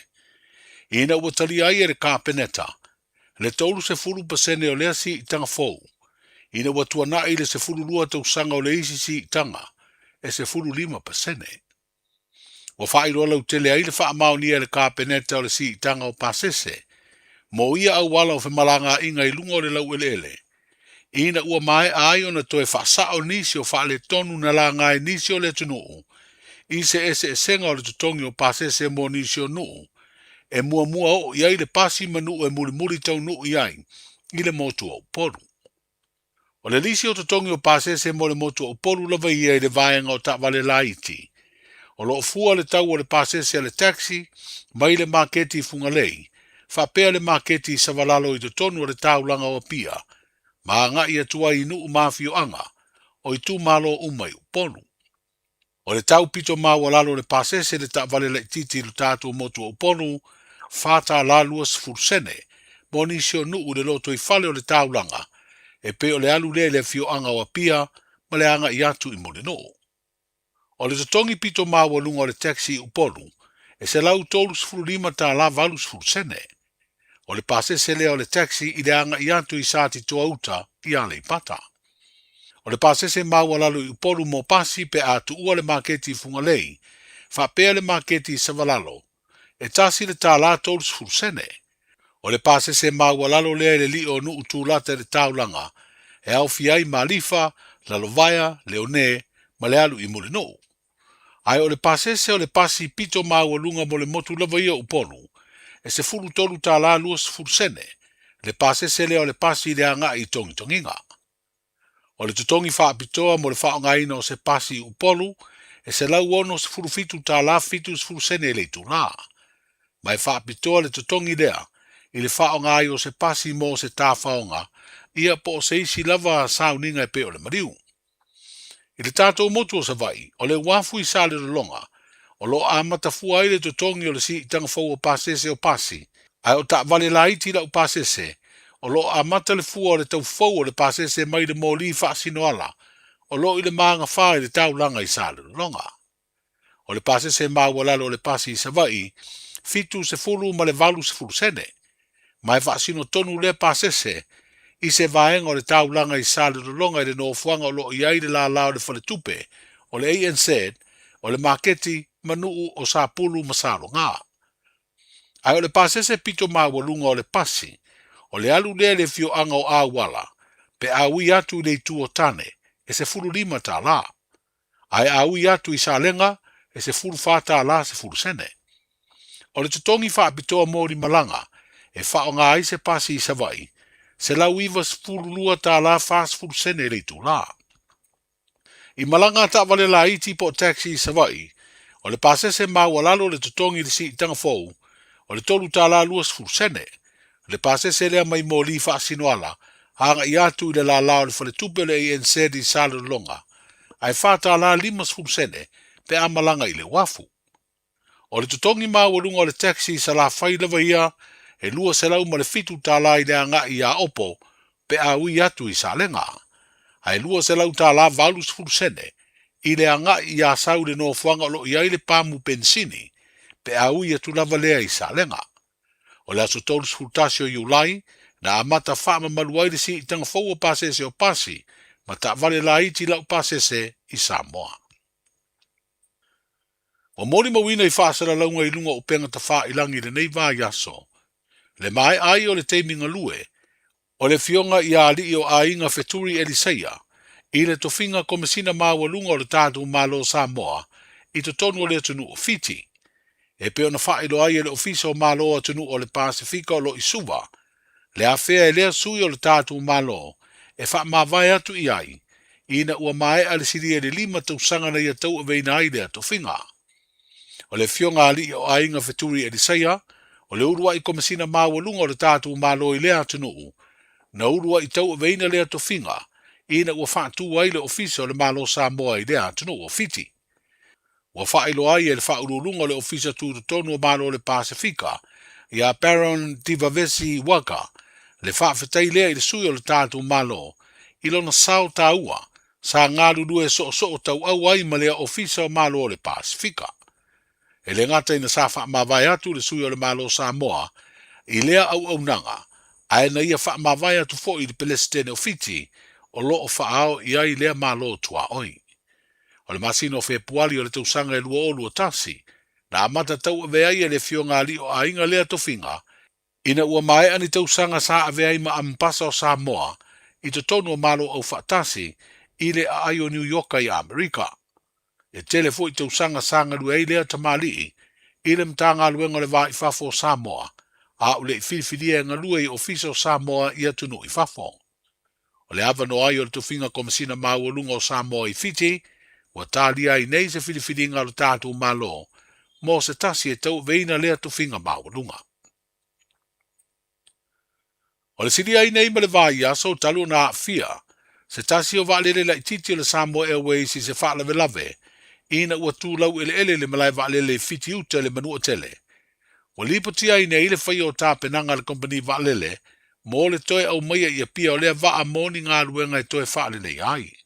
ina ua talia ai e le Kapeneta le 30% o lea siitaga fou, ina ua tuanai le 12 tausaga o le isi siitaga e 15%. Ua faailoa lautele ai le faamaonia e le Kapeneta o le siitaga o pasese mo ia auala o femalagaaiga i luga o le laueleele, ina ua maea ai ona toe faasao nisi o faaletonu na laga e nisi o le atunuu i se eseesega o le totogi o pasese mo nisi o nuu e muamua oo i ai le pasi ma nuu e mulimuli taunuu i ai i le motu o Upolu. O le lisi o totogi o pasese mo le motu o Upolu lava ia i le vaega o taavale laiti. O lo o fua le tau o le pasese a le taxi mai le maketi i Fugalei, faapea le maketi i Savalalo i totonu o le taulaga o Apia, ma agai atu ai i nuu ma afioaga o itumalo uma i Upolu. O le tau pito maualalo o le pasese le taavale laitiiti i lo tatou motu o Upolu, $4.20 mo nisi o nuu i le lotoifale o le taulaga, e pei o le alu lea i le afioaga o Apia ma le agai atu i Mulinuu. O le totogi pito maualuga o le taxi i Upolu, e $135.80. O le pasese lea o le taxi i le agai atu i Satitoa-uta i Aleipata. O le pasese maualalo i Upolu mo pasi pe a tuua le maketi i Fugalei, faapea le maketi i Savalalo, e $1.30. O le pasese maualalo lea i le lio o nuu tulata i le taulaga, e aofia ai Malifa, Lalovaea, Leone ma le alu i Mulinuu. Ae o le pasese o le pasi pito maualuga mo le motu lava ia o Upolu, e $13.20 le pasese lea o le pasi i le agai i Togitogiga. O le totogi faapitoa mo le faaaogaina o se pasi i Upolu e $167.70 i le itulā. Ma e faapitoa le totogi lea i le faaaoga ai o se pasi mo se tafaoga ia po o se isi lava sauniga e pei o le maliu. I le tatou motu o Savaii, o le uafu i Salelologa, o lo o amata fua ai le totogi o le siitaga fou o pasese o pasi, ae o taavale laiti lau pasese, o lo o amata le fua o le tau fou o le pasese mai le moli faasinoala o lo o i le magafa i le taulaga i Salelologa. O le pasese maualalo o le pasi i Savaii, 78 sene. Ma e faasino tonu lea pasese i se vaega o le taulaga i Salelologa i le nofoaga o lo o i ai le lālā o le faletupe o le ANZ o le maketi ma nuu o Sapulu ma Saloga. Ae o le pasese pito maualuga o le pasi, o le alu lea i le afioaga o Auala pe a ui atu i le itu o Tane e $15. Ae a ui atu i Salega e $14.10. O le totogi faapitoa mo ni malaga e faaaoga ai se pasi i Savaii, $192.40 i le itulā. I malaga a taavale laiti po o taxi i Savaii, o le pasese maualalo le totogi i le siitaga fou, o le $3.20. Le pasese lea mai moli faasinoala agaʻi atu i le lālā o le faletupe o le ANZ i Salelologa, ae $4.50 pe a malaga i le uafu. O le totogi maualuga o le taxi i Salafai lava ia e $207 i le agai i Aopo pe a ui atu i Salega, ae $200.80 i le agai i Asau i le nofoaga o lo o i ai le pamu penisini pe a ui atu lava lea i Salega. O le aso 31 o Iulai na amata faamamalu ai le siitaga fou o pasese o pasi ma taavale laiti laupasese i Samoa. Ua molimauina i faasalalauga i luga o upega tafailagai i lenei vaiaso, le maea ai o le taimi galue o le Afioga ia Alii o Aiga Feturi Eliseia i le tofiga Komesina Maualuga o le tatou Malo o Samoa i totonu o le atunuu o Fiti. E pei ona faailoa ai e le Ofisa o Malo o Atunuu o le Pasefika o lo o i Suva, le afea e lea sui o le tatou Malo e faamavae atu i ai ina ua maea le silia i le 5 tausaga na ia tauaveina ai lea tofiga. O le Afioga Alii o Aiga Feturi Eliseia, o le uluai Komesina Maualuga o le tatou Malo i lea atunuu, na uluai tauaveina lea tofiga ina ua faatu ai le Ofisa o le Malo Samoa i lea atunuu o Fiti. Ua faailoa ai e le Faauluuluga o le Ofisa Tutotonu o Malo o le Pasefika, ia Baron Divavesi Waga, le faafetai lea i le sui o le tatou Malo i lona sao taua sa galulue soosoo tauau ai ma lea Ofisa o Malo o le Pasefika. E le gata ina sa faamavae atu le sui o le Malo Samoa i lea auaunaga, ae na ia faamavae atu foi i le Pelesitene o Fiti o lo o faaao i ai lea Malo tuaoi. O le masina o Fepuari o le tausaga e 2021, na amata tauave ai e le Afioga Alii o Aiga lea tofiga, ina ua maea ni tausaga sa avea ai ma Amepasa o Samoa i totonu o Malo Aufaatasi i le aai o Niu Ioka i Amerika. E tele foi tausaga sa galue ai lea tamalii i le Matagaluega o le Va i Fafo o Samoa, a o le i filifilia e galue i Ofisa o Samoa i atunuu i fafo. O le avanoa ai o le tofiga Komesina Maualuga o Samoa i Fiti, ua talia ai nei se filifiliga a lo tatou Malo mo se tasi e tauaveina lea tofiga maualuga. O le silia ai nei ma le vaiaso talu ona aafia se tasi o vaalele laitiiti o le Samoa Airways i se faalavelave ina ua tu laueleele le malae vaalele i Fiti Uta i le Manuatele. Ua lipotia ai nei le faia o tapenaga a le kompeni vaalele mo le toe aumaia i Apia o lea vaa mo ni galuega e toe faaleleia ai.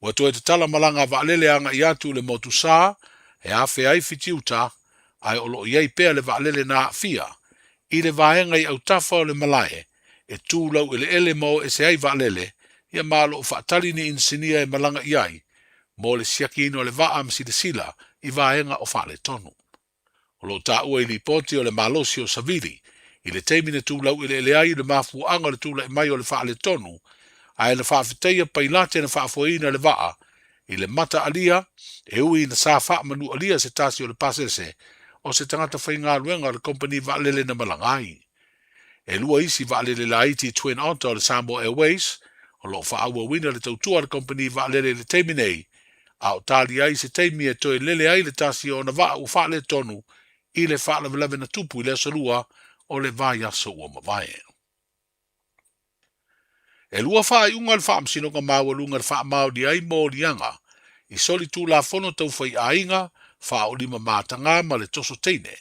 Ua toe tatala malaga a vaalele agai atu i le motu sa e afea ai Fiti Uta, ae o lo o i ai pea le vaalele na aafia i le vaega i autafa o le malae e tu laueleele ma o ese ai vaalele, ia ma o lo o faatali ni inisinia e malaga i ai mo le siakiina o le vaa ma silasila i vaega o faaletonu. O lo o taua i lipoti o le malosi o Savili i le taimi na tu laueleele ai le mafuaaga o le tulai mai o le faaletonu, ae na faafetaia pailate na faafoeina le vaa i le mata alia e ui ina sa faamanualia se tasi o le pasese o se tagata faigaluega o le kompeni vaalele na malaga ai. E 2 isi vaalele laiti Twin Otter o le Samoa Airways o lo o faaauauina le tautua a le kompeni vaalele i le taimi nei, a o tali ai se taimi e toe lele ai le tasi o ona vaa ua faaletonu i le faalavelave na tupu i le aso 2 o le vaiaso ua mavae. E 2 faaiuga o le Faamasinoga Maualuga na faamaonia ai moliaga i soli Tulafono tau faiaiga, faaolima mataga ma le toso teine.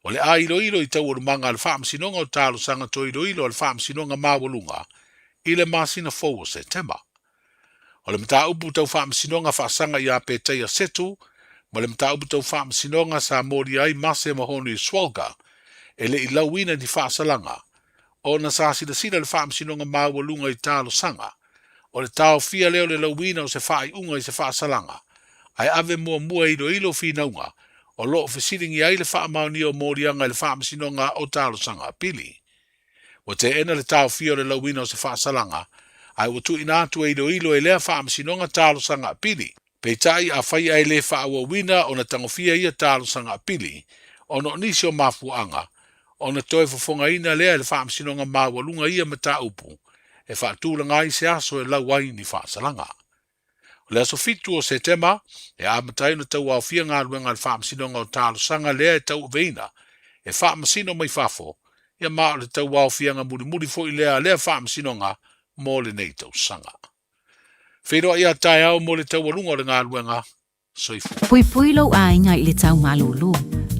O le a iloilo i taualumaga a le Faamasinoga o Talosaga toe iloilo a le Faamasinoga Maualuga i le masina fou o Setema. O le mataupu tau faamasinoga faasaga ia Petaia Setu ma le mataupu tau faamasinoga sa molia ai Mase ma Honu Swalga e le i lauina ni faasalaga. ona sa silasila le Faamasinoga Maualuga i talosaga, o le taofia lea o le lauina o se faaiuga i se faasalaga, ae ave muamua e iloilo finauga o lo o fesiligia ai le faamaonia o moliaga i le Faamasinoga o Talosaga Apili. Ua teena le taofia o le lauina o se faasalaga, ae ua tuuina atu e iloilo e lea Faamasinoga Talosaga Apili. Peitai, afai ae le faaauauina ona tagofia ia talosaga apili ona o nisi o mafuaaga, ona toe fofogaina lea e le Faamasinoga Maualuga ia mataupu e faatulaga ai se aso e lau ai ni faasalaga. O le aso 7 o Setema e amata ai ona tauaofia galuega a le Faamasinoga o Talosaga lea e tauaveina e faamasino mai fafo, ia ma o le tauaofiaga mulimuli foi lea a lea Faamasinoga mo lenei tausaga. Feiloai a taeao mo le taualuga o le galuega. Soifua. Puipui lou aiga i le tau malūlū.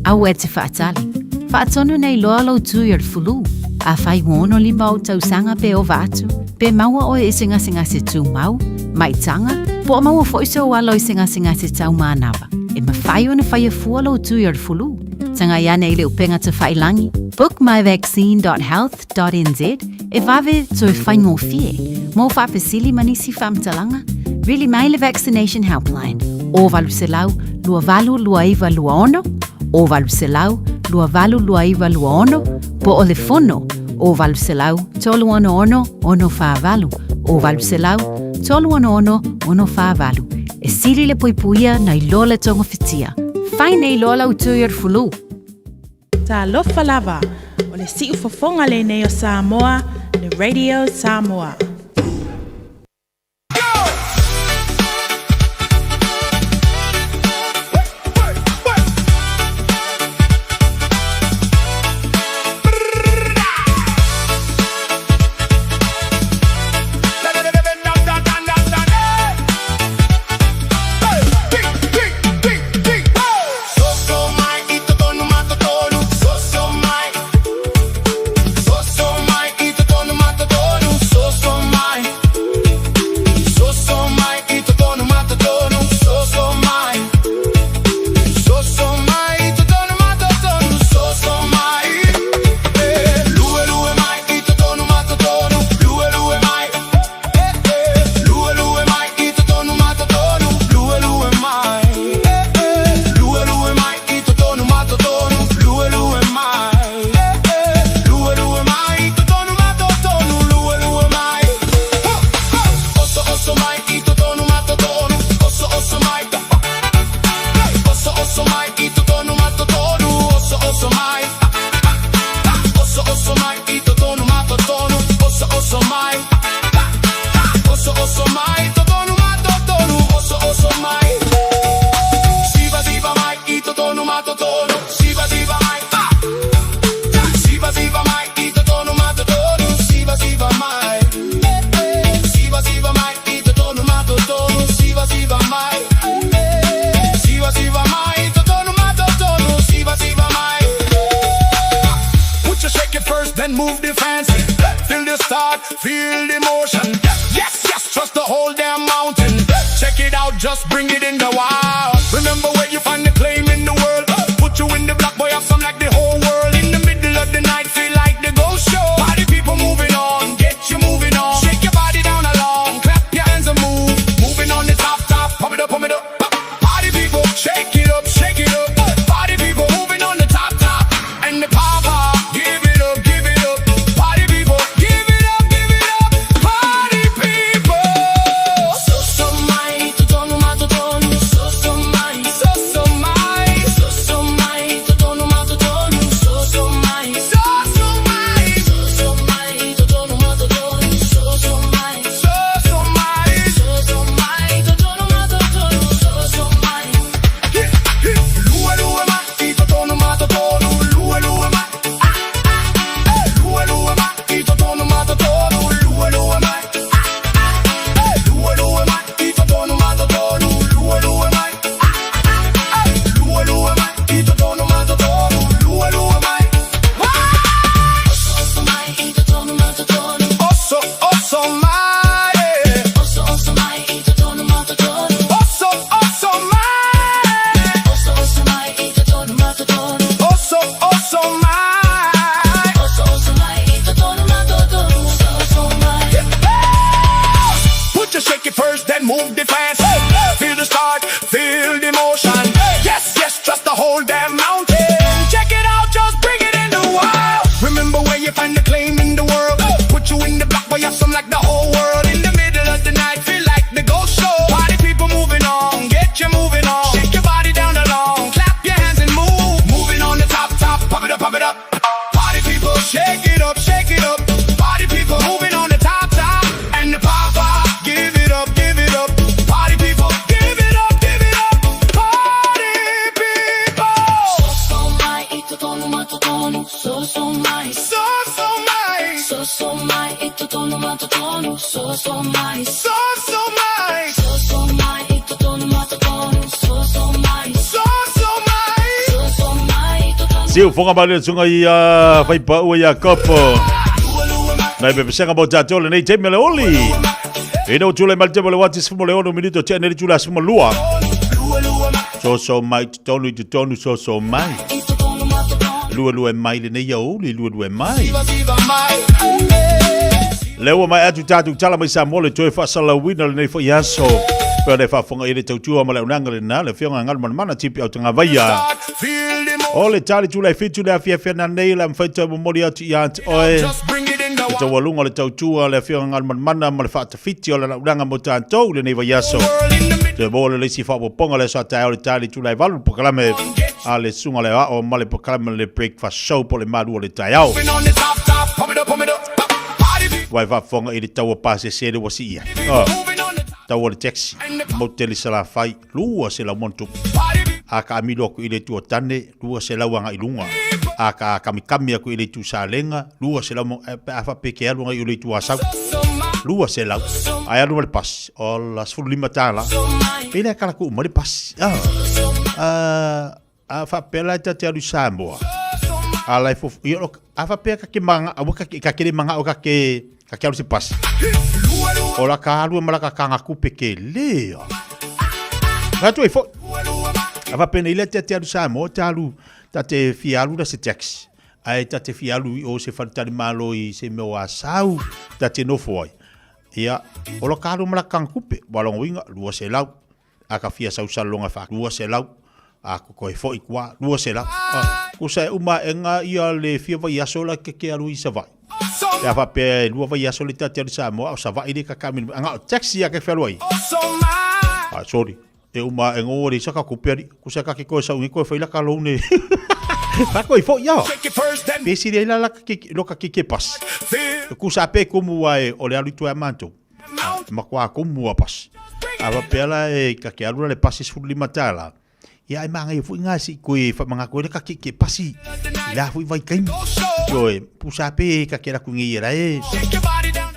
Aua e te faatali. Faatonu nei loa lou tui o le fulu. Afai ua 65 ou tausaga pe ova atu, pe maua oe i se gasegase tumau, maitaga, po o maua foi sou alo i se gasegase tau manava, e mafai ona faia fua lou tui o le fulu. Tagai ane i le upega tafailangi, bookmyvaccine.health www.nz e vave toe faigofie mo faafesili ma nisi faamatalaga, vili mai le Vaccination Helpline o 800 282926 o 800 282926 po o le fono o 800 366 648 o 800 366 648. E sili le puipuia nai lo le togafitia. Fai nei loa lau tui o le fulu. Talofa lava, o le siufofoga lenei o Samoa, le Radio Samoa. So, so mai. totonu, soso mai. Soso mai. Soso mai i totonu ma totonu, soso mai. Soso mai. Soso mai i totonu ma totonu, soso mai. Soso mai. Soso mai i totonu. Siufoga mai le susuga ia Faipaua Iakopo. Nai pepesega mo tatou lenei taimi o le oli. Ina ua tulai mai le taimi o le wati 16 minuto tea nei le itula 12. Soso mai totonu i totonu soso mai. Lua lua mai lenei aoauli lua lua mai. Lea ua maea atu tatou tala mai Samoa le toe faasalalauina lenei foi aso. Pea le faafofoga i le tautua ma le aunaga lena le afioga Galumalemana Tipi Autagavaia. O le tali tulai fitu le afiafi ananei le mafai toe momoli atu ia te oe. Le taualuga o le tautua le afioga Galumalemana ma le faatafiti o le launaga mo tatou lenei vaiaso. Toe maua le leisi faaopoopoga le aso a taeao le tali tulai valu le polokalame a le susuga le aoao ma le polokalame le breakfast show po o le malu o le taeao. Vai faafofoga i le tau o pasese le ua sii ai. Oh. Tau o le taxi, motele Salafai, 200 ma ono tupu. A ka amilo aku i le itu o Tane, 200 agai i luga. A ka kamikami aku i le itu Salega, 200 ma, eh, pe a faapea ke alu agai i le itu Asau, 200. Ae alu ma le pasi, ola, $15. Pe le kala ku uma le pasi. Ah. Ah, a faapea la e ta te alu i Samoa. A la e fofu, ia, a faapea ka ke manga, aua ka ke, ka ke le manga o ka ke, ka ke alu se pasi. O la ka alu e mala ka kanga kupe ke lea. Ka tu e fo. A faapea nei le te te alu Samoa, te alu, ta te fia alu la se taxi. Ae ta te fia alu i o se faletalimalo i se mea o Asau, ta te nofo ai. Ia, o la ka alu mala ka kanga kupe, wa longa uiga, 200. A ka fia sausaloga fa 200, a ko koe foi kua 200. A, kusa e uma e nga ia le fia vaiaso la ke ke alu i Savaii. Pe a faapea e lua vaiaso le ta te alu i Samoa, o Savaii le ka ka mini, anga o taxi a ke whenua i. Ah, sorry. E uma e ngō re saka kupe ari, kusa ka ke koe sau nge koe whai laka loune. Ka koe foi ia. Pe siri ai la la ke loka ke ke pas. Kusa pe kumu ai o le alu tu a mantou. Makuā komu a pasi. A faapea la e ka ke alu la le pasi $15. Ia ai mangaia foi ngā si koe whamanga koe le ka ke ke pasi. I la foi vai kaimi. Ioe, pusa pe ka ke raku ngi ia e.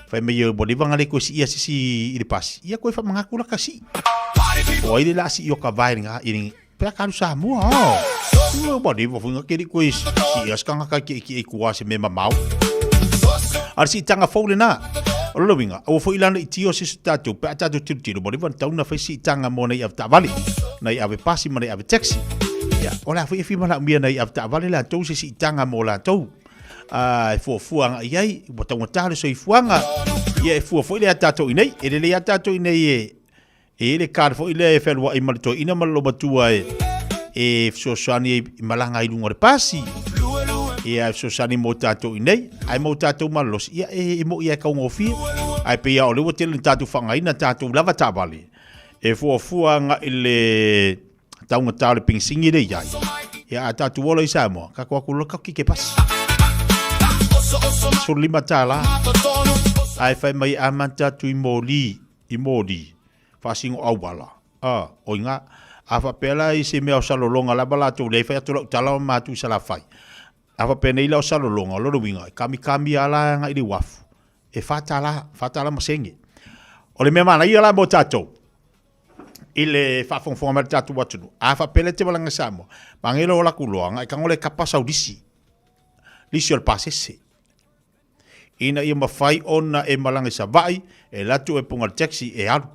Whai mai e wale wanga le koe si ia sisi i le pasi. Ia koe whamanga koe la ka si. O ai le la si i o ka vai ngā i ringi. Pea ka alu Samoa, oh. Ua wale wa fuinga ke koe si ia skanga ka ke ki e kua se me mamao. Ar si tanga fou le na. O lona uiga, aua foi lana i tio se se tatou pe a tatou tilotilo mo le iwa tau na fai siitaga mo nai ave taavale, nai ave pasi ma nai ave taxi. Ia, o le a foi e fia manaomia nai ave taavale latou se siitaga mo latou. A e fuafua agai ai, ua taugata le soifuaga. Ia e fua foi lea tatou i nei, e lelei lava tatou i nei e E i ai le card foi lea e fealuai ma le toeaina ma le lomatua e e fesoasoani ai i malaga ai i luga o le pasi. Ia e fesoasoani mo tatou i nei, ae mo tatou malolosi, ia e, e mo'i e kaugofie. Ae pei lava o lea ua tele ina tatou faaaogaina tatou lava taavale e fuafua agai le taugata o le penisini lea i ai. Ia a tatou ola i Samoa, kako aku loa kau kike pasi. $15. Ae fai mai amata atu i moli i moli, faasino auala, a, oi nga, a faapea la i se mea o salologa lava latou leai fai atu lau tala ma matu i Salafai. A faapea nei la o salologa, o lona uiga, e kamikami a la agai i le uafu, e $4, $4 ma sene. O le mea manaia la mo tatou, i le faafogafoga mai a le tatou atunuu, a faapea la e te malaga i Samoa, manaia o latou loa, agai tago le kapa sau lisi, lisi o le pasese. Ina ia mafai ona e malaga i Savaii, e alu atu e punga le taxi e alu.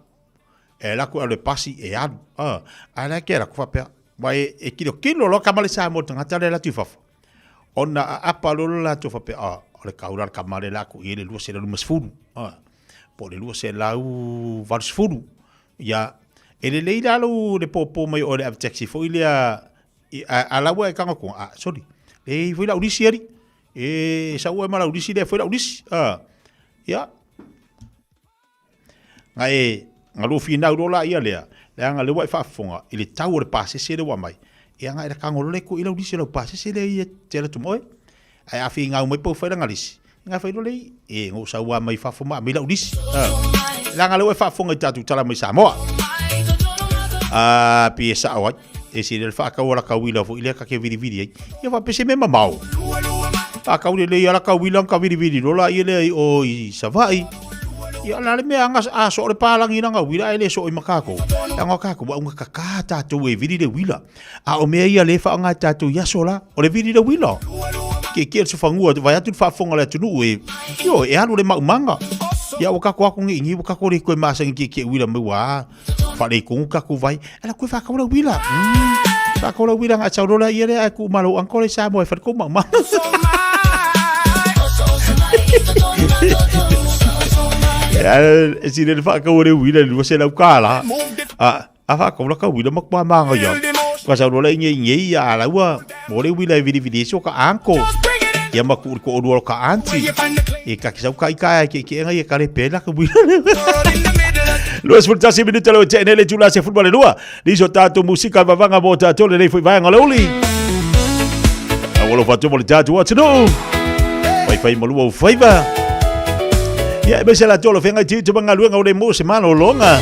E alu atu e alu e pasi e alu. A, ae la e ke alu atu faapea, wa e, e kilokilo loa kama le Samoa le tagata lea e alu atu i fafo. Ona aapa loa le latou faapea, a, o le kau la le kama lea la atu i ai le 250, a, po o le 280. Ia, e lelei la lou le pōpō mai o le ave taxi foi lea, i, a, a la ua e tago atu, a, sorry, e i foi lau lisi alii. E sau oe ma lau lisi lea foi lau lisi. A. Ia. Nga e, nga lua finau loa la ia lea, leaga lea ua e faafofoga i le tau o le pasese lea ua aumai, ia nga e lakago loa le koe i lau lisi o lau pasese lea ia te alu atu ma oe. Ae a finau mai pe ua fai lana lisi, nga fai loa lea i, e nga ou sau lava mai fafo ma aumai lau lisi. A. Leaga lea ua e faafofoga i tatou tala mai Samoa. A, pei e sao ai. E se le whaakau ala ka uila fo i lea ka ke viriviri ai. Ia wha pese me mamao. Whaakau le lei ala ka uila ka viriviri lola i lea i o i Savai. Ia la le mea anga a so le pālangi langa uila e le so i makako. Anga kako wa unga kaka tātou e viri le uila. A o mea ia le whaanga tātou i aso la, o le viri le uila. Ke ke le sofangua, vai atu le whaafonga le atunuu e, io, e alu le maumanga. Ia ua kako aku ngi ngi, ua kako le koe maasangi ke ke uila me ua, wharekongu kako vai. Ala koe whakaura uila. Whakaura uila ngā taurola ia le ai ku malo ankore sa moe whareko maumanga. E si le whakaura uila lua se lau kāla. A, a whakaura ka uila makua mānga ia. Ka saurola inge inge ia a laua, mo le uila e viri viri e ka anko. Ia maku uri ko orua ka anti. E ka ki sau ka ika e ke ke enga ia ka le pela ka uila. 21 minuta le te nele tula se football lua. Liso tātou musika vavanga mo tātou le nei foi vaenga le uli. A walo fatu mo le tātou atunuu. Whai whai malua u whaiva. Ia e mese la tolo whenga ti te mangaluenga o le mo se malo longa.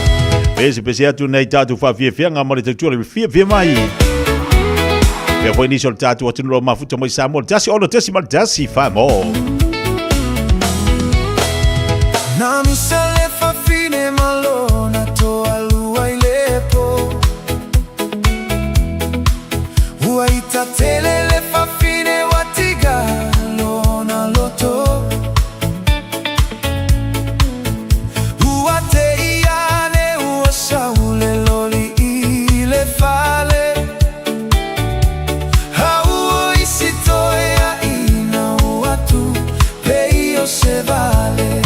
Pese pese atu nei tātou whawhiawhianga mo le tautua le whia whia mai. Pea foi niso le tātou atunuu lo mafuta mai Samoa. Tasi ono tasi mal tasi wha mo. Na misa le fafine malona toa lua i le po. Ua ita tele le fafine wa tiga lona loto. Ua te iane ua saule loli i le fale. Ha ua isi toe a ina ua tu pe i o se vale.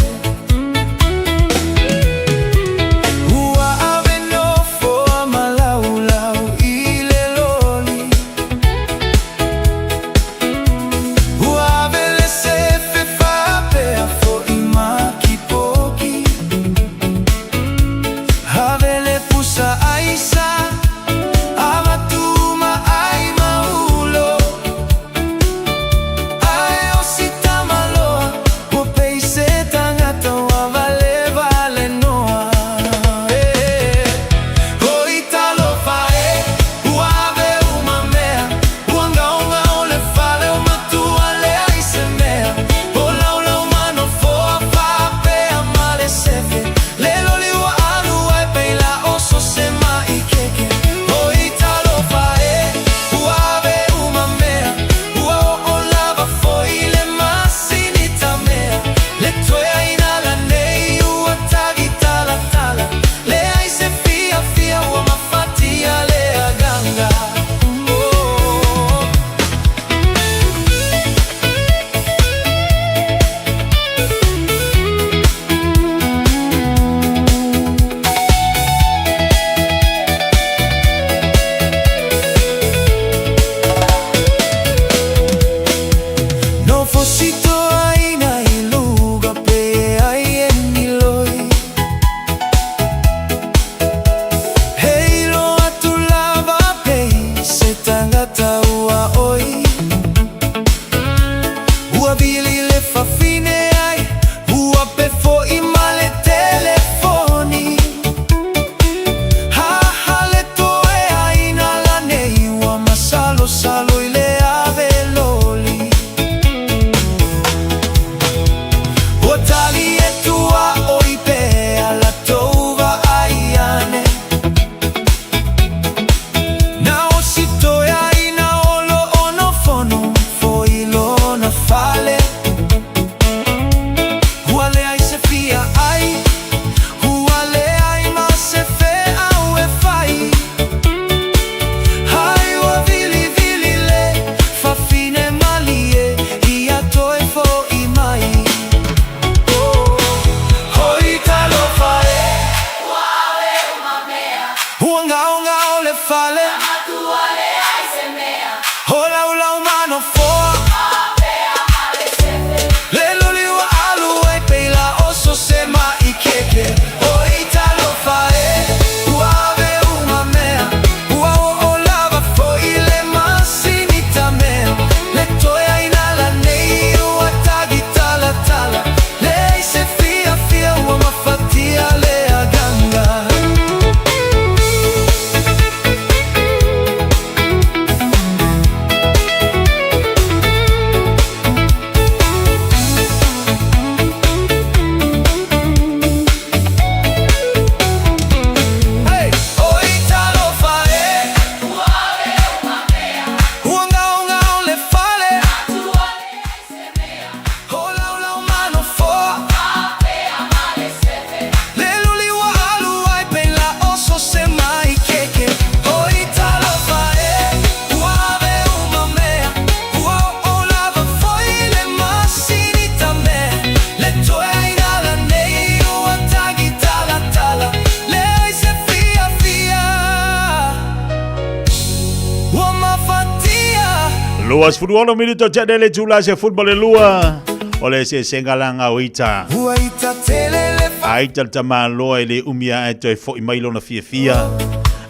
26 minuto te le tula se football le lua. O le se senga langa o ita. Ua ita tele le A ita le tamaloa i le umia e toe fo'i mai lona fiafia.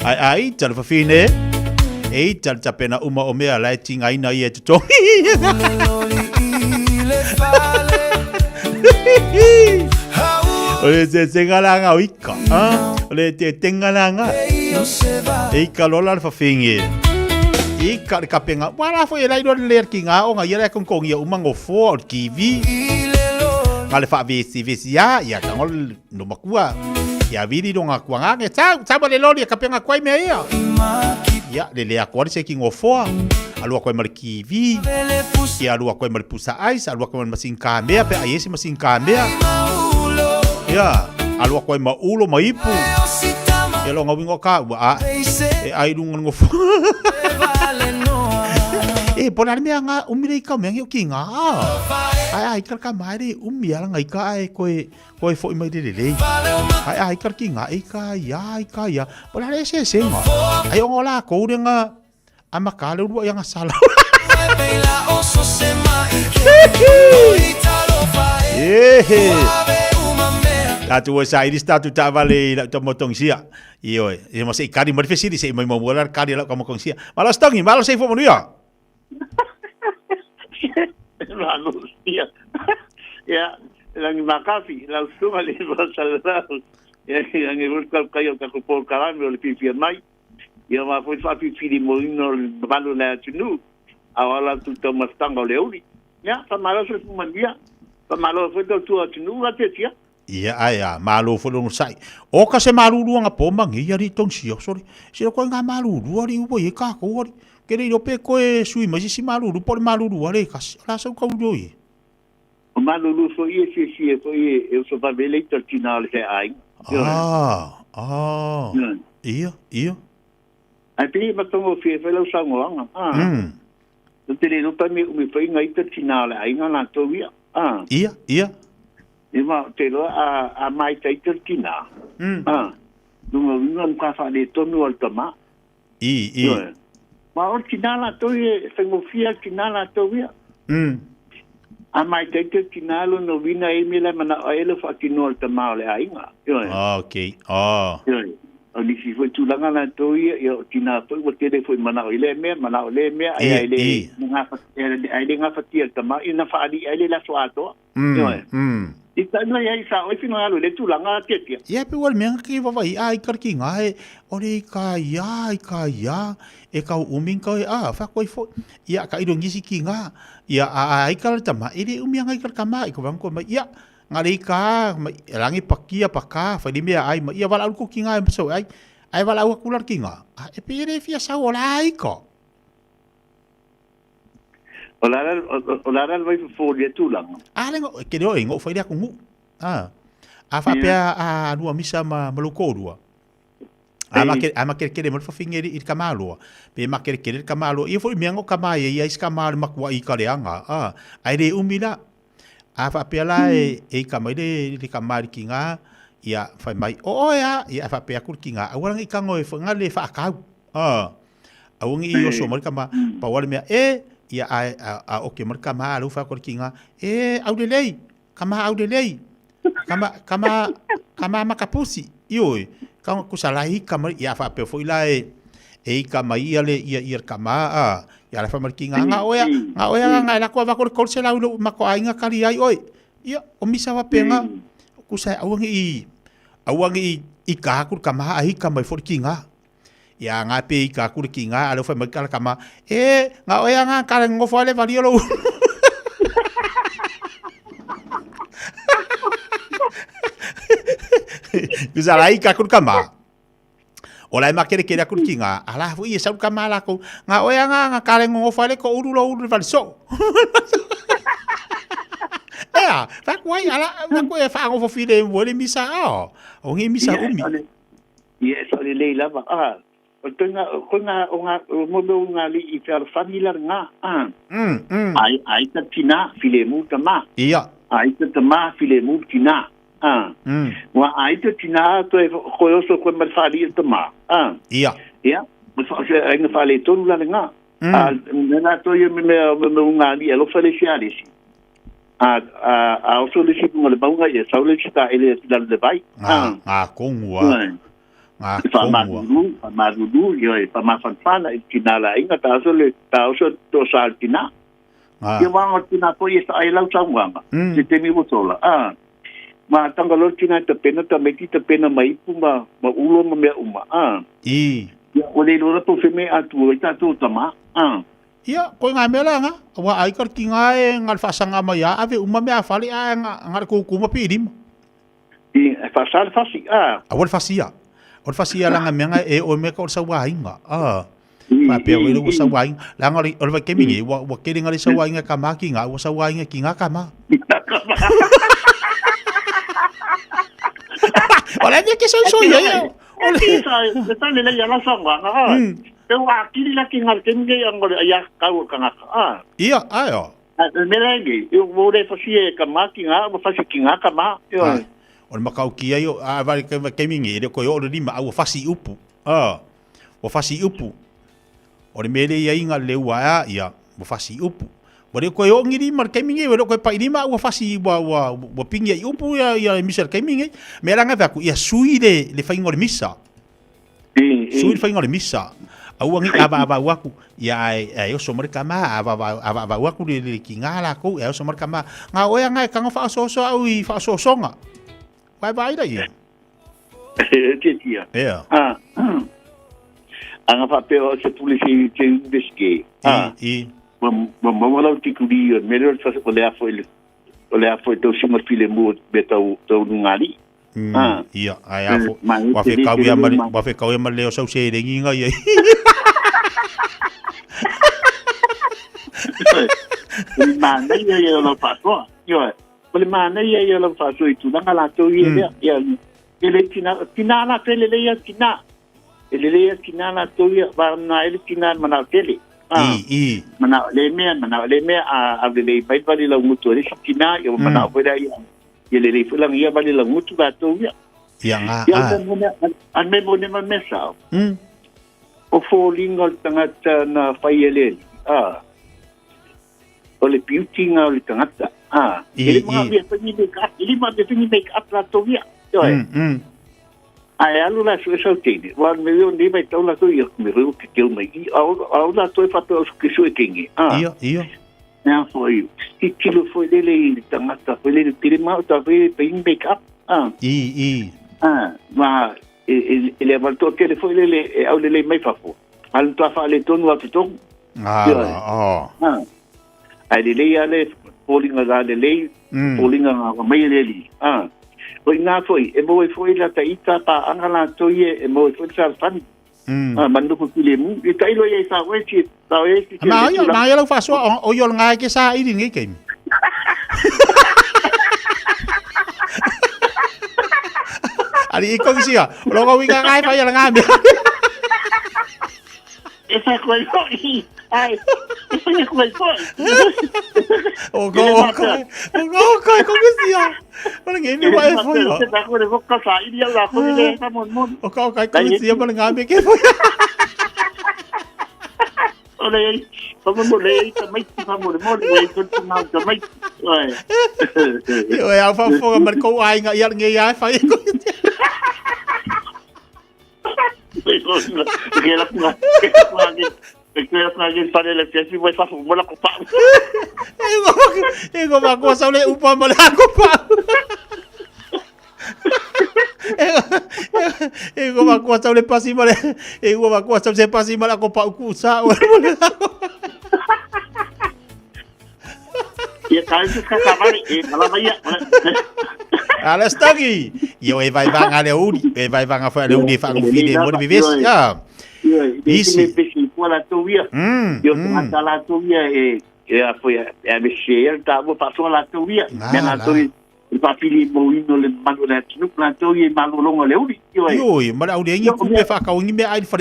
Ai a ita le fafine, e ita le tapena uma o mea la e tigaina ia e totogi. O le sesenga langa o ika. O le tetenga langa. E ika lola le fafine. Ika le kapenga. Wala foi e lai loa le lea ki ngā o ngā ia le kongkongi ia uma ngofoa o le TV. Nga le whaavesi vesi a, ia ka ngol no makua. Ia viri ro ngā kua ngā nge, tau, tau le lori e kapenga koe mea ia. Ia, le lea koa se ki ngofoa. Alua koe ma le TV. Ia alua koe ma le pusa ice, alua koe ma le masin kamea, pe ai ese masin kamea. Ia, alua koe ma ulo ma ipu. Ia lo ngawingo ka ua a. E ai lunga ngofoa. E, pona le mea ngā umire i kau mea ngi o ki ngā. Ai ai ka ka maere umi ala ngai ka ai koe koe foi mai le lelei. Ai ai ka ki ngā i ka ia i ka ia. Pona le se se ngā. Ai o la ko ure ngā ama ka le urua ia ngā sala. Ehe. Tatu o sa iris tatu tavale i lau tamotong sia. Ioe, e ma se i kari mari fesili se i mai mamua la kari lau kamakonsia. Malo stangi, malo se i fo manuia. Malo sia. Ia, langi makafi, lau sunga le vasalau. Ia, langi ruska kai o taku pō karame o le pipia mai. Ia ma foi whawhiwhiri mo ino o le mamalu le atunu. A o ala tu tau mastanga o le uri. Ia, whamalo se fumania. Whamalo foi tau tua atunu, a te tia. Ia, ai a, malo foi lono sai. O ka se maluluanga po mangi ia ri tong sio, sorry. Sio koe ngā malulua ri upo i ka ko ri. Ke rei rope koe sui mai si malulu po le malulua le kasi. O la sau kau ro i. O malulu fo i e si si e fo i e uso pa vele i tina o le he ai. Ah, ah. Ia, ia. Ai pili matongo fie fo lau sangoanga. Ah. No te le rota me umi fo inga i tina o le ainga la tau ia. Ah. Ia, ia. E ma te loa a, a mai taita le tina. A, lunga winga ka wha le tonu al tama. I, i. Ma o tina la tau e whengofia tina la tau ia. A mai taita tina lo no wina e mele mana o ele wha tino al tama o le ainga. Ah, okay. Ah. O nisi foi tūlanga la tau ia, ia o tina foi ua tele foi mana o ile mea, mana o le mea, ai ai le, ai le ngawhatia tama, ina whaali ai le laso atoa. I taua ai sa oi finagalo le tulaga a Tiatia. Ia pe ua le mea ki vavai a i karaki ngā e ore i ka ia i ka ia e kau umi kau e a fa koi fo ia ka iro ngisi ki ngā ia a a i ka tama i le umi anga i ka kama i ko vango mai ia ngā le i ka mai rangi pakia paka fa le mea ai ma ia wala ko ki ngā e so ai ai wala au kula ki ngā a e pe re fia sa ola ai ko. O la o la la vai fo le tulaga. A le ke le oi ngo fai le aku ngu. A a fa pe a lua misa ma ma lo korua. A ma ke a ma ke ke le mo fa fingeri i ka maloa. Pe ma ke ke le ka maloa. Ia foi mea ngo ka mai ia is ka mal ma kua i ka le anga. A ai le umi la. A fa pe la e e ka mai le le ka mai ki nga ia fai mai o o ia ia fa pe aku ki nga. Awa ngi ka ngo e fa nga le fa kau. A Awangi i oso marika ma pa wale mea e ia a a a oke marika ma alu fa ki nga e au lelei kama au lelei kama kama kama makapusi ioi ka ku salai kama ia fa pe foi la e e i kama ia le ia ia kama a ia la fa mariki nga nga oea nga oea nga la ko va ko ko se la ulo ma ko ainga kali ai oi ia o misa wa penga ku sa awangi i awangi i ka ku kama ai kama foi ki nga Ia ngā pe i ka kura ki ngā alo whai mai kala kama, e, ngā oea ngā kare ngofo ale wali olo. Kusa lai ka kura kama. O lai makere kere akuru ki ngā, ala hui e sau kama la ko, ngā oea ngā ngā kare ngofo ale ko uru lo uru wali so. Ea, whakuai, ala, whakuai e whaangofo whire mwere misa ao. O ngi misa umi. Yes, o lelei lava. Ah, o te nga, ko nga, o nga, o mo mo nga li i fealofani la nga. Ah. Ai, ai ta tina, filemu tama. Ia. Ai ta tama, filemu tina. Ah. Wa ai ta tina, to e ko oso ko ma whaali tama. Ah. Ia. Ia. Mo fa se ai nga whaale tonu la nga. A me latou ia me mea me mea uga alii alofa le isi ia le isi. A a a oso le isi i luga o le mauga ia sau le isi taele atu i lalo i le vai. Ngā, ngā kongu a. Ngā E kongu a. Faamalulu, faamalulu, ioe, faamafanafana i le tina a le aiga, ta oso le, ta oso le toasa o le tina. Ngā. Ia wā o tina ko ia sa ai lau saunoaga, se taimi ua sola, a. Ma tanga loa le tina e tapena tamaiti tapena mai ipu ma, ma ulo ma mea uma, a. I. Ia, ua le iloa la po o fea mea e atua ai tatou tama, a. Ia, koe ngā mea la ngā, ua ai ka ki ngā e ngā le whaasanga mai a ave uma mea a fale a ngā, ngā le kūkū ma pi'ilima. I, e whaasa le fasi, a. A ua le fasi ia. O le fasi ia langa mea nga e oe mea ka o le sauāinga, a. Faapea koe ua sauāinga. Leaga o le, o le vaitaimi nei, ua, ua kele nga le sauāinga ka mā ki ngā, ua sauāinga ki ngā ka mā. O le mea ke soisoi ai, o le... E tau lelei a lau saunoaga, a. E ua akili la ki ngā le taimi nei anga o le ai a kau o le kangaka, a. Ia, ae o. A, le mea la nei, e ua le fasi e ka mā ki ngā, ua fasi ki ngā ka mā, ioe. Ae. O le makauki ai, o, a, vai, vaitaimi nei, e le koe oo le lima, a ua fasi i upu, a. Ua fasi i upu. O le mea lea i ai nga le ua a ia, ua fasi i upu. Ua le koe oo ni lima le taimi nei, ua le koe pai lima a ua fasi, ua, ua, ua pingi ai i upu ia, ia le misa le taimi nei. Mea la nga fai atu, ia sui le, le faiga o le misa. Sui le faiga o le misa. Aua nei avaavau atu, ia ae, ae oso mai le tama, avaavau atu le, le tiga lakou, ae oso mai le tama. Nga oe nga e tago faaosooso au i faaosoosoga. Vae vaai la ia. Tia tia. Ea. Ah. Anga faapea o se pule se se university. Ah. I. Ma ma maua lau tikuli o mele o le o le afo i le o le afo i tau singa file mu me tau tau nungali. Ah. Ia, ai afo. Wa fe kau ia ma wa fe kau ia ma leo sau se rengi nga ia. Ma nei ia o lau faasoa. Ioe. O le manaia ia o lau faasoa i tulaga latou ia lea. Ia, e le tina, tina latou e lelei lava tina. E lelei lava tina latou ia, vagana ai le tina e manao tele. I, i. Manao le mea, manao le mea, a aulelei mai vali laugutu a le isi tina, ia ua manao foi lea ia, ia lelei foi lana ia vali laugutu latou ia. Ia nga, a. Ia, a me mo ne ma mea sao. O foliga o le tagata na fai e le Alii, a. O le piuti nga o le tagata. A, e le manaomia foi ni make up, e le manaomia foi ni make up latou ia. Ioe. Ae alu la sue sau teine, ua me o nei vai tau latou ia, me reo te teu mai i, a o latou e faapea o ke sue kenge. A. Ia, ia. Mea foi, titilo foi lele i le tagata, foi lele tele ma o ta foi pe make up. A. I, i. A, ma e, e, e le avaltoa tele foi lele e aulelei mai fafo. A le matua faaletonu atu tonu. Ah, oh. Ah. Ae lelei lava le foliga la lelei, foliga nga mai e le alii. Ah. O ina foi, e maua ai foi la ta ita paaga latou ia, e maua ai foi le fealofani. Ah, ma nofo filemu. E tailo ia i sa oe, si, sa oe si. Ma ia, ma ia lau faasoa, o ia o le ngae ke sa ili nei taimi. Ali i kongisia, o lo winga ngai fa ia le ngae mea. E whai koe foi. Ai, e whai koe foi. O ko, o ko, o ko, o ko, kongisia. O le ngai mea e foi. O te tako le voka sa ili au la koe le ka mon mon. O ko, o kai kongisia ma le ngae mea ke foi. O le ai, fa mo le ai ta mai fa mo le mo le ai ko te mau ta mai. Oi. Ioe au faafofoga ma le kou aiga ia le ngai ai fai ko. Ke la kunga, ke la kunga ke ke la kunga ke fale le fiasi mo fa mo la ko pa. E go e go ma ko sa le upa ma le ko pa. E go ma ko sa le pasi ma le e go ma ko sa se pasi ma la ko pa ku sa o le. Ia ka se ka ka mari e ala mai ia. Ala stagi. Io e vai vanga le uri, e vai vanga fa le uri fa ku fide mo vives. Ya. Isi. Isi po la to ia. Io ta la to ia e e a foi e a me se el ta mo pa so la to ia. Me la to ia. E papili mo ino le manu le atunu la to ia malolonga le uri. Io e ma la uri ngi ku pe fa ka ngi me ai fa.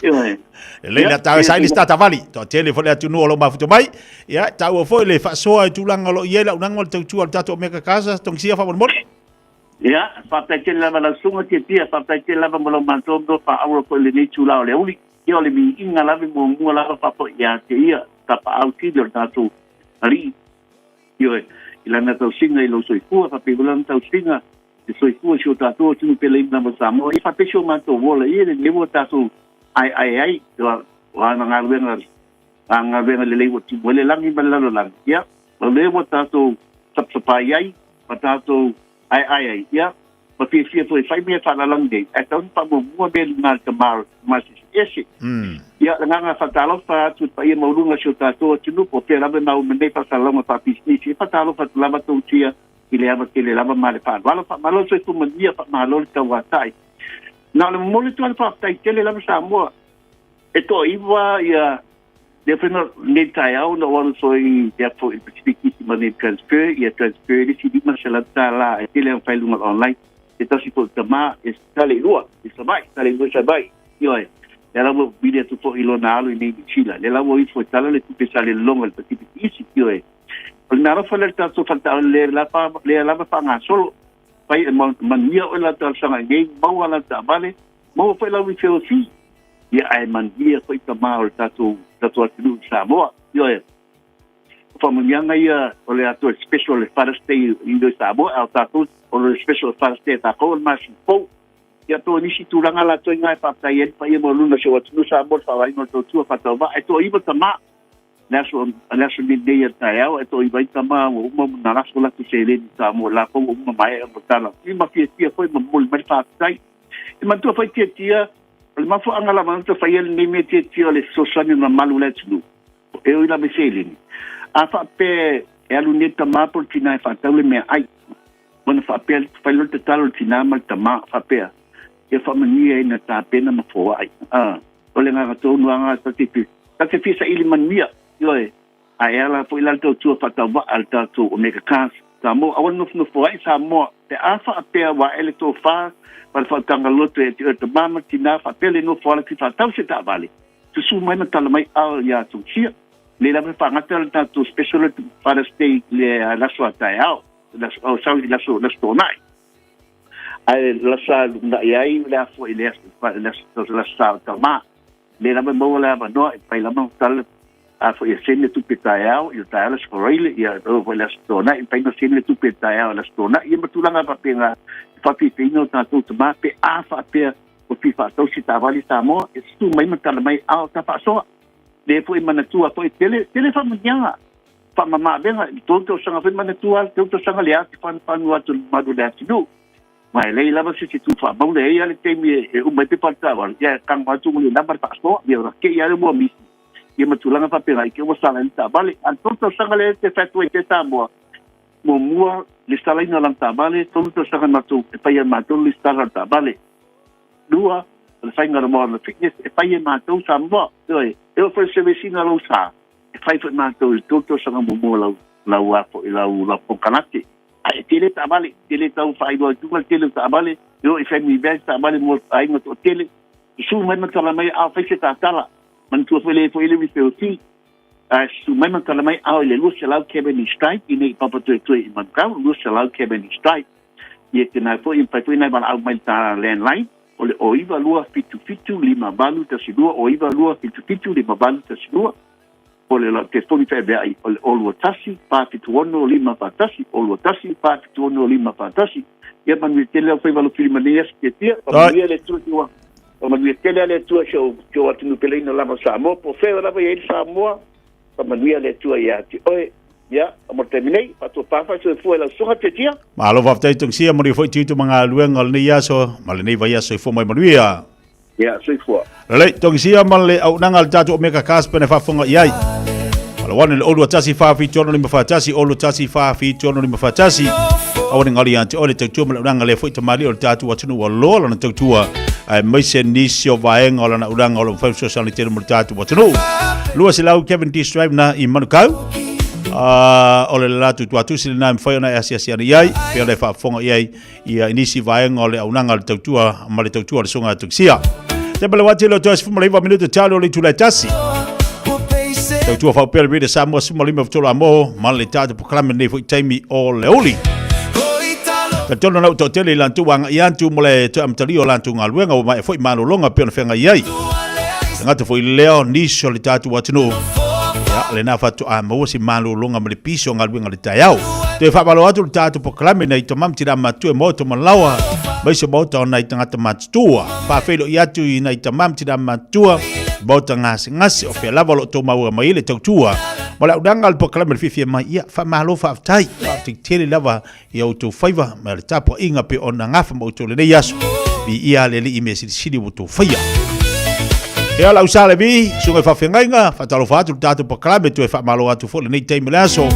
Ioe. Lelei la tau e saili se tatavali. Toatele foi le atunuu o lo o mafuta mai. Ia, taua foi le faasoa i tulaga o lo o i ai le auaunaga ma le tautua a le tatou Omega Casa. Togisia faamolemole. Ia, faafetai tele lava lau susuga Tiatia, faafetai tele lava mo lau matou noa faaauau foi i lenei itula o le aoauli. Ia o le viiga lava e muamua lava faafo'i ia te ia, tapaau sili o le tatou Alii, ioe, i lana tausiga i lou soifua, faapea foi lana tausiga i le soifua o si o tatou atunuu peleina lava o Samoa. Ia faapea si o matou ola ia lenei ua tatou aeae ai, o ana galuega, ana galuega lelei ua tumu ai le lagi ma le lalolagi, ia, o lea ua tatou sapasapai ai ma tatou aeae ai, ia, ma fiafia foi e fai mea faalalagi nei, ae tatau ona faamuamua mea lena a le tama o le tama ese. Ia, le agaga faatalofa atu i le paia maualuga o si o tatou atunuu, po o fea lava e maua mai nei faasalalauga faapisinisi, e faatalofa atu lava tou tia i le ava tele lava ma le faaaloalo. Faamalo le soifua manuia, faamalo le tauatai. Na o le momoli atu lava le faafetai tele lava Samoa, e toaiva ia lea foi na nei taeao na ou alu foi i le foi i le Pacific Easy Money Transfer, ia transfer le isi $500 e tele ona fai i luga o le online. Se tasi foi o tama e tale i lua i Savaii, tale i lua i Savaii. Ioe, lea la ua vili atu foi i lona alo i nei Niu Sila. Lea la ua ifo e tala le tupe sa le lologa i le Pacific Easy. Ioe, o le mea alofa lea i le tatou faletaavale lea lava lea lava faagasolo. Fai e manuia oe lau talosaga i nei, maua lau taavale, maua foi lau referral fee. Ia ae manuia foi tama o le tatou tatou atunuu i Samoa. Ioe, o faamanuiaga ia o le atoa special le Father's Day i i Samoa, a o tatou o le special Father's Day a tatou o le masina fou. Ia to nisi tulaga latou i ngā e faafetai ai le paia maualuga o si ou atunuu Samoa le faavaaiga o le tautua faatauvaa e toaiva tama le aso le aso nei a taeao e toaiva ai tama ua uma ona laso latou seleni i Samoa latou ua uma maea ona tala i ma fiafia foi ma momoli mai le faafetai. E manatua foi Tiatia o le mafuaaga lava na fai ai lenei mea Tiatia o le fesoasoani o le mamalu o le atunuu e ui lava i seleni. A faapea e alu nei le tama po o le tina e faatau le meaai, ona faapea fai loa le tatalo a le tina ma le tama faapea, ia faamanuia i na tapena ma foai. A, o le agaga tonu lava ta te ta te fia saili manuia, ioe, ae ala foi la le tautua faatauvaa a le tatou Omega Cars Samoa. Aua le nofonofo ai Samoa pe a faapea ua ae le tofa ma le faautaga loto ia te oe tama ma tina faapea le nofo ala fia faatau se taavale, susu mai ma tala mai ao ia Tausia. Nei lava e faagata le tatou special Father's Day i le aso a taeao, oh sorry, le aso, le aso Toonai. Ae lasa lumanai ai le aso i le aso, le aso, le aso sa o tama. Le lava e maua le avanoa e pai lava tala a foi e sene tupe taeao, i o taeao le aso Faraile, ia o foi le aso Toonai, e pai na sene tupe taeao le aso Toonai, ia ma tulaga faapena, e faafiafiaina o tatou tama pe a faapea ua fia faatau se taavale Samoa, e susu mai ma tala mai a o ta faasoa. Le foi manatua foi tele, tele faamanuiaga, faamamaavega, i le tolu tausaga foi manatua, le tolu tausaga le atu fanufanu atu i le mamalu o le atunuu. Ma e leai lava se isi tu faamauna, e i ai lava le taimi e uma ai pepa o le taavale, ia e tago atu ua le lava le faasoa, ia ua kei lava le mua misi, ia ma tulaga faapena, i te i ua sala ai le taavale. A o le tolu tausaga lea e fai atu ai pea Samoa, muamua lesitalaina o lana taavale, tolu tausaga matou e fai ai e matou le lesitala o le taavale. Lua, o le faiga o le moana fitness e fai e matou Samoa. Ioe, e oo foi i le service ina o lou sa, e fai foi matou i le tolu tausaga muamua lau lau a foi lau lau konekarate. Ae e tele taavale, tele tau faailoa i luga le tele o taavale, e oo i family van taavale mo aiga toatele. Susu mai ma tala mai a o fai se tatala. Manatua foi le foi le referral fee. Ae susu mai ma tala mai ao i le 200 Cavendish Drive i nei Papatoetoe i Manukau, 200 Cavendish Drive. Ia te nai foi, fai foi nai valaau mai le ta landline, o le 0 9 2 7 7 5 8 1 2, 0 9 2 7 7 5 8 1 2, o le lau telefoni feaveai o le 0 2 1 4 7 6 5 4 1, 0 2 1 4 7 6 5 4 1. Ia manuia tele au faiva alofi lima nei aso tiatia, faamanuia le Atua i Faamanuia tele le Atua i si ou atunuu peleina lava o Samoa, po o fea lava i ai le Samoa, faamanuia le Atua ia te oe. Ia, mo le taimi nei, faatopa faasoifua i lau susuga Tiatia. Malo faafetai Tongisia, manuia foi tiute ma galuega o lenei aso ma lenei vaiaso soifua mai manuia. Ia, soifua. Lelei, Tongisia ma le auaunaga a le tatou Omega Cars pene faafofoga i ai. Alawane le 0 1 4 7 6 5 4 1, 0 1 4 7 6 5 4 1. Aua ne galo ia te oe le tautua ma le auaunaga lea foi tamalii o le tatou atunuu ua loa lana tautua aemaise nisi o vaega o lana auaunaga o lo o mafai ona fesoasoani tele mo le tatou atunuu. 200 Kevin D. Strive na i Manukau. O le latou tuatusi lena e mafai ona e asiasi ane i ai, pe ona e faafofoga i ai ia i nisi vaega o le auaunaga a le tautua ma le tautua o le Susuga a Tausia. Te pale wati le toa 19 minuta talo le itula e tasi. Tautua faupea le Radio Samoa 15 tolo a moho ma le tatou polokalame nei foi taimi o le uli. Talitonu na u toatele i lantu anga i antu mo le toe amatalia o lantu galuega ua maea foi malologa pei ona feagai ai. Le gata foi lea o nisi o le tatou atunuu, ia, lena faatoa maua se malologa ma le pisi o galuega i le taeao. Toe faamalo atu le tatou polokalame nai tama ma tina matua e maota ma laoa, aemaise maota o nai tagata matutua. Faafeiloai atu i nai tama ma tina matua, maota gasegase, o fea lava o lo o tou maua mai ai le tautua. Ma le auaunaga a le polokalame le fiafia mai, ia, faamalo faafetai, faafetai tele lava i a outou faiva ma le tapuaiga pei ona gafa ma outou lenei aso. Viia le Alii i mea silisili ua outou faia. Ia lau sa Levi, susuga i faafeagaiga, faatalofa atu le tatou polokalame toe faamalo atu foi lenei taimi o le aso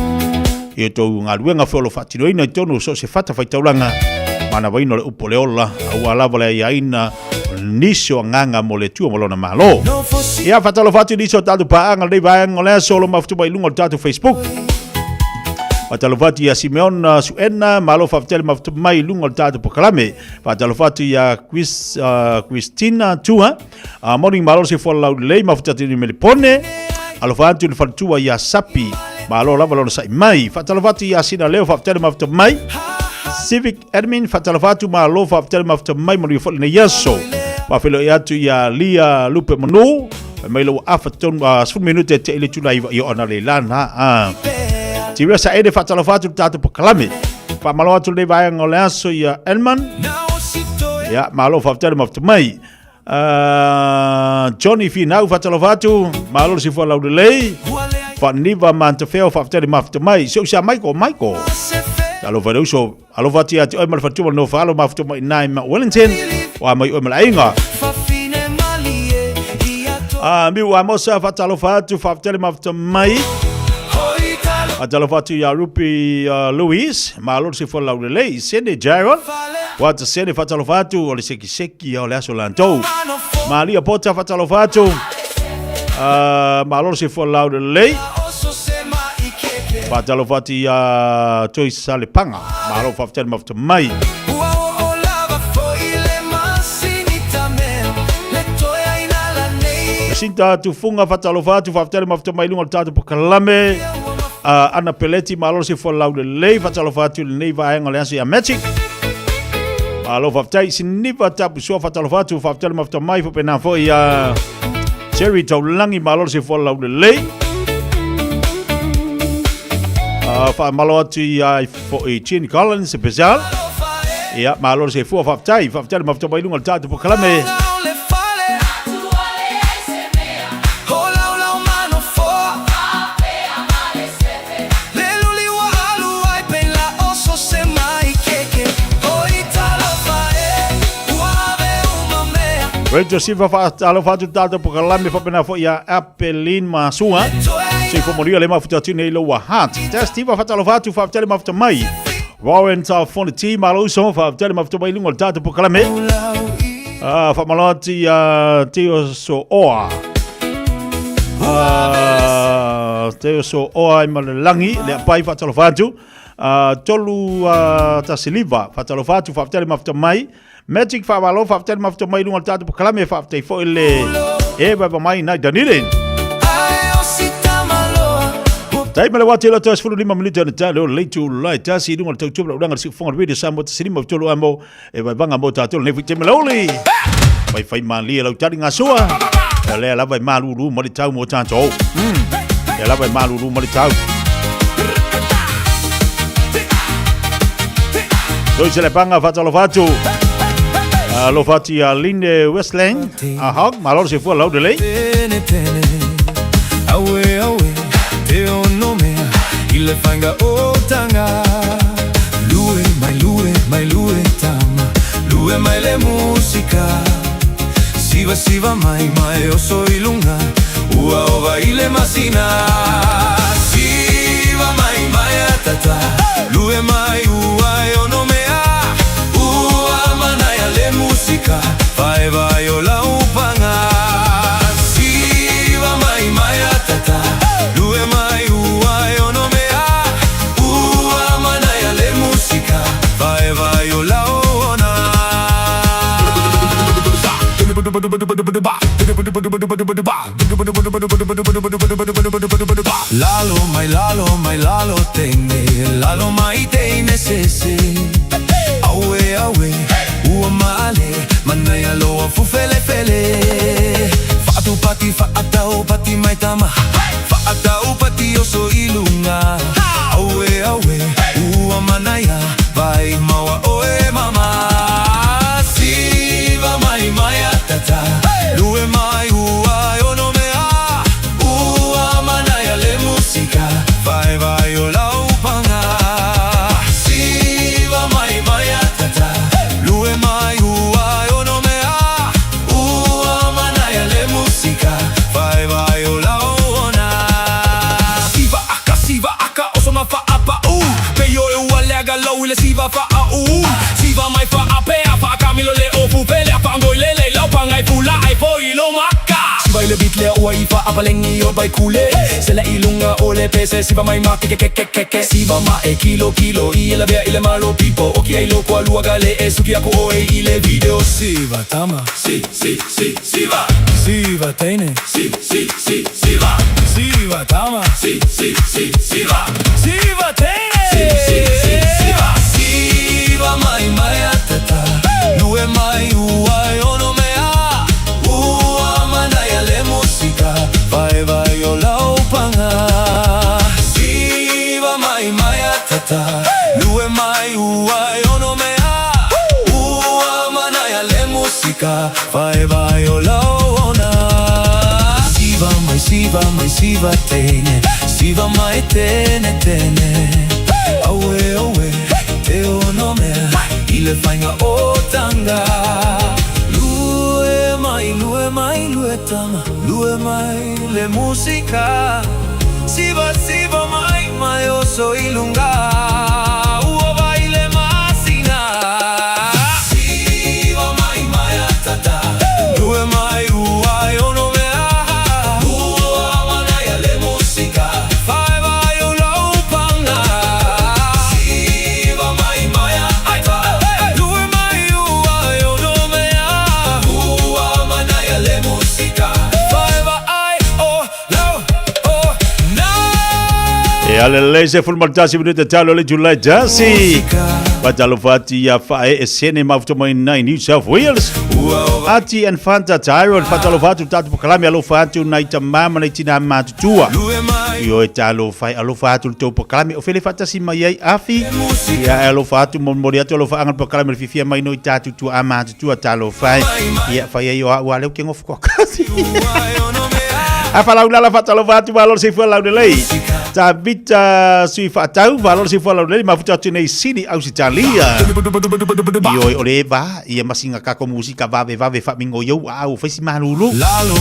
i outou galuega foi o lo o faatinoina i totonu o so o se fatafaitaulaga manavaina o le upu o le ola aua lava le aiaina o nisi o agaga mo le Atua ma lona Malo. Ia faatalofa atu i nisi o tatou paaga lenei vaega o le aso o lo o mafutu mai i luga o le tatou Facebook. Faatalofa atu ia Simeon Suena, malo faafetai le mafutu mai i luga o le tatou polokalame. Faatalofa atu ia Chris, Christina Tua, morning malo se fua lau lelei mafutu atu i Melipone. Alofa atu le faletua ia Sapi, malo lava lona sai mai. Faatalofa atu ia Sina Leo, faafetai le mafutu mai. Civic Admin, faatalofa atu, malo faafetai le mafuta mai, manuia foi lenei aso. Faafeiloai atu ia Lia Lupe Manu, fai mai lau afa tonu, 10 minute te ile tula iwa i o ana le lana. Tiria Saede, faatalofa atu le tatou polokalame. Faamalo atu lenei vaega o le aso ia Elman. Ia, malo faafetai le mafuta mai. Johnny Finau, faatalofa atu, malo le sifua laulelei. Faaniva Mantafeo, faafetai le mafuta mai. Si ou sa Michael, Michael. Alofa le uso, alofa atu ia te oe ma le faletua ma le nofo alo mafuta mai nai ma Wellington. Wa mai oe ma le aiga. Miu Amosa, faatalofa atu, faafetai le mafuta mai. Faatalofa atu ia Rupi Louis, malo le sifua laulelei. Sene Jaron, Wata Sene, faatalofa atu, o le sekiseki ia o le aso lantou. Malia Pota, faatalofa atu. Malo le soifua laulelei. Faatalofa atu ia Toi Salepanga. Malo faafetai le mafuta mai. Jacinta Tufunga, faatalofa atu, faafetai le mafuta mai i luga o le tatou polokalame. Ana Peleti, malo le soifua laulelei, faatalofa atu i lenei vaega o le aso ia Magic. Malo faafetai, Siniva Tapusua, faatalofa atu, faafetai le mafuta mai, faapena foi ia Jerry Taulangi, malo le soifua laulelei. Faamalo atu ia foi Gene Collins, special. Ia, malo le soifua, faafetai, faafetai le mafuta mai i luga o le tatou polokalame. Rachel Silva faatalofa atu tatou polokalame faapena foi ia Apelin Masua. Soifua manuia le mafuta atu nei loua heart. Tess Tiva faatalofa atu faafetai le mafuta mai. Warren Tafoniti malo uso faafetai le mafuta mai luga o le tatou polokalame. Faamalo atu ia Teo Soa. Teo Soa i Malelagi le apai faatalofa atu. Tolu Tasiliva faatalofa atu faafetai le mafuta mai. Magic faamalo faafetai le mafuta mai luga o le tatou polokalame faafetai foi le e vaeva mai nai Danile. Tai ma le wā tēla tau 15 minute ana tā leo leitu lai tasi i lunga o le tautua ma le ulaga le siufofoga o le Radio Samoa tasi lima tolu amo e vaevaga mo tātou lenei foi taimi lauli. Fai fai malie lau tali ngā sua. Ia lea lava e malulu ma le tau mo tātou. Lea lava e malulu ma le tau. Toi se le panga whatalofa atu. Alofa atu ia Line Westland. A hog, malo se fua lau de lei. Pene pene, aue aue, te ono mea, i le whainga o tanga. Lue mai, lue mai, lue tama, lue mai le musika. Siva siva mai, mai oso i lunga, ua ova i le masina. Siva mai, mai atata, lue mai ua e ono mea, ua manaia le musika, vaevae o lau panga. Siva mai, mai atata, lue mai ua e ono mea, ua manaia le musika, vaevae o lau ona. Lalo mai, lalo mai, lalo teine, lalo mai teine sese. Aue, aue, ua maale, manaia loa fufelefele. Faatupati faataupati mai tama Faataupati oso i luga Aue aue ua manaia Vai maua oe mama Siva mai mai atata Lue mai ua e ono mea Ua manaia le musika Vai vai o lau paga Siva mai mai atata Lue mai ua e ono mea Ua manaia le musika Vai vai o lau ona Siva aka siva aka oso ma faapau Pe o e ua leaga lou i le siva faauu Siva mai faapea faakamilo le ofu pele Faangoilele i lau paga i pulaai foi i lou maka Siva i le beat lea ua i faapalengi o baikule Sela i luga o le pese siva mai ma kekekekeke Siva ma e kilo kilo i e lavea i le malo pipo Oki ai loko alua gale e suki aku oe i le video Siva tama si si si siva Siva teine si si si siva Siva tama si si si siva Siva teine si si si siva Siva mai mai atata Lue mai ua e ono mea Ua manaia le musika Vai vai o lau paga Siva mai mai atata Lue mai ua e ono mea Ua manaia le musika Vai vai o lau ona Siva mai siva mai siva teine Siva mai tene tene Aue aue te ono mea I le faiga o tanga Lue mai lue mai lue tama Lue mai le musika Siva siva mai mai oso i luga Ua vai le masina Siva mai mai atata Lue mai ua e ono mea Ua manaia le musika Vai vai o lau paga Siva mai mai atata Lue mai ua e ono mea Ua manaia le musika Vai vai o lau o na E ale lelei 11 minute talo le July Jasi. Fatalofa atu ia Fae Esene mafuta mai nai New South Wales. Ati and Fanta Tyrone fatalofa atu tatu pakalame alofa atu nai tama ma nai tina matutua. Io e talofa ai alofa atu le tou pakalame o fele faatasi mai ai afi. Ia e alofa atu molimoli atu alofa anga le pakalame le fiafia mai noi tatu tua a matutua talofa ai. Ia fai ai o au a leo ke ngofu koa kasi. A falaulala fatalofa atu malo le soifua laulelei. Tavita sui faatau malo le soifua laulelei mafuta atu nei Sydney Ausitalia. Ioe o le va ia masinga kako musika vave vave faamingo i ou aau fai si malulu.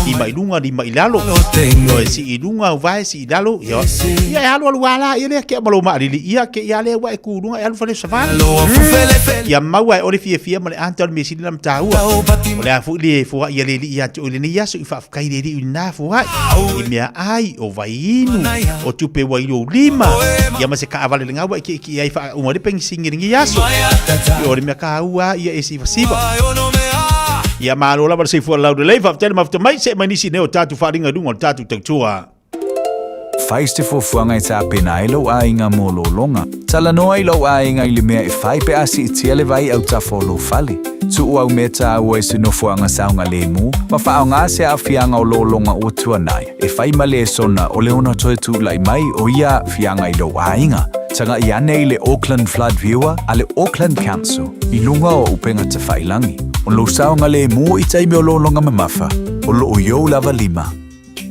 I mai luga ni mai lalo. Ioe si i luga au vae si i lalo. Ia ia e alu alu ala ia lea ke malo maalili ia ke ia lea ua e ku luga e alu fale savali. Ia maua e ole fiafia ma le anta o le mea sili na mataua. O le a foi le foai a le alii ia te oe i lenei aso i faafetai i le alii i lena foai i mea ai o vaiinu o tupe ua i lou lima ia ma se kaavale le gaua e kiʻekiʻe ai faaaʻuga le penisini i lenei aso. O le mea kaua ia e sivasiva. Ia malo lava le soifua laulelei faafetai le mafuta mai see mai nisi nei o tatou faaaliga i luga o le tatou tautua. Fai se fuafuaga e tapena ai lou aiga mo lologa. Talanoa i lou aiga i le mea e fai pe a siitia le vai autafa o lou fale. Tuu au mea tāua i se nofoaga saogalemu ma faaaoga se aafiaga o lologa ua tuanai e fai ma lesona o le ono toe tulai mai o ia aafiaga i lou aiga. Taga'i ane i le Auckland Flood Viewer a le Auckland Council i luga o upega tafailagi. O lou saogalemu i taimi o lologa mamafa, o loo i ou lava lima.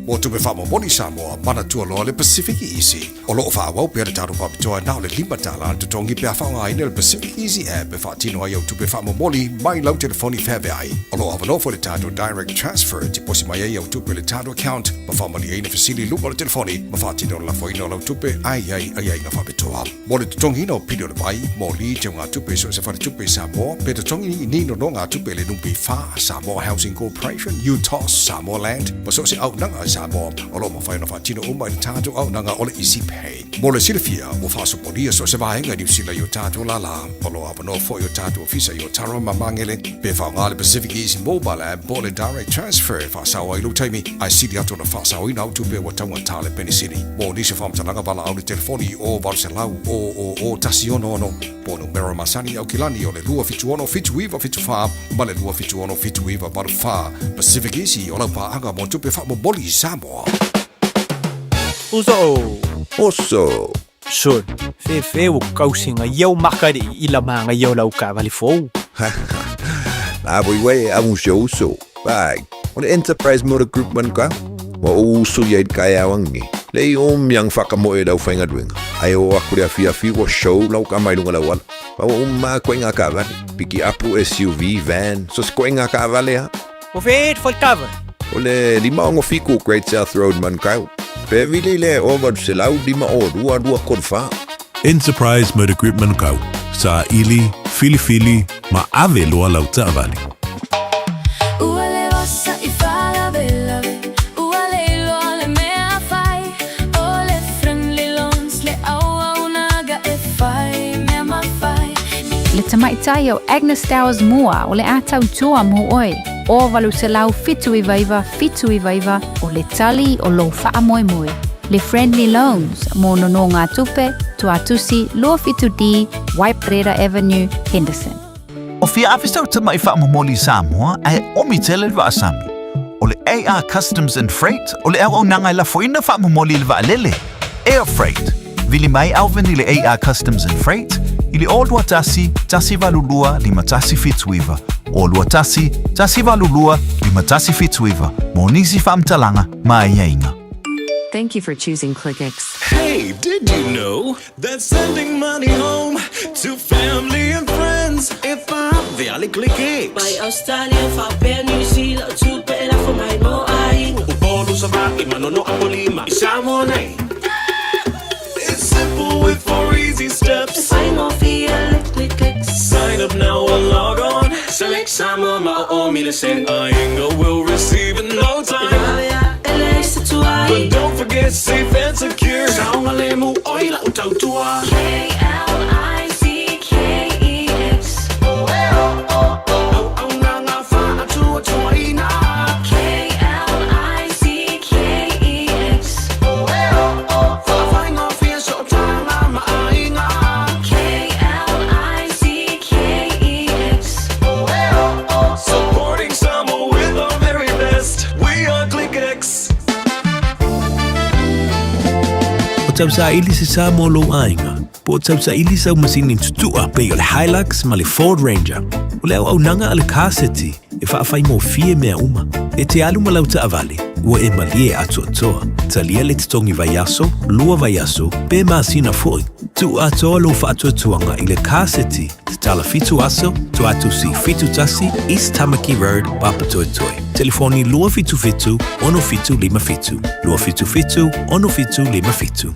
Mo tupe faamomoli Samoa, manatua loa le Pacific Easy. O lo o faaauau pea le tatou faapitoa na o le $5 le totogi pe a faaaogaina le Pacific Easy app e faatino ai au tupe faamomoli mai lau telefoni feaveai. O lo o avanoa foi le tatou Direct Transfer e tiposi mai ai au tupe i le tatou account ma faamalieina fesili i luga o le telefoni ma faatino le lafoina o lau tupe a i ai aiaiga faapitoa. Mo le totogiina o pili o le vai, moli, teugatupe i so o se faletupe i Samoa, pe totogi ni nonogatupe i le NPF, Samoa Housing Corporation, UTOS, Samoa Land, ma so o se auaunaga a Samoa. O lo o mafai ona faatino uma i le tatou auaunaga o le Easy Pay. Mo le silafia, ua faasopolia so o se vaega i Niu Sila i o tatou lālā. O lo o avanoa foi o tatou ofisa i Otara ma Magele pe faaaoga le Pacific Easy Mobile App po o le Direct Transfer e faasao ai lou taimi, ae sili atu ona faasaoina au tupe ua taugata le penisini. Mo nisi o faamatalaga valaau i le telefoni i 0 800 000 166 po o numera masani i Aukilani o le 276 7974 ma le 276 7984. Pacific Easy o lau paaga mo tupe faamomoli i Samoa. Uso! Oso! Sol, fefe ua kausiga ia o maka le i la magaia o lau taavale fou. La voi uai e amu si ou uso. Vai, o le Enterprise Motor Group Manukau. Ua ou uso ia i le taeao angi. Lei o miang whakamoe e lau whaingaluenga. Ai o aku le afiafi ua show lau ka mai lunga lau ala. Pa ua uma koe ngā kaavale. Piki apu SUV, van, so se koe ngā kaavale ha. O fe e whaitava. O le 567 Great South Road Manukau. Pe vili le 0800 5 02 3 4. Enterprise Motor Group Manukau, saili, filifili ma ave loa lau taavale. Ua le osa i faalavelave, ua le iloa le mea fai, o le Friendly Loans le auaunaga e fai mea mafai. Le tamaitai o Agnes Stowers Moa o le a tautua mo oe. O 800 799 79 o le tali o lou faamoemoe. Le Friendly Loans mo nonogatupe, Tuatusi 27D, Waiparera Avenue, Henderson. O fia ave sau tama'i faamomoli i Samoa ae omi tele le vaasami. O le AR Customs and Freight o le auaunaga e lafoina faamomoli i le vaalele. Air Freight. Vili mai Alvin i le AR Customs and Freight i le 021 182 5179 021 182 5179 mo nisi faamatalaga ma aiaiga. Thank you for choosing ClickX. Hey, did you know that sending money home to family and friends if I via ClickX? Mai Australia, faapea New Zealand, o tupe e lafo mai mo aiga. Upolu Savaii, Manono Apolima, i Samoa nei. It's simple with four easy steps. Faigofie le ClickX. Sign up now or log on. Select Samoa ma o mi le send. Aiga will receive in no time. But don't forget safe and secure. Saogalemu oi lau tautua. KLICKEX. Auaunaga faatuatuaina. KLICKEX. Faafaigofie sootaga ma aiga. KLICKEX. Supporting Samoa with our very best. We are ClickX. O tausaili se sa mo lou aiga, po o tausaili sau masini tutua pei o le Hilux ma le Ford Ranger. O le auaunaga a le Car City e faafaigofie mea uma. E te alu ma lau taavale, ua e malie atoatoa. Talia le totogi vaiaso, 2 vaiaso, pe masina foi. Tuu atoa lou faatuatuaga i le Car City, tatala 7 aso, Tuatusi 71, East Tamaki Road, Papatoetoe. Telefoni 277 6757, 277 6757.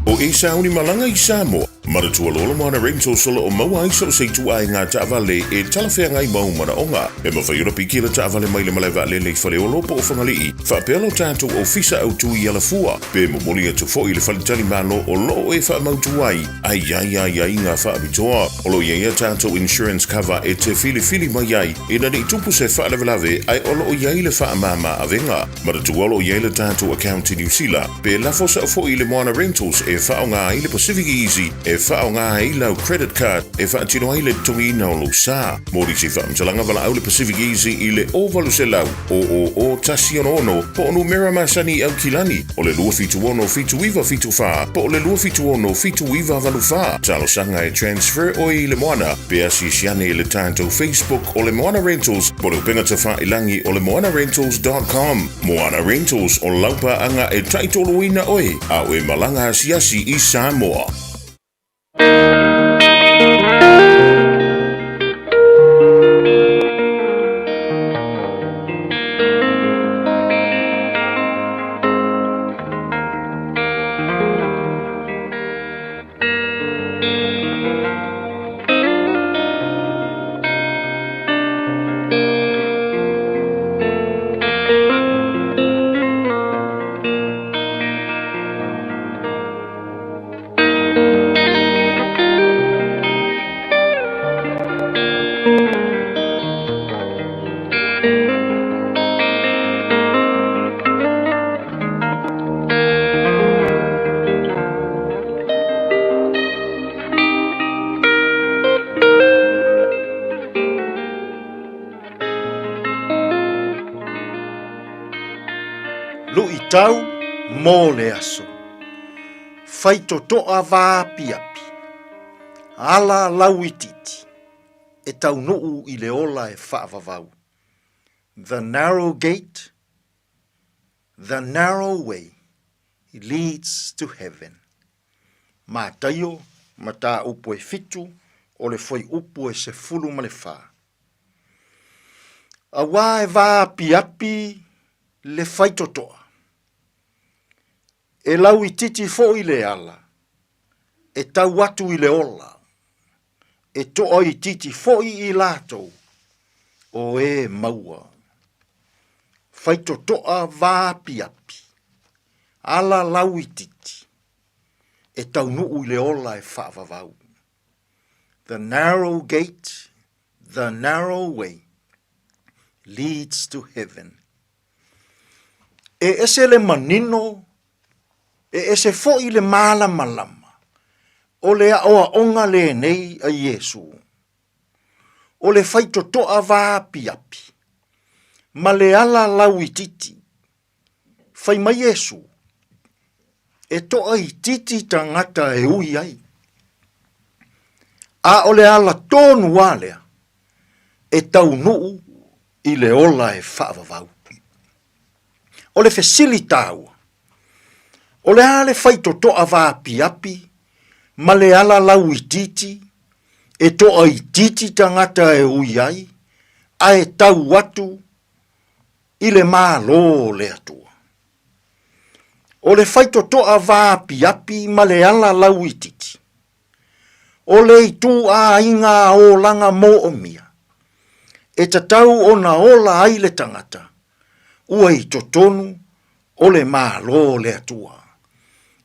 O e sauni malaga i Samoa, manatua loa le Moana Rentals o lo o maua ai so o se ituaiga taavale e talafeagai ma ou manaoga. E mafai ona piki le taavale mai le malae vaalele i Faleolo po o Fagalii, faapea lo tatou ofisa autu i Alafua, pe momoli atu foi i le faletalimalo o lo o e faamautu ai, a i ai aiaiga faapitoa. O lo o i ai a tatou insurance cover e te filifili mai ai ina ne i tupu se faalavelave ae o lo o i ai le faamama avega. Manatua o lo o i ai le tatou account i Niu Sila, pe lafo sao foi i le Moana Rentals e faaaoga ai le Pacific Easy e faaaoga ai lau credit card e faatino ai le totogiina o lou sa. Mo nisi faamatalaga valaau le Pacific Easy i le 0800 000 166 po o numera masani i Aukilani o le 276 7974 po o le 276 7984. Talosaga e transfer oe i le Moana pe asiasi ane i le tatou Facebook o le Moana Rentals po o le upega tafailagi o le moanarentals.com. Moana Rentals o lau paaga e taitoluina oe a o e malaga asiasi i Samoa. Tatau mo le aso. Faitotoa vaapiapi. Ala lauitiiti. E taunuu i le ola e faavavau. The narrow gate, the narrow way leads to heaven. Mataio, mataupu e fitu o le fuaiupu e 14. Auā e vaapiapi le faitotoa, e lauitiiti foi le ala, e tau atu i le ola, e toaitiiti foi i latou o e maua. Faitotoa vaapiapi, ala lauitiiti, e taunuu i le ola e faavavau. The narrow gate, the narrow way leads to heaven. E ese le manino, e ese foi le malamalama o le aoaoga lenei a Iesu. O le faitotoa vaapiapi ma le ala lauitiiti. Fai mai Iesu, e toaitiiti tagata e ui ai. A o le ala tonu lava lea e taunuu i le ola e faavavau. O le fesili taua, o le a le faitotoa vaapiapi ma le ala lauitiiti e toaitiiti tagata e ui ai ae tau atu i le Malo o le Atua? O le faitotoa vaapiapi ma le ala lauitiiti, o le ituaiga olaga moomia e tatau ona ola ai le tagata ua i totonu o le Malo o le Atua,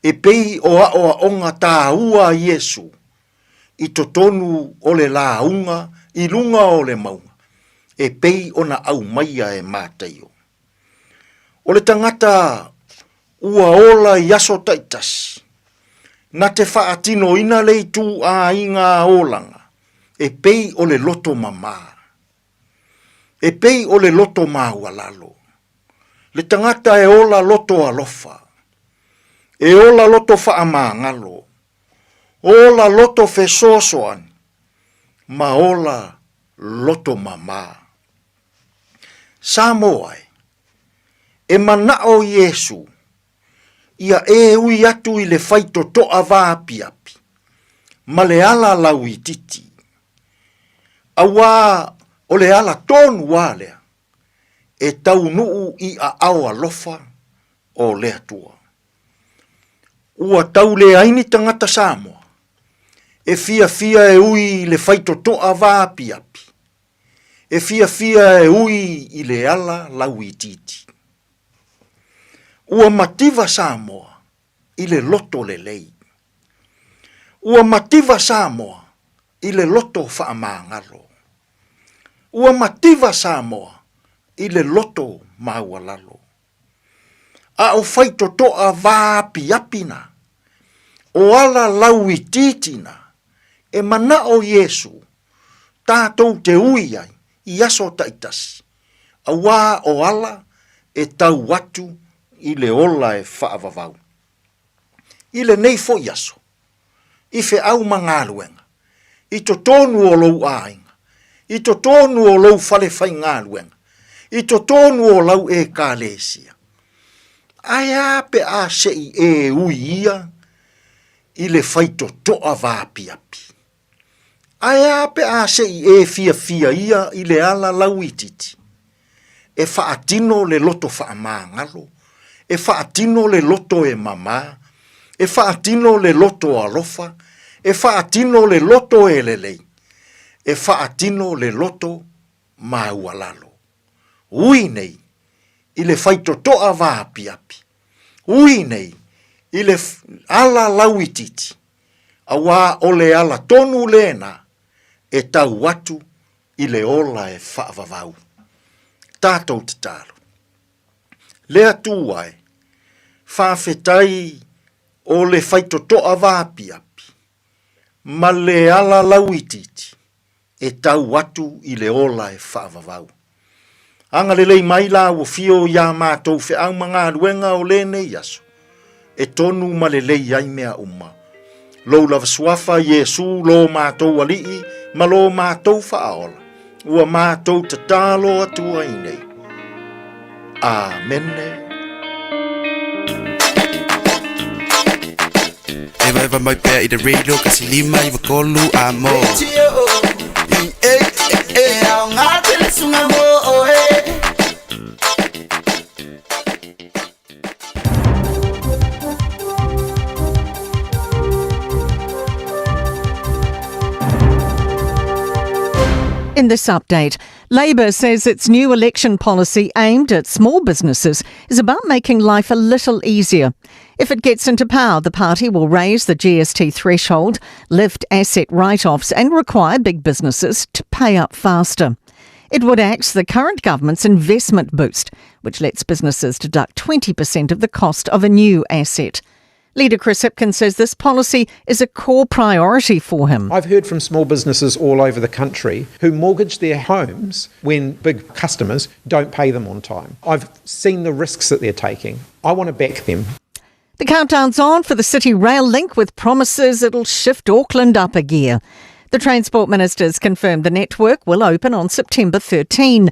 e pei o aoaoga taua a Iesu i totonu o le lauga i luga o le mauga, e pei ona aumaia e Mataio. O le tagata ua ola i aso taitasi, na te faatinoina le ituaiga olaga e pei o le loto mamā, e pei o le loto maualalo, le tagata e ola loto alofa, e ola loto faamagalo, ola loto fesoasoani, ma ola loto mamā. Samoa e, e manao Iesu ia e ui atu i le faitotoa vaapiapi ma le ala lauitiiti, auā o le ala tonu lava lea e taunuu i aao alofa o le Atua. Ua tau leai ni tagata Samoa e fiafia e ui i le faitotoa vaapiapi e fiafia e ui i le ala lauitiiti. Ua mativa Samoa i le loto lelei. Ua mativa Samoa i le loto faamagalo. Ua mativa Samoa i le loto maualalo. A o faitotoa vaapiapi na, o ala lauitiiti na, e manao Iesu tatou te ui ai i aso taitasi, auā o ala e tau atu i le ola e faavavau. I lenei foi aso, i feau ma galuega, i totonu o lou aiga, i totonu o lou fale faigaluega, i totonu o lau Ekalesia, ae a pe a se i e ui ia i le faitotoa vaapiapi? Ae a pe a se i e fiafia ia i le ala lauitiiti, e faatino le loto faamagalo, e faatino le loto e mamā, e faatino le loto alofa, e faatino le loto e lelei, e faatino le loto maualalo. Ui nei i le faitotoa vaapiapi, ui nei i le ala lauitiiti, auā o le ala tonu lēnā e tau atu i le ola e faavavau. Tātou tatalo. Le Atua e, faafetai o le faitotoa vaapiapi ma le ala lauitiiti e tau atu i le ola e faavavau. Agalelei mai Lāu Afio i ā mātou feau ma galuega o lenei aso, e tonu ma lelei ai mea uma. Lou lava Suafa Iesu lo mātou Alii ma lo mātou Faaola, ua mātou tatalo atu ai nei. Āmene. Evaeva mai pea i le radio kasi 5 9 3 a mo. In this update, Labor says its new election policy aimed at small businesses is about making life a little easier. If it gets into power, the party will raise the GST threshold, lift asset write offs, and require big businesses to pay up faster. It would axe the current government's investment boost, which lets businesses deduct 20% of the cost of a new asset. Leader Chris Hipkins says this policy is a core priority for him. I've heard from small businesses all over the country who mortgage their homes when big customers don't pay them on time. I've seen the risks that they're taking. I want to back them. The countdown's on for the City Rail Link with promises it'll shift Auckland up a gear. The Transport Minister's confirmed the network will open on September 13.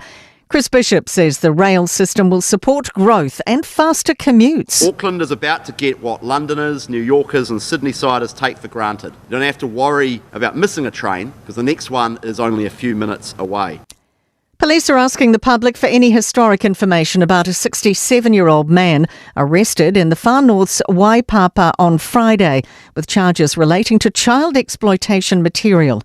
Chris Bishop says the rail system will support growth and faster commutes. Auckland is about to get what Londoners, New Yorkers, and Sydneysiders take for granted. You don't have to worry about missing a train because the next one is only a few minutes away. Police are asking the public for any historic information about a 67 year old man arrested in the far north's Waipapa on Friday with charges relating to child exploitation material.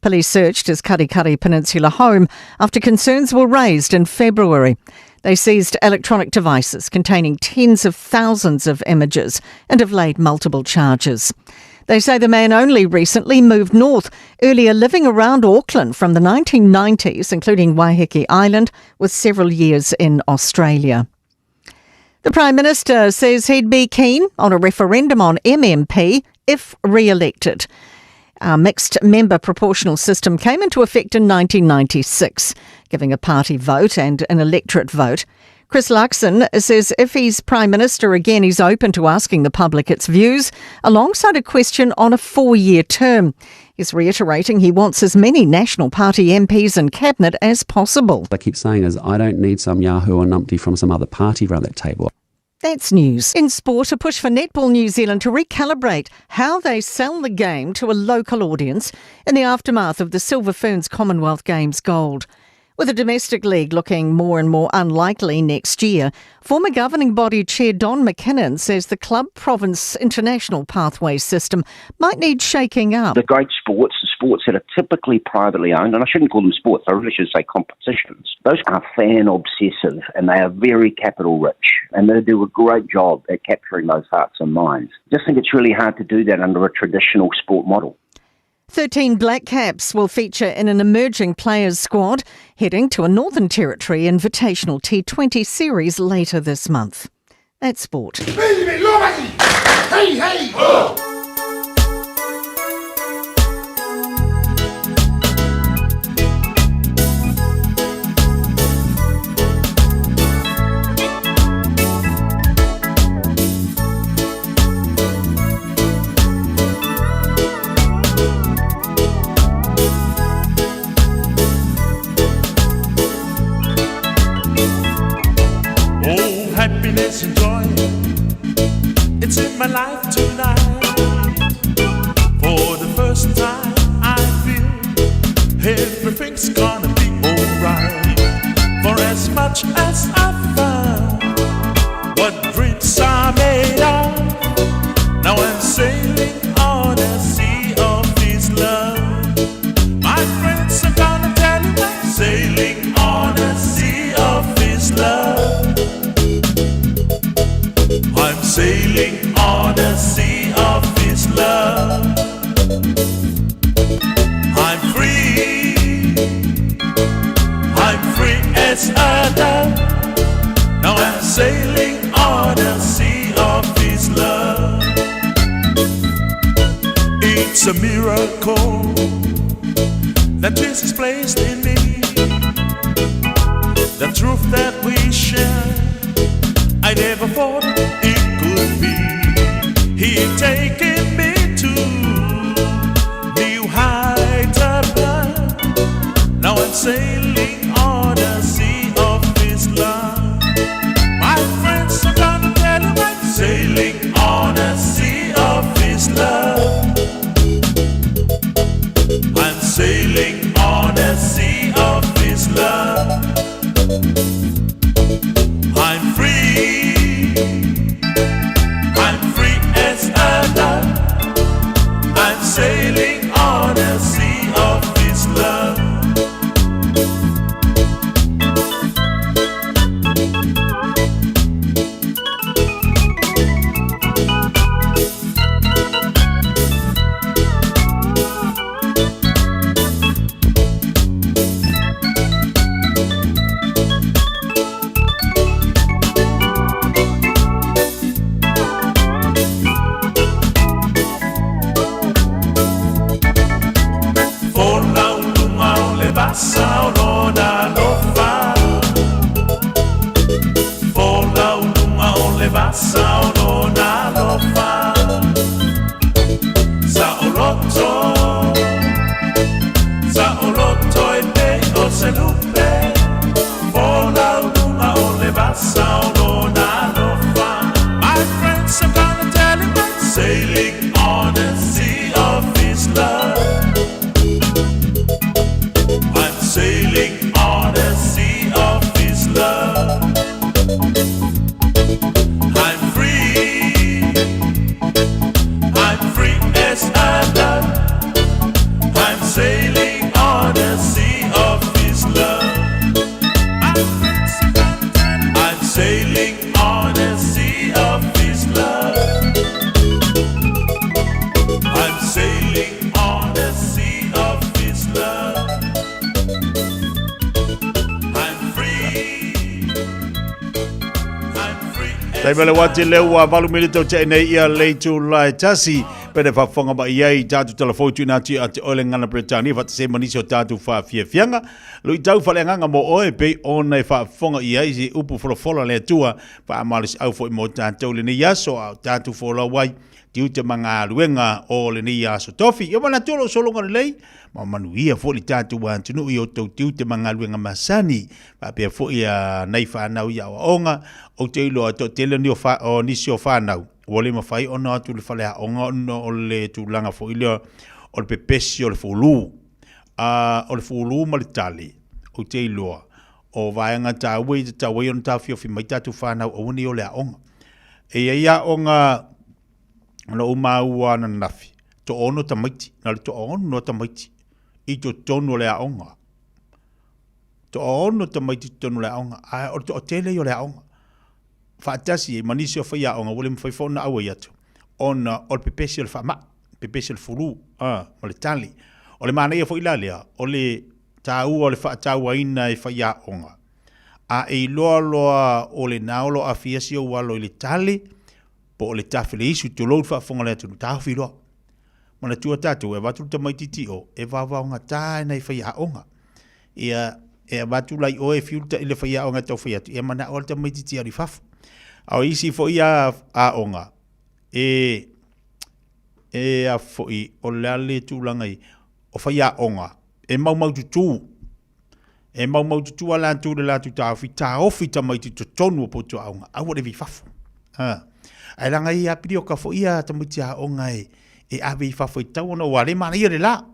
Police searched his Karikari Peninsula home after concerns were raised in February. They seized electronic devices containing tens of thousands of images and have laid multiple charges. They say the man only recently moved north, earlier living around Auckland from the 1990s, including Waiheke Island, with several years in Australia. The Prime Minister says he'd be keen on a referendum on MMP if re elected. Our mixed member proportional system came into effect in 1996, giving a party vote and an electorate vote. Chris Luxon says if he's Prime Minister again, he's open to asking the public its views alongside a question on a four year term. He's reiterating he wants as many National Party MPs in Cabinet as possible. I keep saying is I don't need some Yahoo or numpty from some other party around that table. That's news. In sport, a push for Netball New Zealand to recalibrate how they sell the game to a local audience in the aftermath of the Silver Ferns Commonwealth Games gold. With the domestic league looking more and more unlikely next year, former governing body chair Don McKinnon says the club province international pathway system might need shaking up. The great sports, the sports that are typically privately owned, and I shouldn't call them sports, I really should say competitions, those are fan obsessive and they are very capital rich and they do a great job at capturing those hearts and minds. Just think it's really hard to do that under a traditional sport model. 13 Black Caps will feature in an emerging players squad heading to a Northern Territory Invitational T20 series later this month. That's sport. Hey, hey! Oh! Oh, happiness and joy, it's in my life tonight. For the first time, I feel everything's gonna be alright. For as much as I've found what dreams are made of, now I'm sailing on a sea of this love. My friends, I'm gonna tell you I'm sailing on a sea of this love. I'm sailing on a sea of this love. I'm free. I'm free as a dove. Now I'm sailing on a sea of this love. It's a miracle that Jesus placed in me. The truth that we share, I never thought it could be. He taking me to new heights above. Now I'm sailing on the sea of His love. My friends are gonna tell you I'm sailing on the sea of His love. I'm sailing on the sea of His love. I'm free. I'm free as a dove. I'm sailing on the sea of His love. Folau luga o le vasa o lona alofa. Folau luga o le vasa o lona alofa. Saoloto, saoloto e pei o se lupe. Folau luga o le vasa o lona alofa. My friends are gonna tell him I'm sailing on the sea of his love. I'm sailing on the sea of His love. I'm free. I'm free as a dove. I'm sailing on the sea of His love. I'm sailing on the sea of His love. I'm sailing on the sea of His love. I'm free. I'm free. Taimi le wati le ua valu minute o te nei ia le itula e tasi pene faafofoga mai ai tatou telefoni tuuina atu ia te oe le gagana Peretania faatasi ai ma nisi o tatou faafiafiaga. Luitau faaleagaga mo oe pei ona e faafofoga i ai se upu folafola a le Atua faamalosiau foi mo tatou i lenei aso a o tatou folau ai tiute ma galuega o lenei aso tofi. Ia manatu o lou sologa lelei ma manuia foi le tatou atunuu i outou tiute ma galuega masani faapea foi a nai fanau i aoaoga. Ou te iloa e toatele ni o, fa, o nisi o fanau ua le mafai ona o atu i le faleaoga ona o le tulaga foi lea o le pepesi o le fulu. A o le fulu ma le tali, ou te iloa, o vaega taua i tatau ai ona taofiofi mai tatou fanau aua ne i o le aoga. E i ai aoga na ou maua ananafi, toaono tamaiti, na o le toaono tamaiti i totonu o le aoga. Toaono tamaiti i totonu o le aoga, ae o le toatele ia o le aoga. Faatasi ai ma nisi o faiaoga ua le mafai foi ona auai atu ona o le pepesi o le faamai, pepesi o le fulu, ma le tali. O le manaia foi la lea, o le taua o le faatauaina e faiaoga, a e iloa loa o lena o lo o aafia si ou alo i le tali, po o le tafe le isu, tulou le faafofoga a le atunuu, taofi loa. Manatua tatou, e avatu le tamaitiiti o, e vaovaogata e nai faiaoga. Ia, e avatu la i oe e fiu le faiaoga e tau fai atu, ia manao le tamaitiiti e alu i fafo. A o isi foi aoga, e, e a foi, o le a le tulaga i, o faiaoga, e maumaututu. E maumaututu a latou i le latou taofi, taofi tamaiti i totonu o potu aoga, aua le ave i fafo. Ha. Ae leaga e apilioka foi ia tamaiti aoga e, e ave i fafo e tatau ona ua le manaia le la.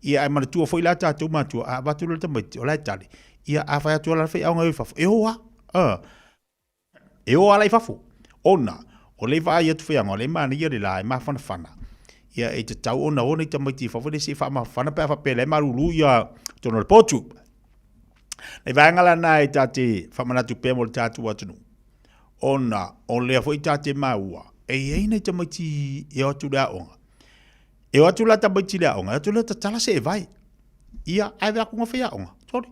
Ia ae manatua foi la tatou matua, a avatu loa le tamaiti, o la e tali. Ia a fai atu la le faiaoga e o i fafo, e o lava. Ha. E o ala i fafo, ona o lea e vaai atu faiaoga, o lea e manaia le la, e mafanafana. Ia e tatau ona o nai tamaiti i fafo, le se i faamafana pe a faapea o la e malulu ia totonu o le potu. Nai vaega la na e ta te faamanatu pea mo le tatou atunuu, ona o lea foi ta te maua, e i ai nai tamaiti e o atu i le aoga. E o atu la tamaiti i le aoga, e o atu lea tatala se evae. Ia, ae vea atu nga faiaoga, sorry,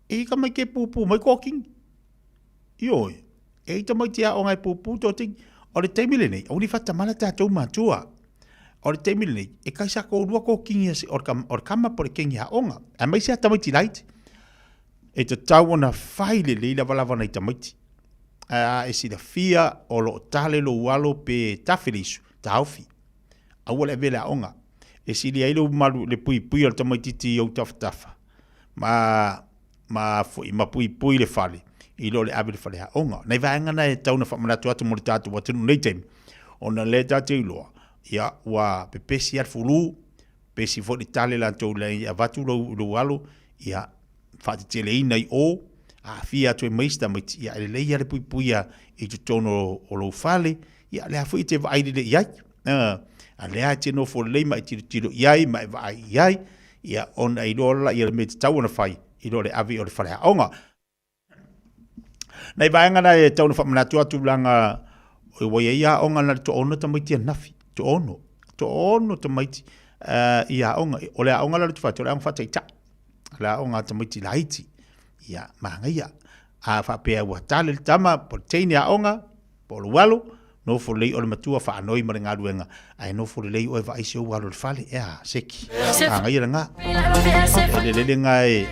e ika mai ke pupū mai kokingi. Ioe, e i tamaiti aoga e pupū tō tingi. O le taimi lenei, aua ne i whatamala tātou mātua. O le taimi lenei, e kai sa kōrua kō kingi o le kama po le kingi aoga. Aemaise a tamaiti laiti. E tatau ona fai lelei lavalava nai tamaiti. Ae a e silafia o lo o tale lou alo pe tafe le isu, taofi. Aua le avea i le aoga. E sili ai lou malu le puipui o le tamaititi i ou tafatafa ma ma foi ma puipui le fale i lo le ave i le faleaoga. Nai vaega na e tatau ona faamanatu atu mo le tatou atunuu nei taimi, ona lea tatou te iloa, ia ua pepesi lava le fulu, pepesi foi le tale latou i le avatu lou, lou alo, ia faateteleina i o, aafia atu ai ma isi tamaiti, ia e lelei lava le puipuia i totonu o lou fale, ia lea foi e te vaai lelei i ai. A lea e te nofo lelei ma e tilotilo i ai ma e vaai i ai, ia ona iloa lea o le mea e tatau ona fai i lo le ave o le faleaoga. Nai vaega na e tau ona faamanatu atu leaga ua i ai aoga na le toaono tamaiti ananafi, toaono, toaono tamaiti i aoga. O le aoga la le fatu, o le aoga faataitai, o le aoga a tamaiti laiti. Ia, manaia. A faapea ua tale le tama po o le teine aoga, po o lou alo, nofo lelei oe le matua faanoi ma le galuega, ae nofo lelei oe vaai si ou alo i le fale, ea, seki, manaia lena. E lelei lena e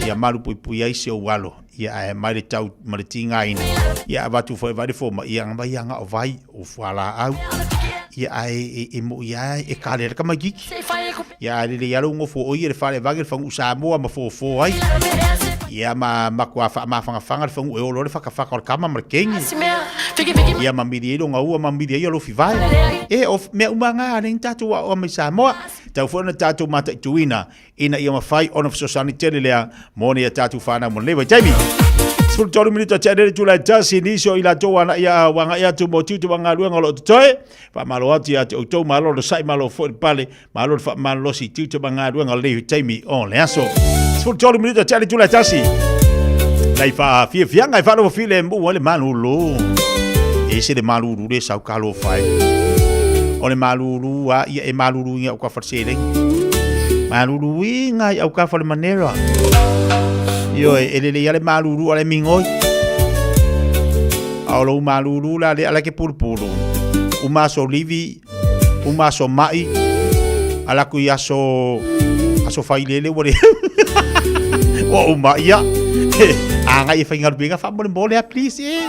ia malupuipui ai si ou alo, ia ae mai le tau ma le tigaina, ia avatu foi e vaai le fomai, ia aumai ia na o vai, o fualaau, ia ae e, e moi lava e kale ai le tamaititi. Ia ae lelei lava lou nofo o ia i le fale e vage le faguu Samoa ma fofo ai. Ia ma matua faamafagafagga le faguu e olo ai le fatafata o le tama ma le teine. Ia ma mili ai lona ua ma mili ai alofi vae. E o mea uma na a lea ni tatou aoga mai Samoa. Tau foi ona tatou mataituina ina ia mafai ona fesoasoani tele lea mo ni a tatou fanau mo lenei vaitaimi. 13 minute tea le itula e tasi nisi o i latou ua agai atu mo tiute ma galuega o lo o totoe. Faamalo atu ia te outou, malo le sai, malo foi le pale, malo le faamalolosi i tiute ma galuega o lenei taimi o le aso. 13 minute tea le itula e tasi. Nai faafiafiaga e faalogo filemu ai le malulu. E ese le malulu le sau talofa e. O le malulu a ia e malulu i au ka fale seleni. Malulu inga i au ka fale manera. Ioe, e lelei a le malulu a le migoi. A o lou malulu la le ala ke pulupulu. Uma aso livi, uma aso mai, ala ku i aso, aso failele ua le ua uma ia. Agai e faigaluega faamolemole a please e.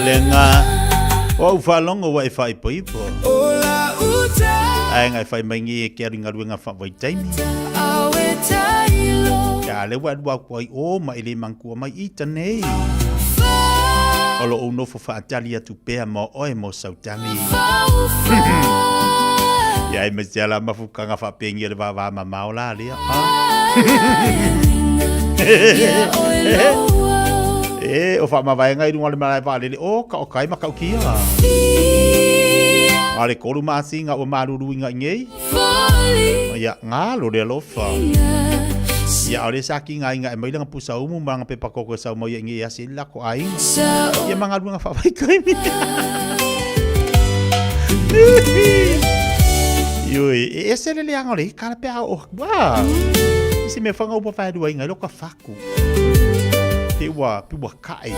Alenga. O au faalogo ua e faaipoipo. Ae nga e fai mai nei e ke alu i galuega faavaitaimi. Ia a lea ua alu aku ai o ma e le manatua mai ita nei. O lo ou nofo faatali atu pea mo oe mo sau tali. Ia e me te ala mafukaga faapengi o le vava mamao la lea. E, o whaamavaenga i runga le marae waalele, o ka o kai ma kau kia. A le kolu masinga ua malulu inga ingei. Ia, ngā lo le alofa. Ia, o le sa ki ngā inga e mai langa pusa umu ma langa pepa koko e sau mai ia ingei asi la ko ainga. Ia ma ngā luanga whaawai kai mi. Ioi, e ese le leanga o le kala pe a o wā. I se mea whanga upa whaerua inga i loka whaku. Pe ua, pe ua kai.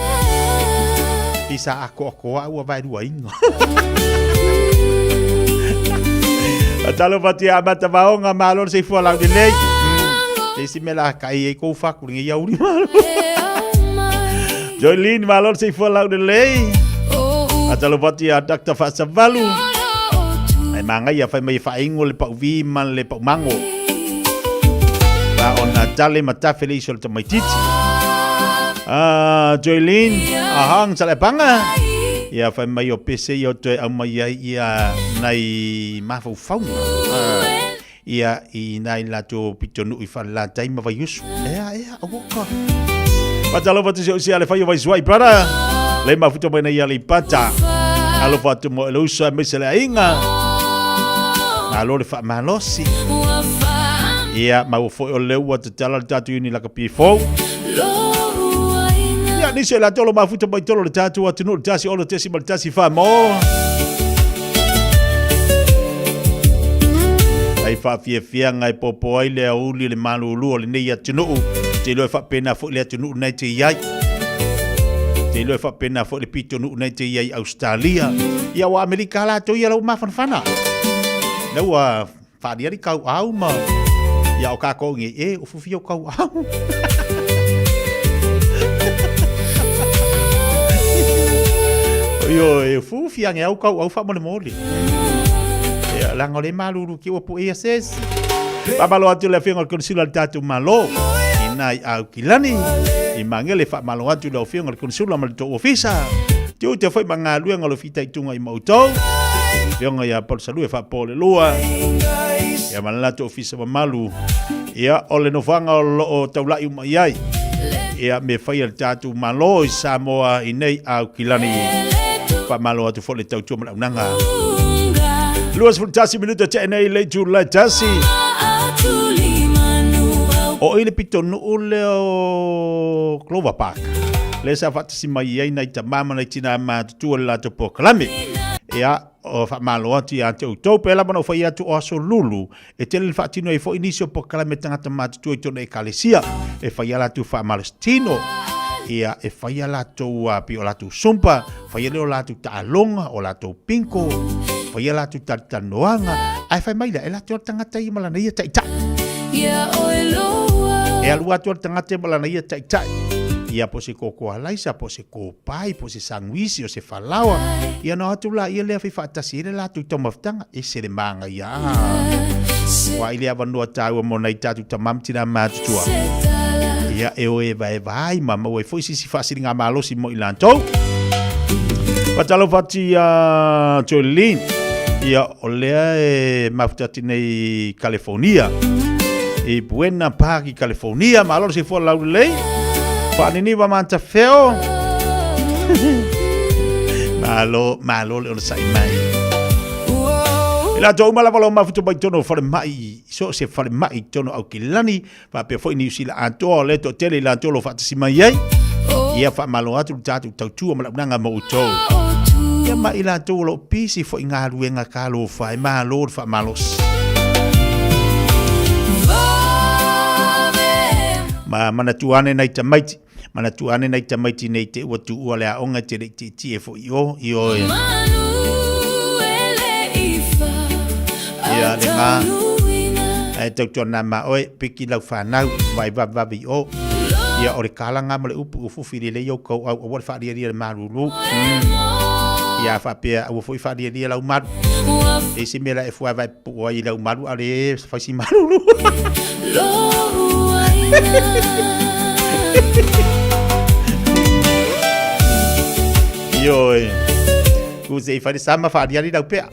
I sa ako ako a ua whaerua inga. Talo fatia amata vaonga malo le soifua laulelei. Le isi mea la kai ai kou whaku lenei aoauli malo. Joylene malo le soifua laulelei. Atalo fatia Dr. Faasavalu. Ai mangaia fai mai e faaingo le pauvi ma le paumango. Ma ona tale ma tafe le iso le tamaititi. Ah, Joylene, ahang sa le panga. Ia fai mai o pese ia o toe au mai ai ia nai mafaufauga. Ia i nai latou pitonuu i Falelatai ma Vaiusu. Ea, ea, awoka. Fatalofa atu si o sia le fai o Vaisuai, brother. Le mafuta mai nei Aleipata. Alofa atu mo le uso aemaise le aiga. Malo le faamalosi. Ia, maua foi o lea ua tatala le tatou uni lakapi fou. Ia, nisi o latou lo mafuta mai tolo le tatou atunuu le 16.1 wha mo. Ai whaafiafianga e popo ai le auli le malulu o lenei atunuu. Te iloa e faapena foi le atunuu nei te iai. Te iloa e faapena foi le pitonuu nei te iai Australia. Ia ua Amerika latou ia lau mafanafana. Lau ua whaariari kau au ma. Ia o kākou ngi e o fufi o kau au. Io e fufi ange au kau au wha mole mole. Ia langa o le malulu ki ua po e ases. Whamalo atu le afioga o le Konsula le tatou Malo. Ina i au ki lani. I mangele whamalo atu le afioga o le Konsula ma le tou ofisa. Te ute foi ma ngā luenga o le fitaituga i mautou. Afioga ia Paul Salue whapo le lua. Ia ma le latou ofisa mamalu. Ia o le nofoaga o loo taulai uma i ai. Ia me whai le tatou Malo i Samoa i nei au ki lani. Whamalo atu foi le tautua ma le aunaga. 21 minuta te nei le itu le tasi. O i le pito nuu le o Clover Park. Le sa whaatasi mai ai nei ta mama nei tina matutua le latou polokalame. Ia, o whaamalo atu ia te outou pe lava na o whai atu o aso lulu. E tele le whaatino ai foi nisi o polokalame tangata matutua i tona ekalesia. E whai a latou whaamalositino. Ia, e whai a latou pi o latou sumpa, whai a le o latou taalonga, o latou pinko, whai a latou talitanoanga. Ae whai mai la, e latou le tangata ia ma lana ia taitai. E alu atu le tangata ia ma lana ia taitai. Ia po se koko alaisa, po se kopai, po se sanguisi, o se falaoa. Ia no atu la ia lea whai whaatasi e le latou taumafataga, e se le maanga ia. Wa i le avanoa tāua mo nei tātou tamam tina matutua. Ia e o e vae vai ma maua ai foi sisi faasiliga malosi mo i latou. Faatalofa atu ia Joelene. Ia o lea e mafuta atu nei California. I Buena Park i California. Malo le soifua laulelei. Faaniniva mantafeo. Malo, malo le onosai mai. I latou uma lava lo mafuta mai tonu o falemai, so se falemai tonu au kilani, faapea foi Niu Sila atoa o le toatele i latou o lo o faatasi mai ai. Ia faamalo atu le tatou tautua ma le auaunaga mo outou. Ia ma i latou o lo o pisi foi i galuega talofa e malo le faamalosi. Ma manatua ane nai tamaiti, manatua ane nai tamaiti nei te ua tuua le aoga e te le i tietie foi i o, i oe. Ia le ngā. Ae tautua nā ma oe, piki lau whānau, vai vavave i o. Ia o le kalaga ma le upu ua fufi lelei ou kauau aua le faalialia le malulu. Ia faapea aua foi faalialia lau malu. E isi mea la e fua vai pupuu ai i lau malu a le fai si malulu. Ioe. Ku se i fai le sama faaliali lau pea.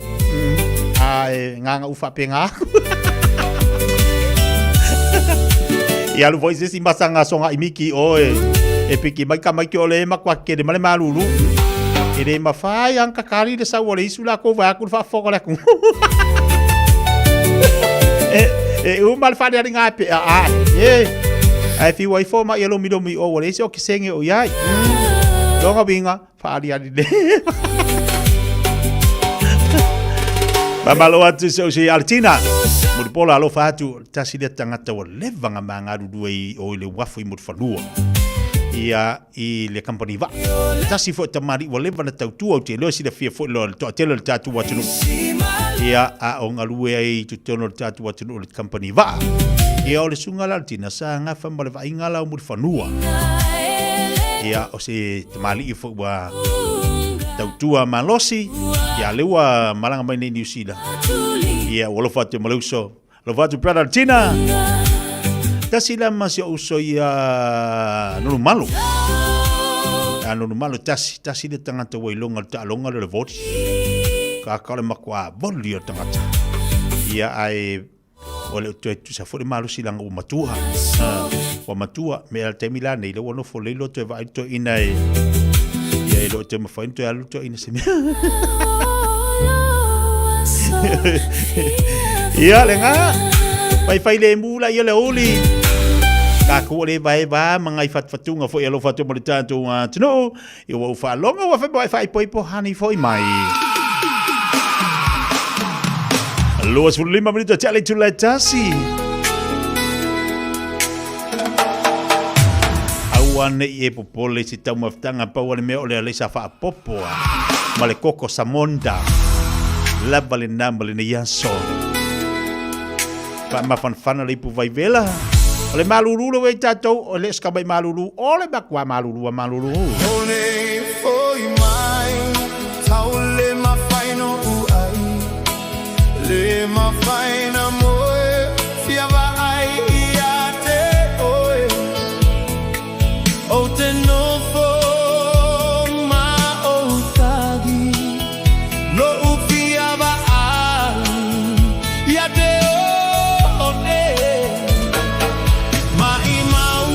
A e nganga u faapenga aku. Ia alu foi se isi masaga soga i miki oe. E piki mai ka mai ke ole ma kwa kele ma le malulu. E le mafai ang kakari le sau o le isu la ko vai aku le faafofoga le aku. E, e uma le faaleali ngā pe a a. E, ai fiu ai fo ma ia lomi lomi o o le isi o ke senge o iai. Longa winga, faaliali le. Mamalo atu se o se Altina. Mulipola alofa atu tasi lea tagata ua leva nga magalulue i o i le uafu i Mulifanua. Ia i le company vaa. Tasi foi tamalii ua leva na tautua ou te iloa e silafia foi le toatele o le tatou atunuu. Ia a o galue ai i totonu o le tatou atunuu i le company vaa. Ia o le susuga la o le tina sa gafa ma le vaaiga la o Mulifanua. Ia o se tamalii foi ua tautua malosi. Ia lea ua malaga mai nei i Niu Sila. Ia ua alofa atu ma le uso. Alofa atu brother Tina. Tasi la ma si uso ia Nonumalo. A Nonumalo tasi, tasi le tagata ua iloga le taaloga lea o le voli. Ka ka o le makuā voli o le tagata. Ia ae ua le o toe tusa foi le malosi leaga ua matua. Ua matua, me a le taimi la nei, lea ua nofo lelei loa toe vaai le toeaina e, ia e le o toe mafai ona toe alu le toeaina se mea. Ia le ngā, faifai lemu la ia le uli. Tatou o le vaeva ma ngai fatufatuga foi alofa atu ma le tatou atunuu. Ia ua ou faalogo ua fai mai faaipoipo hani foi mai. 25 minuto tia le itula e tasi. Aua nei e popole i se taumafataga pau o le mea o le alaisa faapopo a ma le koko samonda. Lava lena ma lenei aso. Faamafanafana le ipu vaivela. O le malulu le ua i tatou, o le ska mai malulu, o le makua malulu a malulu. O nei foi mai, tau le mafai no u ai, le mafai na moe, fia vaai ia te oe. O te nofo ma ou tagi, no u fia vaai ia te oe. Ma i mau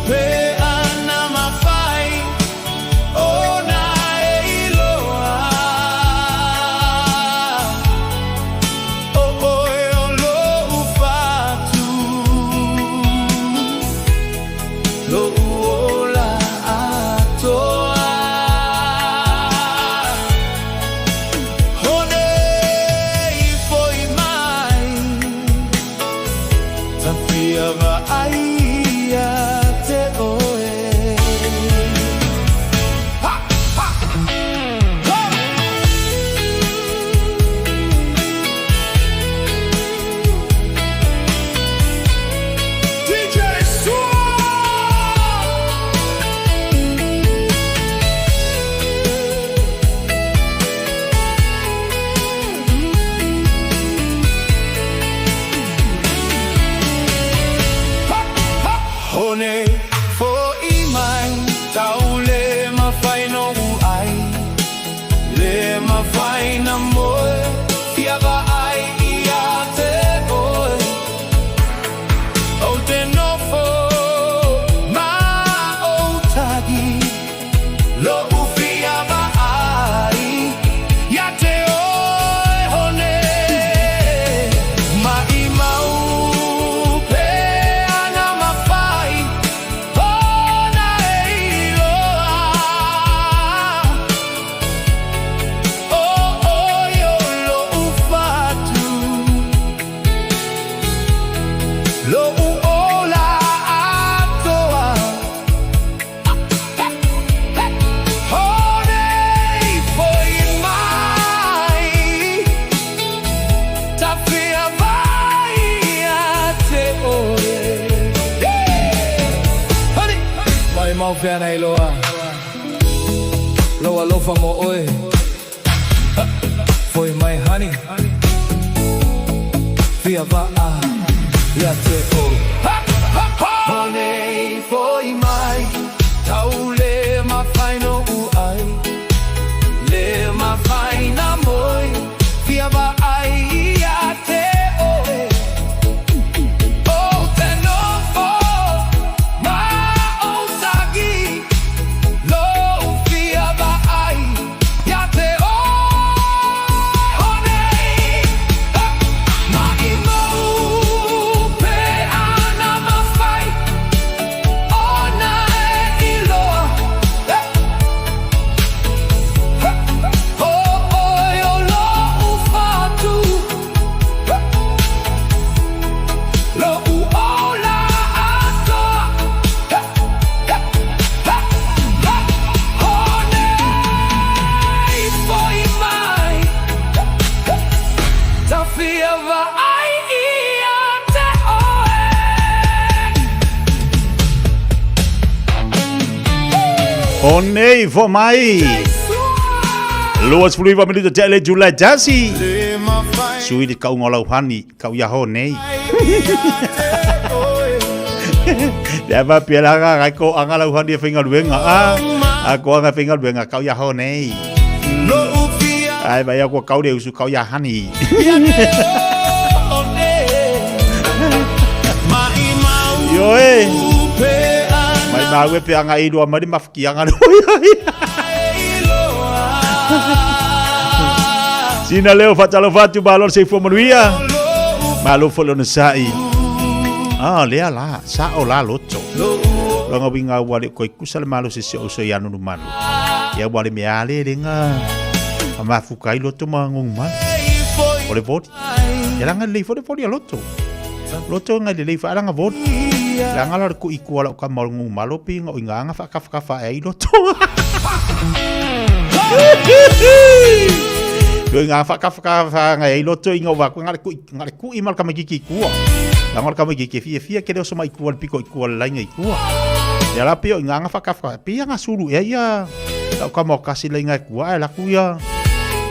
pe ana mafai ona e iloa. O oe o lou fatu. Lou ola atoa. O nei foi mai, ta fia vaai ia te oe. Ha, ha, ho! DJ Sua! O nei foi mai, tau le mafai no u ai, le mafai na moe, fia vaai ia te oe. O te nofo ma ou tagi, lou fia vaai ia te oe hone. Maʻimau pe ana mafai mau pea na iloa Lou alofa mo oe Foi mai honey Fia va'a ia te oe Honey foi mai Tau le mafai no'u ai Le mafai na moe Fia vaai ia te oe O te nofo ma ou sagi Lou fia vaai ia te oe Honey Maʻimau pe ana mafai Ona e iloa O oe o loʻu fatu Loʻu ola atoa Honey foi mai Ta fia vaai ia te oe. Honey foi mai. 29 minuta te le July tasi. Sui le kauga o lau hani, kau ia honey. Te ava pia la ga gai ko anga lau hani e whaingaluenga. A, a ko anga whaingaluenga kau ia honey. Ai vai a kua kau le usu kau ia hani. Io e. Mai mau e pe anga i rua mai mawhiki anga rua. Sina leo whatalo whatu malo se fua manuia. Malo fo lona sa'i. Ah, lea la, sa o la loto. Longa winga wale koi kusa le malo se se o so ianu malu. Ia wale me ale lenga. A mafuka i loto ma ngongu malu. O le vodi. Ia langa le fo le vodi a loto. Loto nga le leifa alanga vodi. Langa la ku iku ala ka mal ngongu malo pi nga inga anga fa ka fa fa e i loto. Yo inga fa ka fa fa nga i loto inga wa ku nga le ku nga le ku i mal ka makiki kua. Langa le ka makiki fia fia ke le oso mai kua le piko i kua le lainga i kua. Ia la pio inga anga fa ka fa pi anga sulu e ia. Lau ka mo kasi lainga i kua e la ku ia.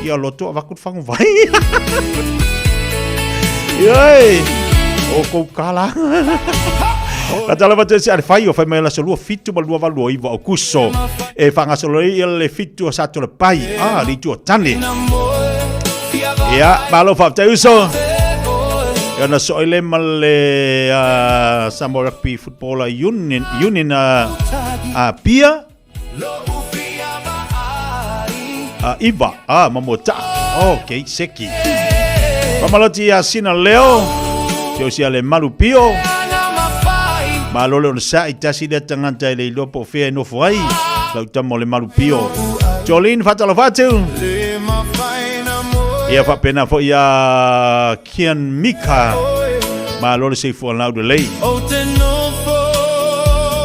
Ia loto a vaku fangu vai. Ioi. O kou kala. La tala va te se ale fai o fai mai la solua fitu ma lua valu o iwa o kuso. E whangasolo i le fitu o sato le pai. Ah, le itu o tane. Ia, malo whapte uso. Ia na so ile ma le Samoa Rugby Footballer Union, Union Pia. Iwa, ah, ma mo ta. Ok, seki. Pamaloti ia sina leo. Te osi ale malu pio. Malo le ona sa i tasi lea tangata e le iloa po o fea e nofo ai. Lau tama o le malu pio. Jolene Fatalofatu. Ia whapena fo ia Kian Mika. Malo le seifua lau le lei.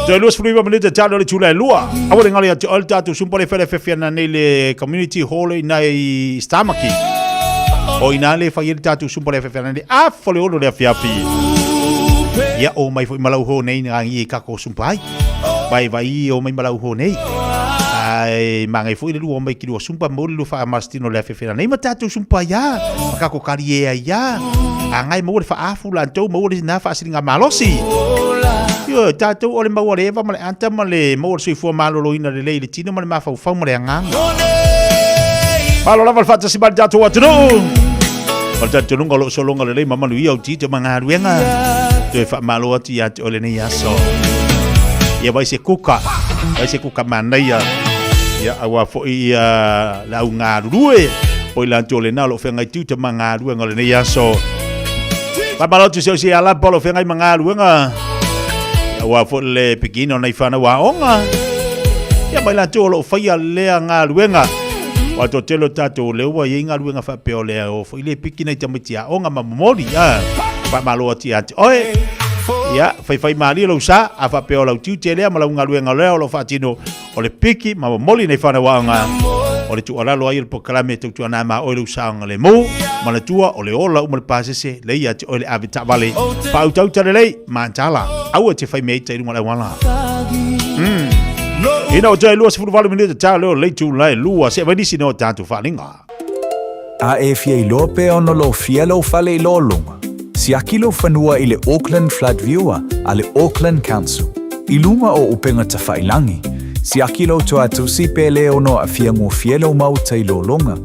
Toe 29 minute talo le tula e lua. Aua le ngale atu ole tātou sumpa le whele whewhia na nei le community hall i nai i Stamaki. O ina le whai le tātou sumpa le whewhia na nei a fole olo le awhiawhi. Ia o mai foi malau ho nei ngā ngi e kako sumpa ai. Vai vai o mai malau ho nei. Ai mangai foi le lua mai ki lua sumpa mo le lua wha amastino le awhiawhia na nei ma tātou sumpa ia. Ma kako kari e ai ia. A ngai mo le whaafu la tou mo le nā whaasiringa malosi. Ioe, tātou o le mau a le Eva ma le Ata ma le mau o le soifua maloloina lelei i le tino ma le mafaufau ma le agaga. Malo lava le faatasi mai le tatou atunuu. O le talitonuga o lo o sologa lelei ma manuia o tiute ma galuega. Toe faamalo atu ia te oe lenei aso. Ia vai se kuka, vai se kuka manaia. Ia aua foi ia le au galulue. O i latou lena o lo o feagai tiute ma galuega o lenei aso. Faamalo atu se o se alapa o lo o feagai ma galuega. Ia aua foi le pikina o nai whanau aoga. Ia mai latou o lo o faia lea galuega. Ua to tele o tātou leo ua iai galuega faapea o lea o foi le piki nai tamaiti aoga ma momoli. A, faamalo atu ia te oe. Ia, faifai malie lou sa, a faapea o lau tiute lea ma lau galuega lea o lo o faatino o le piki ma momoli nei whanau aoga. O le tuualalo ai o le polokalame e tautuana ma oe lou saogalemu, manatua o le ola uma le pasese, lei ia te oe le ave taavale. Faautauta lelei, mantala, aua e te fai mea ita i luga o le auala. Ina o toe 28 minute tau leo le itula e lua, se vai nisi no tātou whalinga. A e fia iloa pe ono lofia lou fale i lologa, siaki lou fanua i le Auckland Flood Viewer a le Auckland Council. I luga o upega tafailangi, siaki lou toatusi pe le ono aafia gofie lou maota i lologa.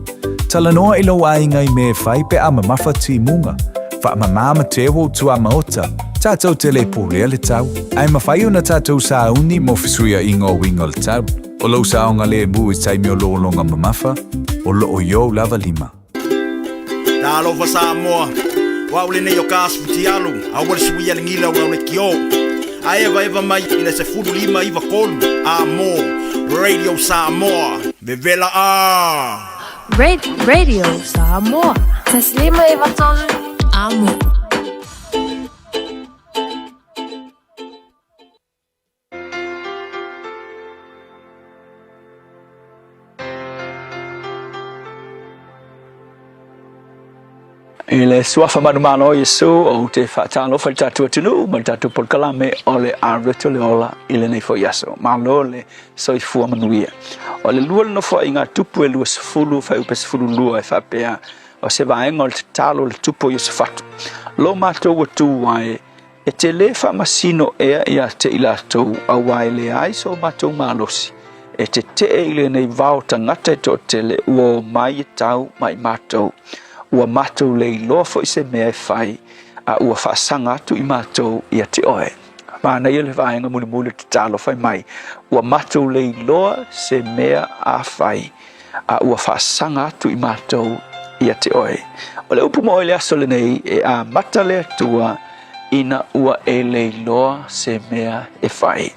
Talanoa i lou aiga i mea e fai pe a mamafa timuga. Faamamā ma teu ou tuamaota, tatou te le pulea le tau. Ae mafai ona tatou sauni mo fesuiaiga o uiga o le tau. O lou saogalemu i taimi o lologa mamafa, o lo o i ou lava lima. Talofa Samoa, o au lenei o ka asu futialu, aua le suia le gila o lau lekiō. A evaeva mai i le 15 93 a mo Radio Samoa, vevela a! Radio Samoa. 153 Amo. I le suafa manumalo o Iesu, ou te faatalofa i le tatou atunuu ma le tatou polokalame o le Areto le Ola i lenei foi aso. Malo le soifua manuia. O le lua le nofoaiga a tupu e 20 fuaiupu e 12 e faapea, o se vaega o le tatalo o le tupu o Iosafatu. Lo matou ua tu ai, E te lē faamasino ea iā te i latou, auā e leai so matou malosi e tetee i lenei vao tagata e toatele ua o mai e tau mai matou. Ua matou le iloa foi se mea e fai, a ua faasaga atu i matou ia te oe. Manaia le vaega mulimuli o le tatalo fai mai, Ua matou le iloa se mea a fai, a ua faasaga atu i matou ia te oe. O le upu mo i le aso lenei, e amata le Atua ina ua e le iloa se mea e fai.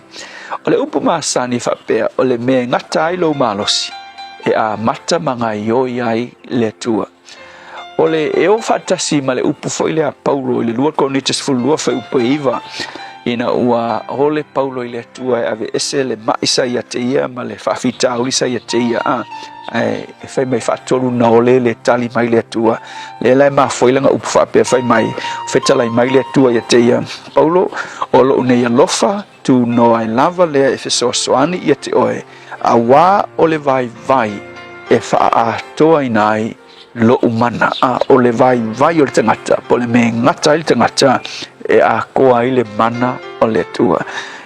O le upu masani e faapea, o le mea e gata ai lou malosi, e amata ma gaioi ai le Atua. O le e o faatasi ma le upu foi lea a Paulo i le 2 Korinite 12 fuaiupu e 9, ina ua ole Paulo i le Atua e aveese le ma'i sa ia te ia ma le faafitauli sa ia te ia, a, ae e fai mai faatolu na ole le tali mai le Atua. Lea la e mafua ai lana upu faapea fai mai, fetalai mai le Atua ia te ia, Paulo, o lo'u nei alofa tunoa ai lava lea e fesoasoani ia te oe, auā o le vaivai e faaatoaina ai lo'u mana. A o le vaivai o le tagata, po o le mea e gata ai le tagata, e atoa ai le mana o le Atua.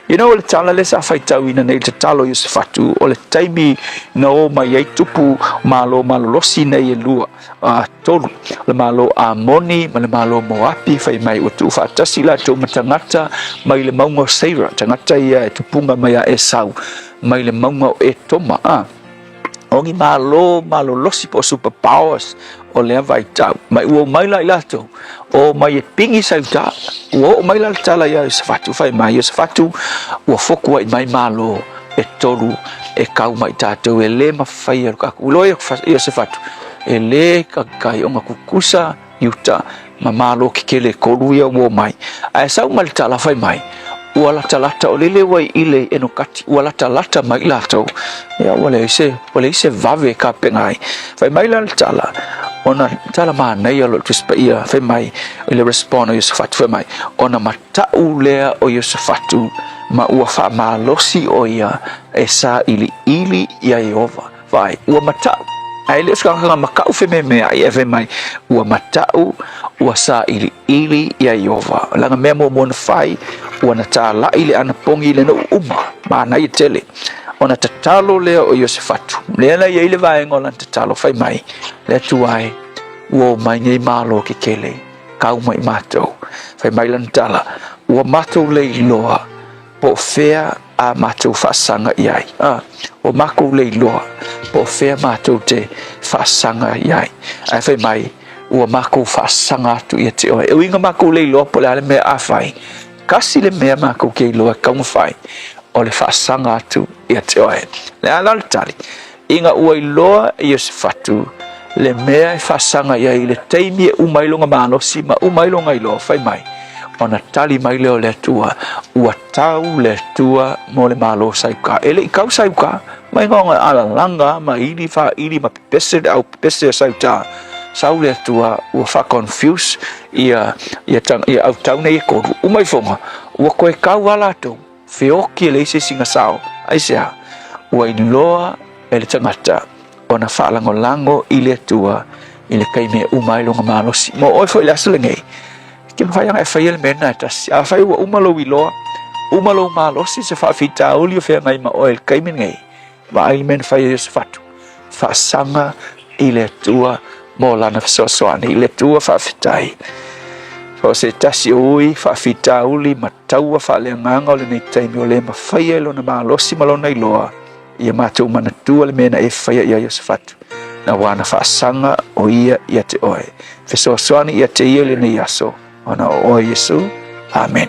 You know, o le tala lea sa faitauina nei, le tatalo i Iosefatu, o le taimi na o mai ai tupu malo malolosi nei e lua, a tolu, o le malo Amoni ma le malo Moapi, fai mai ua tuufaatasi latou ma tagata mai le mauga o Seira, tagata ia e tupuga mai a Esau, mai le mauga o Etoma, a. O ni malo malolosi po o super powers o lea vaitau. Mai ua omai la i latou, o mai e pigi sa uta. Ua oo mai la le tala ia Iosafatu, fai mai, Iosafatu, ua foku ai mai malo e tolu e kau mai tatou, e le mafai e kaku. Ua iloa Iosafatu, e le kakai ona kukusa Iuta ma malo kekele e kolu ia ua omai. Ae sau mai le tala fai mai, ua latalata, o lele ua i le Enokati, ua latalata mai i latou, ia ua leai se, ua leai se vave e kapena ai. Fai mai la le tala, ona tala manaia o le Tusi Paia, fai mai i le respond o Iosafatu, fai mai, ona mata'u lea o Iosafatu ma ua faamalosi o ia e sailiili iā Ieova. Vaai, ua mata'u. Ae le o se tagata na makaʻu fememeaʻi, ae fai mai, ua mata'u, ua saʻiliʻili iā Ieova. O lana mea muamua na fai, ua na tālaʻi le anapogi i le nuu uma, manaia tele. Ona tatalo lea o Iosefatu, lea la i ai le vaega o lana tatalo, fai mai, Le Atua e, ua omai nei malo kekele, kau mai matou. Fai mai lana tala, ua matou le iloa, Po o fea a matou faasaga i ai? A, ua makou le iloa po o fea matou te faasaga i ai. Ae fai mai, ua makou faasaga atu ia te oe. E uiga makou le iloa po o le a le mea a fai. Kasi le mea makou ke iloa e taumafai, o le faasaga atu ia te oe. Le a la le tali? Ina ua iloa e Iosefatu le mea e faasaga i ai i le taimi e uma ai lona malosi ma uma ai lona iloa, fai mai, ona tali mai lea o le Atua, ua tau le Atua mo le malo sa i uka. E le i kau sa i uka, mai ga ona alalaga ma ili faili ma pepese le au pepese o sa i uta. Sau le Atua ua faa-confuse ia, ia, ia au tau nei e kolu. Uma ifoga, ua koe kau a latou. Feoki e leai se isi na sao. Aisea? Ua iloa e le tagata ona faalagolago i le Atua i le taimi e uma ai lona malosi. Mo oe foi i le aso lenei, e te mafai ona e faia le mea lena e tasi. Afai ua uma lou iloa, uma lou malosi se faafitauli o feagai ma oe i le taimi lenei, vaai le mea na fai e Iosefatu, faasaga i le Atua mo lana fesoasoani. I le Atua faafetai. O se tasi o ui faafitauli ma taua faaleagaga o lenei taimi o le mafaia i lona malosi ma lona iloa, ia matou manatua le mea na e faia ia Iosefatu, na ua na faasaga o ia ia te oe. Fesoasoani ia te ia i lenei aso, ona o oe Iesu. Amen.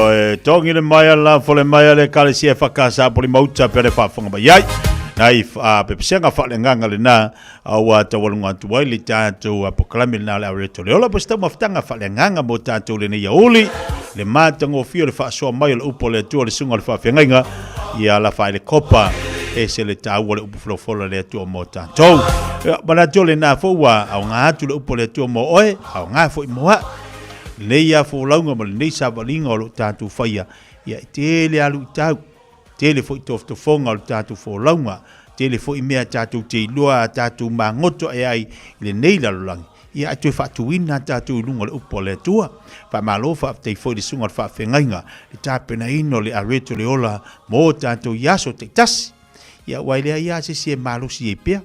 E tongi le mai la fole mai le kalesia e whakasa poli mauta pere whaafonga mai ai. Nai a pepesega whalengaga le na aua taualuga atu ai le tatou polokalame lena o le Aureto le Ola po se taumafataga faaleagaga mo tatou lenei aouli le matagofie o le faasoa mai o le upu a le Atua le susuga o le faafeagaiga ia alafa ai le kopa ese le taua o le upu folafola a le Atua mo tatou. Ia, manatu o lena foi ua aoga atu le upu a le Atua mo oe, aoga foi mo a'u. Lenei lava folauga ma lenei savaliga o lo o tatou faia, ia e tele lava luitau. Tele foi tofotofoga o le tatou folauga, tele foi mea tatou te iloa a tatou magoto ae ai i lenei lalolagi. Ia, ae toe faatuina tatou i luga o le upu a le Atua. Faamalo faafetai foi i le susuga o le faafeagaiga i le tapenaina o le areto o le ola mo tatou i aso taitasi. Ia, aua e leai lava se isi e malosi ai pea.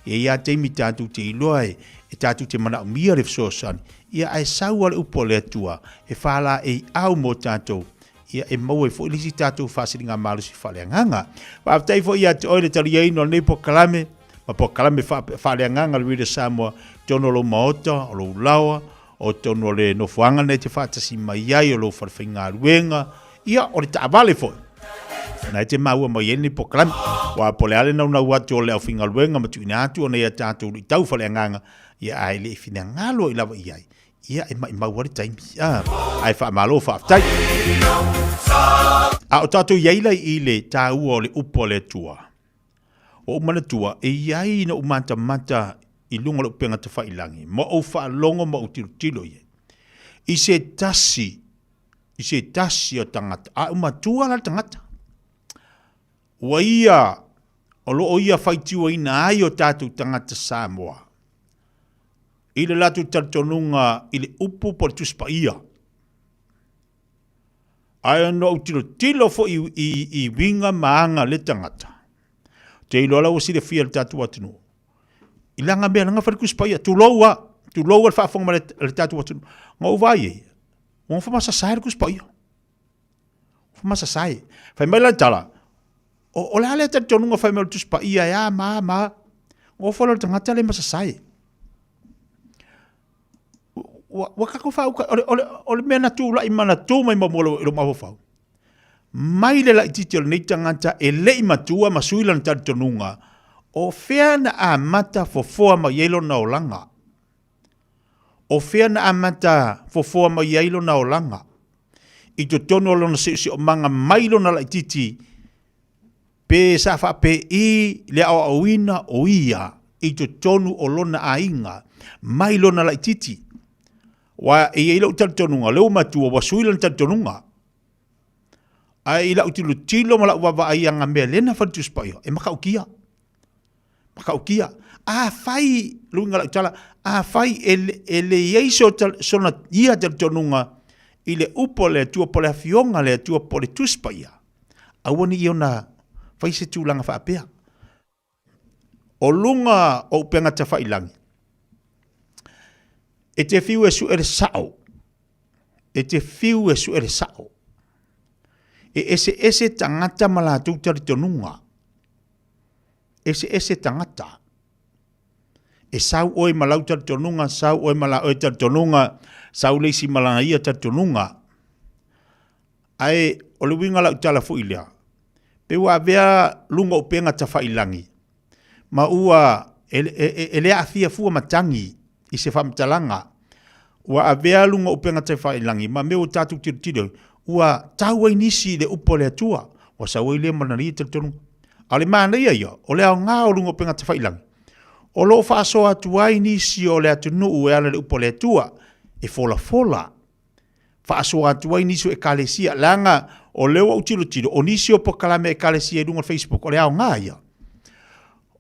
E i ai lava taimi tatou te iloa e, e tatou te manaomia le fesoasoani, ia ae sau lava le upu a le Atua e faalaeiau mo tatou, ia e maua ai foi le isi tatou faasiligamalosi faaleagaga. Faafetai foi ia te oe le taliaina o lenei polokalame ma polokalame faaleagaga le Radio Samoa i totonu o lou maota, o lou laoa, o totonu o le nofoaga nei te faatasi mai ai, o lou falefaigaluega, ia o le taavale foi. Na e te maua mai ai lenei polokalame. Aua po o le a le naunau atu o le aufaigaluega ma tuuina atu ona ia tatou luitau faaleagaga, ia ae le i finagalo ai lava i ai, Ia, e maimau lava le taimi. Ah, ae faamalo faafetai. A o tatou i ai la i le taua o le upu a le Atua, ua ou manatua e i ai na ou matamata i luga o le upega tafailagi, ma ou faalogo ma ou tilotilo i ai, i se tasi, i se tasi o tagata, a ua matua la le tagata. Ua ia, o lo o ia faitioina ai o tatou tagata Samoa i le latou talitonuga i le upu po o le Tusi Paia. Ae ona ou tilotilo foi i, i, i uiga ma aga le tagata, te iloa la ua silafia e le tatou atunuu. I langa mea, langa fai le Tusi Paia, tulou a, tulou a le faafofoga mai a le tatou atunuu. Na ou vaai ai, ua whamasasae le Tusi Paia. Whamasasae. Fai mai la le tala, o, o le a lea talitonuga fai mai o le Tusi Paia e a ma a ma a. Ofo le tagata le masasae. Ua, ua tatou faauka, o le, o le, o le mea na tulai ma na tu mai muamua i lou mafaufau. Mai le laitiiti o lenei tagata e le i matua ma sui lana talitonuga, o fea na amata fofoa mai ai lona olaga? O fea na amata fofoa mai ai lona olaga? I totonu o lona seoseomaga mai lona laitiiti, Pe sa faapei le aoaoina o ia i totonu o lona aiga mai lona laitiiti. Aua e i ai lou talitonuga, o lea ua matua ua sui lona talitonuga. Ae i lau tilotilo ma lau vaavaai i ana mea lea na fai i le Tusi Paia, e matautia. Matautia. Afai, le uiga o lau tala, afai e leai sona ia talitonuga i le upu a le Atua po o le Afioga a le Atua po o le Tusi Paia, aua ne i ona fai se tulaga faapea. O luga o upega tafailagi, e te fiu e sue le sao, e te fiu e sue le sao. E eseese tagata ma latou talitonuga. Eseese tagata. E sau oe ma lau talitonuga, sau oe ma la oe talitonuga, sau le isi ma lana ia talitonuga. Ae o le uiga o lau tala foi lea, pe ua avea luga o upega tafailagi, ma ua e, e, e, e le aafia fua matagi i se faamatalaga, ua avea luga o upega tafailagi, ma mea ua tatou tilotilo ai, ua tau ai nisi i le upu a le Atua, ua sau ai lea ma lana ia talitonuga. A o le manaia ia, o le aoga o luga o upega tafailagi, o lo o faasoa atu ai nisi o le atunuu e ala i le upu a le Atua, e folafola faasoa atu ai nisi o Ekalesia, leaga o lea ua ou tilotilo, o nisi o polokalame a Ekalesia i luga o le Facebook, o le aoga ia.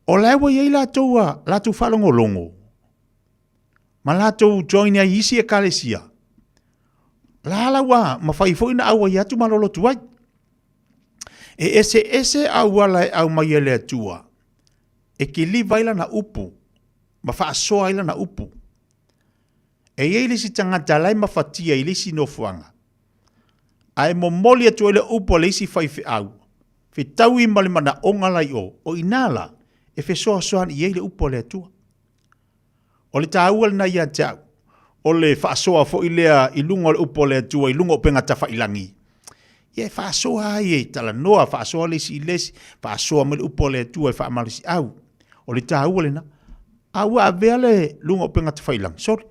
O la ua i ai latou, a, latou faalogologo, ma latou join ai i isi Ekalesia, la la ua mafai foi ona auai atu ma lolotu ai. E eseese auala e aumai e le Atua, e kiliva ai lana upu, ma faasoa ai lana upu. E i ai le isi tagata la e mafatia i le isi nofoaga, ae momoli atu ai le upu a le isi faifeau, fetaui ma le manaoga la i o, o i ina la e fesoasoani i ai le upu a le Atua. O le taua lena ia te au, o le faasoa foi lea i luga o le upu a le Atua i luga o upega tafailagi, ia e faasoa ai e talanoa, faasoa le isi i le isi, faasoa mai le upu a le Atua e faamalosiau. O le taua lena. A ua avea le luga o upega tafailagi, sole,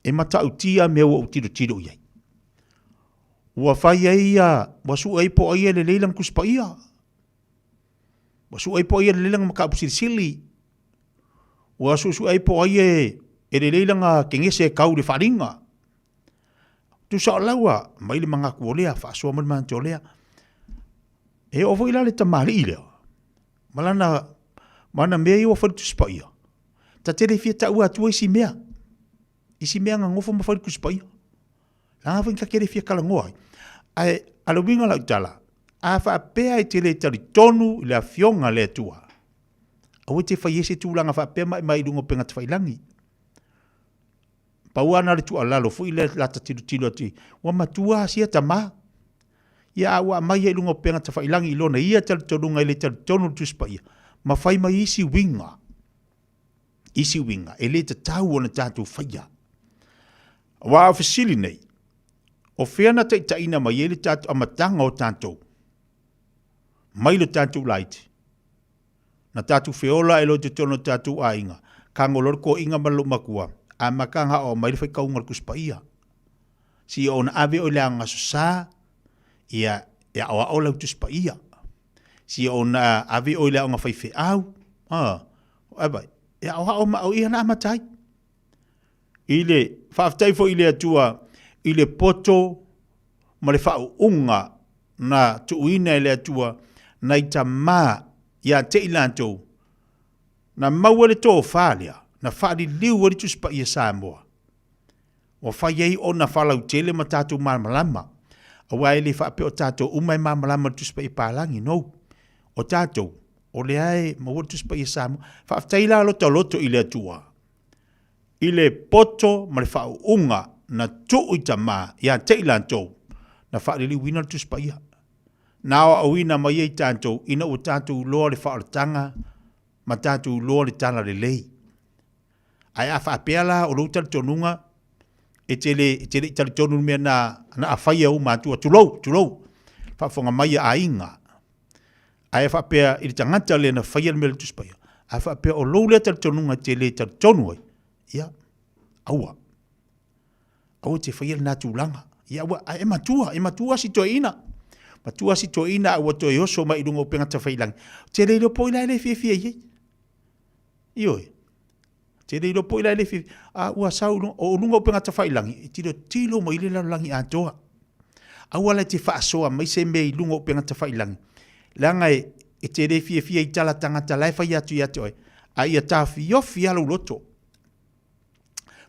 e matautia mea ua ou tilotilo i ai. Ua fai ai ia, ua sue ai po o ai e lelei lana Tusi Paia. Ua sue ai po o ai e lelei lana mataupu silisili. Ua suesue ai po o ai e lelei lana kenese e kau i le faaaliga. Tusa o lau mai le manatu o lea, faasoa mai le manatu o lea. E oo foi la le tamalii lea, ma lana, ma ana mea ia ua fai i le Tusi Paia. Ta te le fia taua atua isi mea. Isi mea gagofo ma fai le Tusi Paia. Leaga foi ta te le fia talanoa ai. Ae a le uiga o lau tala, a faapea e te le talitonu i le Afioga a le Atua, aua e te fai ai se tulaga faapea ma e mai i luga o upegatafailagi. Pau lava na o le tuualalo foi lea la ta tilotilo atu i, ua matua lava sia tama. Ia a ua aumai ai i luga o upegatafailagi i lona ia talitonuga e le talitonu i le Tusi Paia, ma fai mai isi uiga, isi uiga e le tatau ona tatou faia. Aua o fesili nei, o fea na taitaiina mai ai le tatou amataga o tatou mai le tatou laiti? Na tatou feola ai loa i totonu o tatou aiga, tago loa le toeaina ma le loomatua, amata ona aoao mai le faitauga o le Tusi Paia. Seia ona ave oe i le Aoga Aso Sa, ia, e aoao lau Tusi Paia. Seia ona ave oe i le Aoga Faifeau, a, ai, e aoao ma o ia na amata ai. I le, faafetai foi i le Atua i le poto ma le faauuga na tuuina e le Atua nai tama ia te i latou, na maua le tofa lea, na faaliliu ai le Tusi Paia Samoa, ua fai ai ona faalautele ma tatou malamalama, aua e le faapea o tatou uma e malamalama i le Tusi Paia Palagi, no. O tatou, o lea e maua le Tusi Paia Samoa. Faafetai la lota loto i le Atua, i le poto ma le faauuga na tuu i tama ia te i latou, na faaliliuina le Tusi Paia. Na aoaoina mai ai tatou ina ua tatou iloa le faaolataga ma tatou iloa le talalelei. Ae a faapea la o lou talitonuga e te le, e te le i talitonu i le mea na, na afaia e ou matua, tulou, tulou, faafofoga mai a aiga. Ae faapea i le tagata lea na faia le mea o le Tusi Paia, a faapea o lou lea talitonuga e te le talitonu ai, ia, aua. Aua e te faia lena tulaga. Ia, aua, ae matua, e matua si toeaina. Matua si toeaina a ua toe oso mai i luga o upega tafailagi. Te le iloa po o i la e le fiafia i ai. Ioe. Te le iloa po o i la e le fiafia. A ua sau o luga o upega tafailagi, e tilotilo mai le lalolagi atoa. Aua la e te faasoa mai se mea i luga o upega tafailagi, leaga e te le fiafia i tala tagata la e fai atu ia te oe, a ia taofiofi lava lou loto.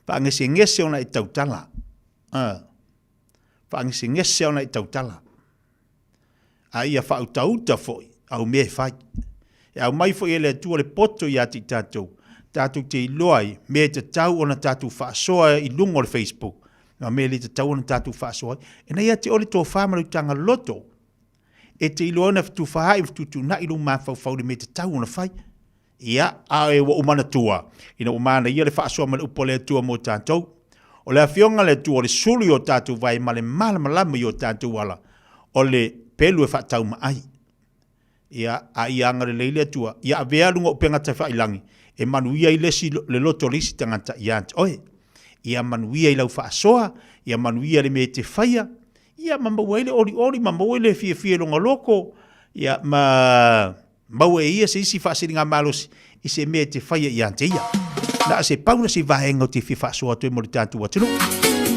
Faagesegese ona e tautala. Faagesegese ona e tautala. A ia faautauta foi au mea e fai. E aumai foi e le Atua le poto ia te i tatou, tatou te iloa ai mea e tatau ona tatou faasoa i luga o le Facebook, ma mea e le tatau ona tatou faasoa ai. E na ia te oe le tofa ma le utaga loto, e te iloa ona fetufaai ma fetuutuunai lou mafaufau i le mea e tatau ona fai. Ia, a ua ou manatua, ina ua manaia le faasoa ma le upu a le Atua mo tatou. O le Afioga a le Atua o le sulu i o tatou vae ma le malamalama i o tatou ala, o le pelu e faataumaai. Ia, a ia agalelei le Atua, ia avea luga o upega tafailangi, e manuia ai le isi, le loto o le isi tagata ia te oe. Ia manuia i lau faasoa, ia manuia le mea e te faia, ia ma maua ai le olioli, ma maua ai le fiafia i lona loko, ia ma Maua e ia se isi faasiligamalosi i se mea e te faia ia te ia. Na o se pau na se vaega o te fia faasoa atu ai mo le tatou atunuu.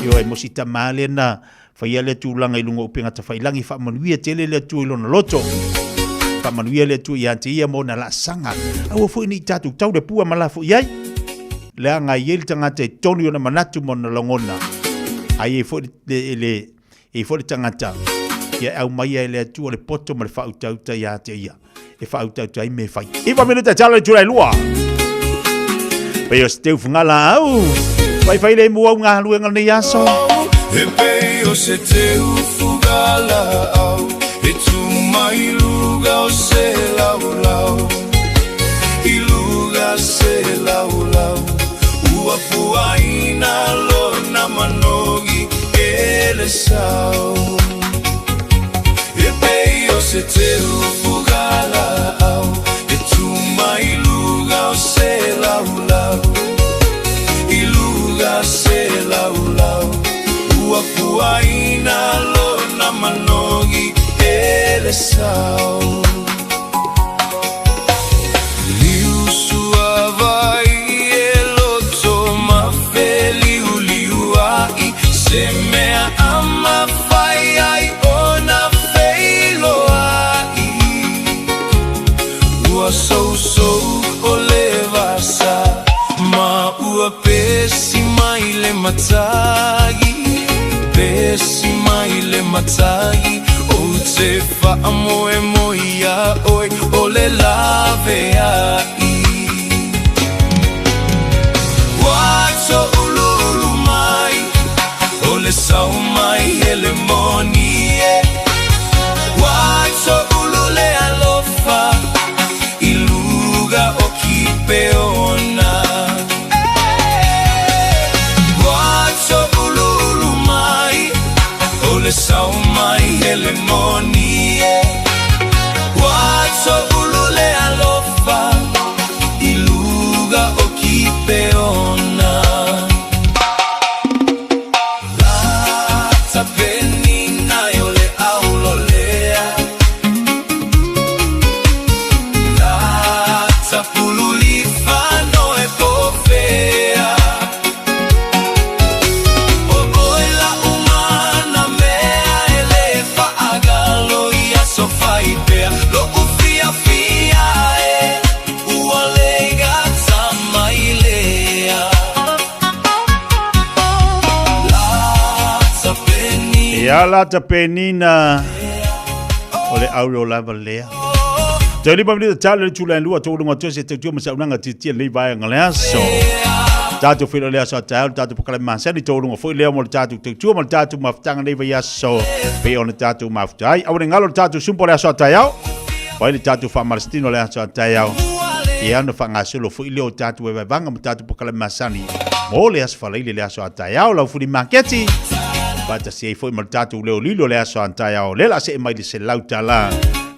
Ioe, mo si tamā lea na faia lea tulaga i luga o upega tafailangi, faamanuia tele le Atua i lona loto. Faamanuia le Atua ia te ia mo ona laasaga. Aua foi ne i tatou tau le pua ma lafo i ai. Leaga e i ai le tagata e tonu i ona manatu ma ona lagona, a i ai foi le, le, E i ai foi le tagata ia e aumaia e le Atua le poto ma le faautauta ia te ia, e faautauta ai mea e fai. 9 minute tala i tula e lua. Pei o se teu fugala au. Fai fai le mu au galuega lenei aso. E pei o se teu fugala au E tu mai luga o se laulau I luga se laulau Ua puaina lona manogi e le sau E pei o se teu fugala au E tu mai luga o se laulau I luga se laulau Ua puaina lona manogi e le sau Liu suavai e loto mafe liuliua'i Se mea a mafai ai ona feiloa'i Ua sousou o le vasa Pesi mai le matai, pesi mai le matai, o te whaamoe mo ia oi, o le lave ai. Wato ululu mai, o le sau mai hele moni e. Wato ulule alofa, iluga o kipeona. Wato ululu mai, o le sau mai hele moni e. Wato ulule alofa, iluga o kipeona. Lata penina e o le aulolea. Lata pululifano e pofea. O oe la umana mea e le faagalo ia sofaipea. Lo ufia fia e ua le gata mai lea. Lata penina. Ia lata penina o le auro lava lea. Te lipa minita talo le tula lua tō lunga tō se te tua masa unanga titia le vai nga le aso. Tātou whiro le aso a taeo, tātou pokale masani tō lunga foi lea mo le tātou te tua mo le tātou mafutanga nei vai aso. Pe o le tātou mafutai. Au ne ngalo le tātou sumpo le aso a taeo. Vai le tātou whamarastino le aso a taeo. Ia no whangasolo foi leo tātou e vaivanga mo tātou pokale masani. Mo le aso whaleile le aso a taeo lau fuli maketi. Pata se foi mo le tātou leo lilo le aso a taeo. Le la se e mai le se lautala.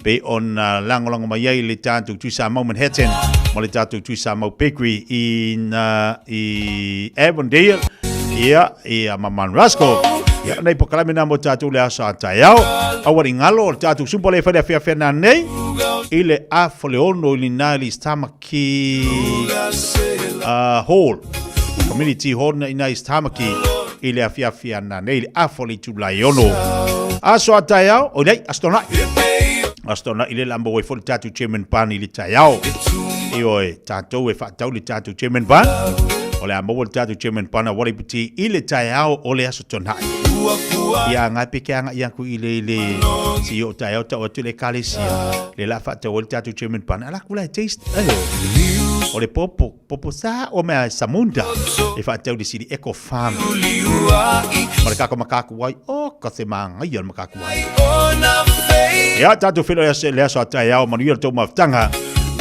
Pe on langolango mai ai le tātou tui sa mau Manhattan mo le tātou tui sa mau Bakery i Avondale ia i Maman Rasco. Ia nei po kalame na mo tātou le aso a taeao. Aua ni ngalo o le tātou sumpo le whalia whia whia nā nei i le a fole ono i nā li Tamaki Hall. Community Hall na ina i Tamaki i le awhia whia nā nei le a fole tu lai ono. Aso a taeao, o nei, aso tonai. Aso tonai i le lambo wai fo le tātou chairman pan i le taeao. I oe, tātou e whaatau le tātou chairman pan. O le a maua le tātou chairman pan a wale puti i le taeao o le aso tonai. Ia ngai peke anga ia ku i le le si o taeao ta o atu le kalesia. Le la whaatau o le tātou chairman pan. Ala kula e taste. Ayo. O le popo, popo sa o mea samunda. E whaatau le siri eco farm. Ma le kako makaku wai. O, ka te maangai o le makaku wai. Ia, tātou whiro le aso a taeao manu ia le tō mafutanga.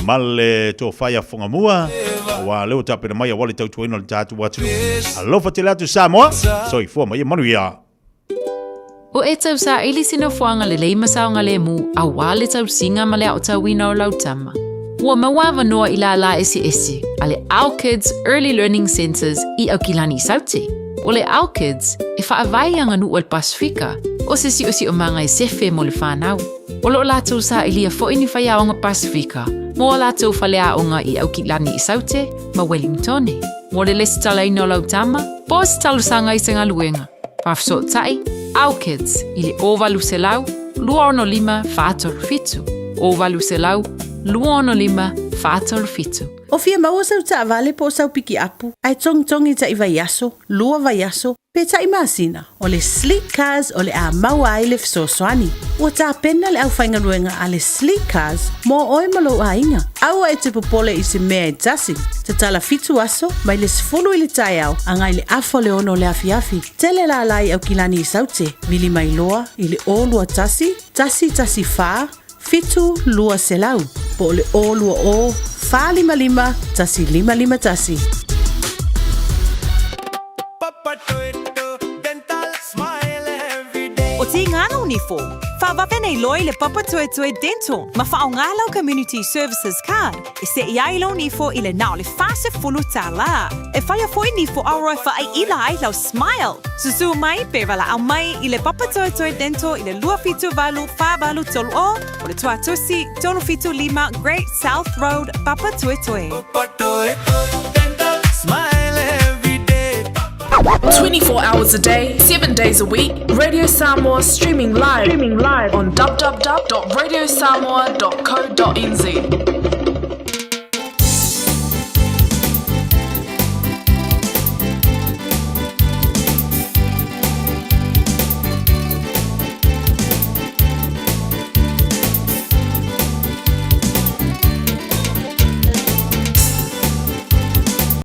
Ma le tō whaia whangamua. Wa leo tāpena mai a wale tautuaina le tātou atunu. Alofa te atu Samoa. Soifua mai e manu ia. O e tau sa ili sina fuanga le leima saonga le mu a wā le tau singa ma le au tauina o lautama. Ua maua noa i la la esi esi, a le Our Kids Early Learning Centres i Aukilani Saute. O le Our Kids e whaawai anga nu o le Pasifika, o se si o si o manga e sefe mo le whanau. O lo lātou sa ilia fo ini whai aonga Pasifika, mo o lātou whale aonga i Aukilani i Saute, ma Wellingtone. Mo le lesi talaina o lautama, po se talusanga i se ngaluenga. Whawhisotai, Our Kids, i le o valu se lau, lua ono lima whaatolu fitu. O valu se lau, lua ono lima whaatolu fitu. O fia maua sau taavale po o sau piki apu, ae togitogi taʻi vaiaso, 2 vaiaso, pe taʻi masina, o le Sleek Cars o le a maua ai le fesoasoani. Ua tapena le aufaigaluega a le Sleek Cars mo oe ma lou aiga. Aua e te popole i se mea e tasi. Tatala 7 aso, mai le 10 i le taeao, agai le 5:30 o le afiafi. Tele lala i Aukilani i Saute, vili mai loa i le o 21, 1 1 4, 7 200, po o le o 2 o, 455, 1551. O ti ngā nifo. Whawawe nei loi le papa tuetue dental. Ma whao ngā lau community services card. E se i ai lau nifo i le nao le whase fulu tā la. E whaia foi nifo auroi wha ai ila ai lau smile. Susu mai pe wala au mai i le papa tuetue dental i le 278 483 o o le tuatusi 375 Great South Road, Papa Tuetue. Smile every day. 24 hours a day, 7 days a week, Radio Samoa streaming live on www.radiosamoa.co.nz.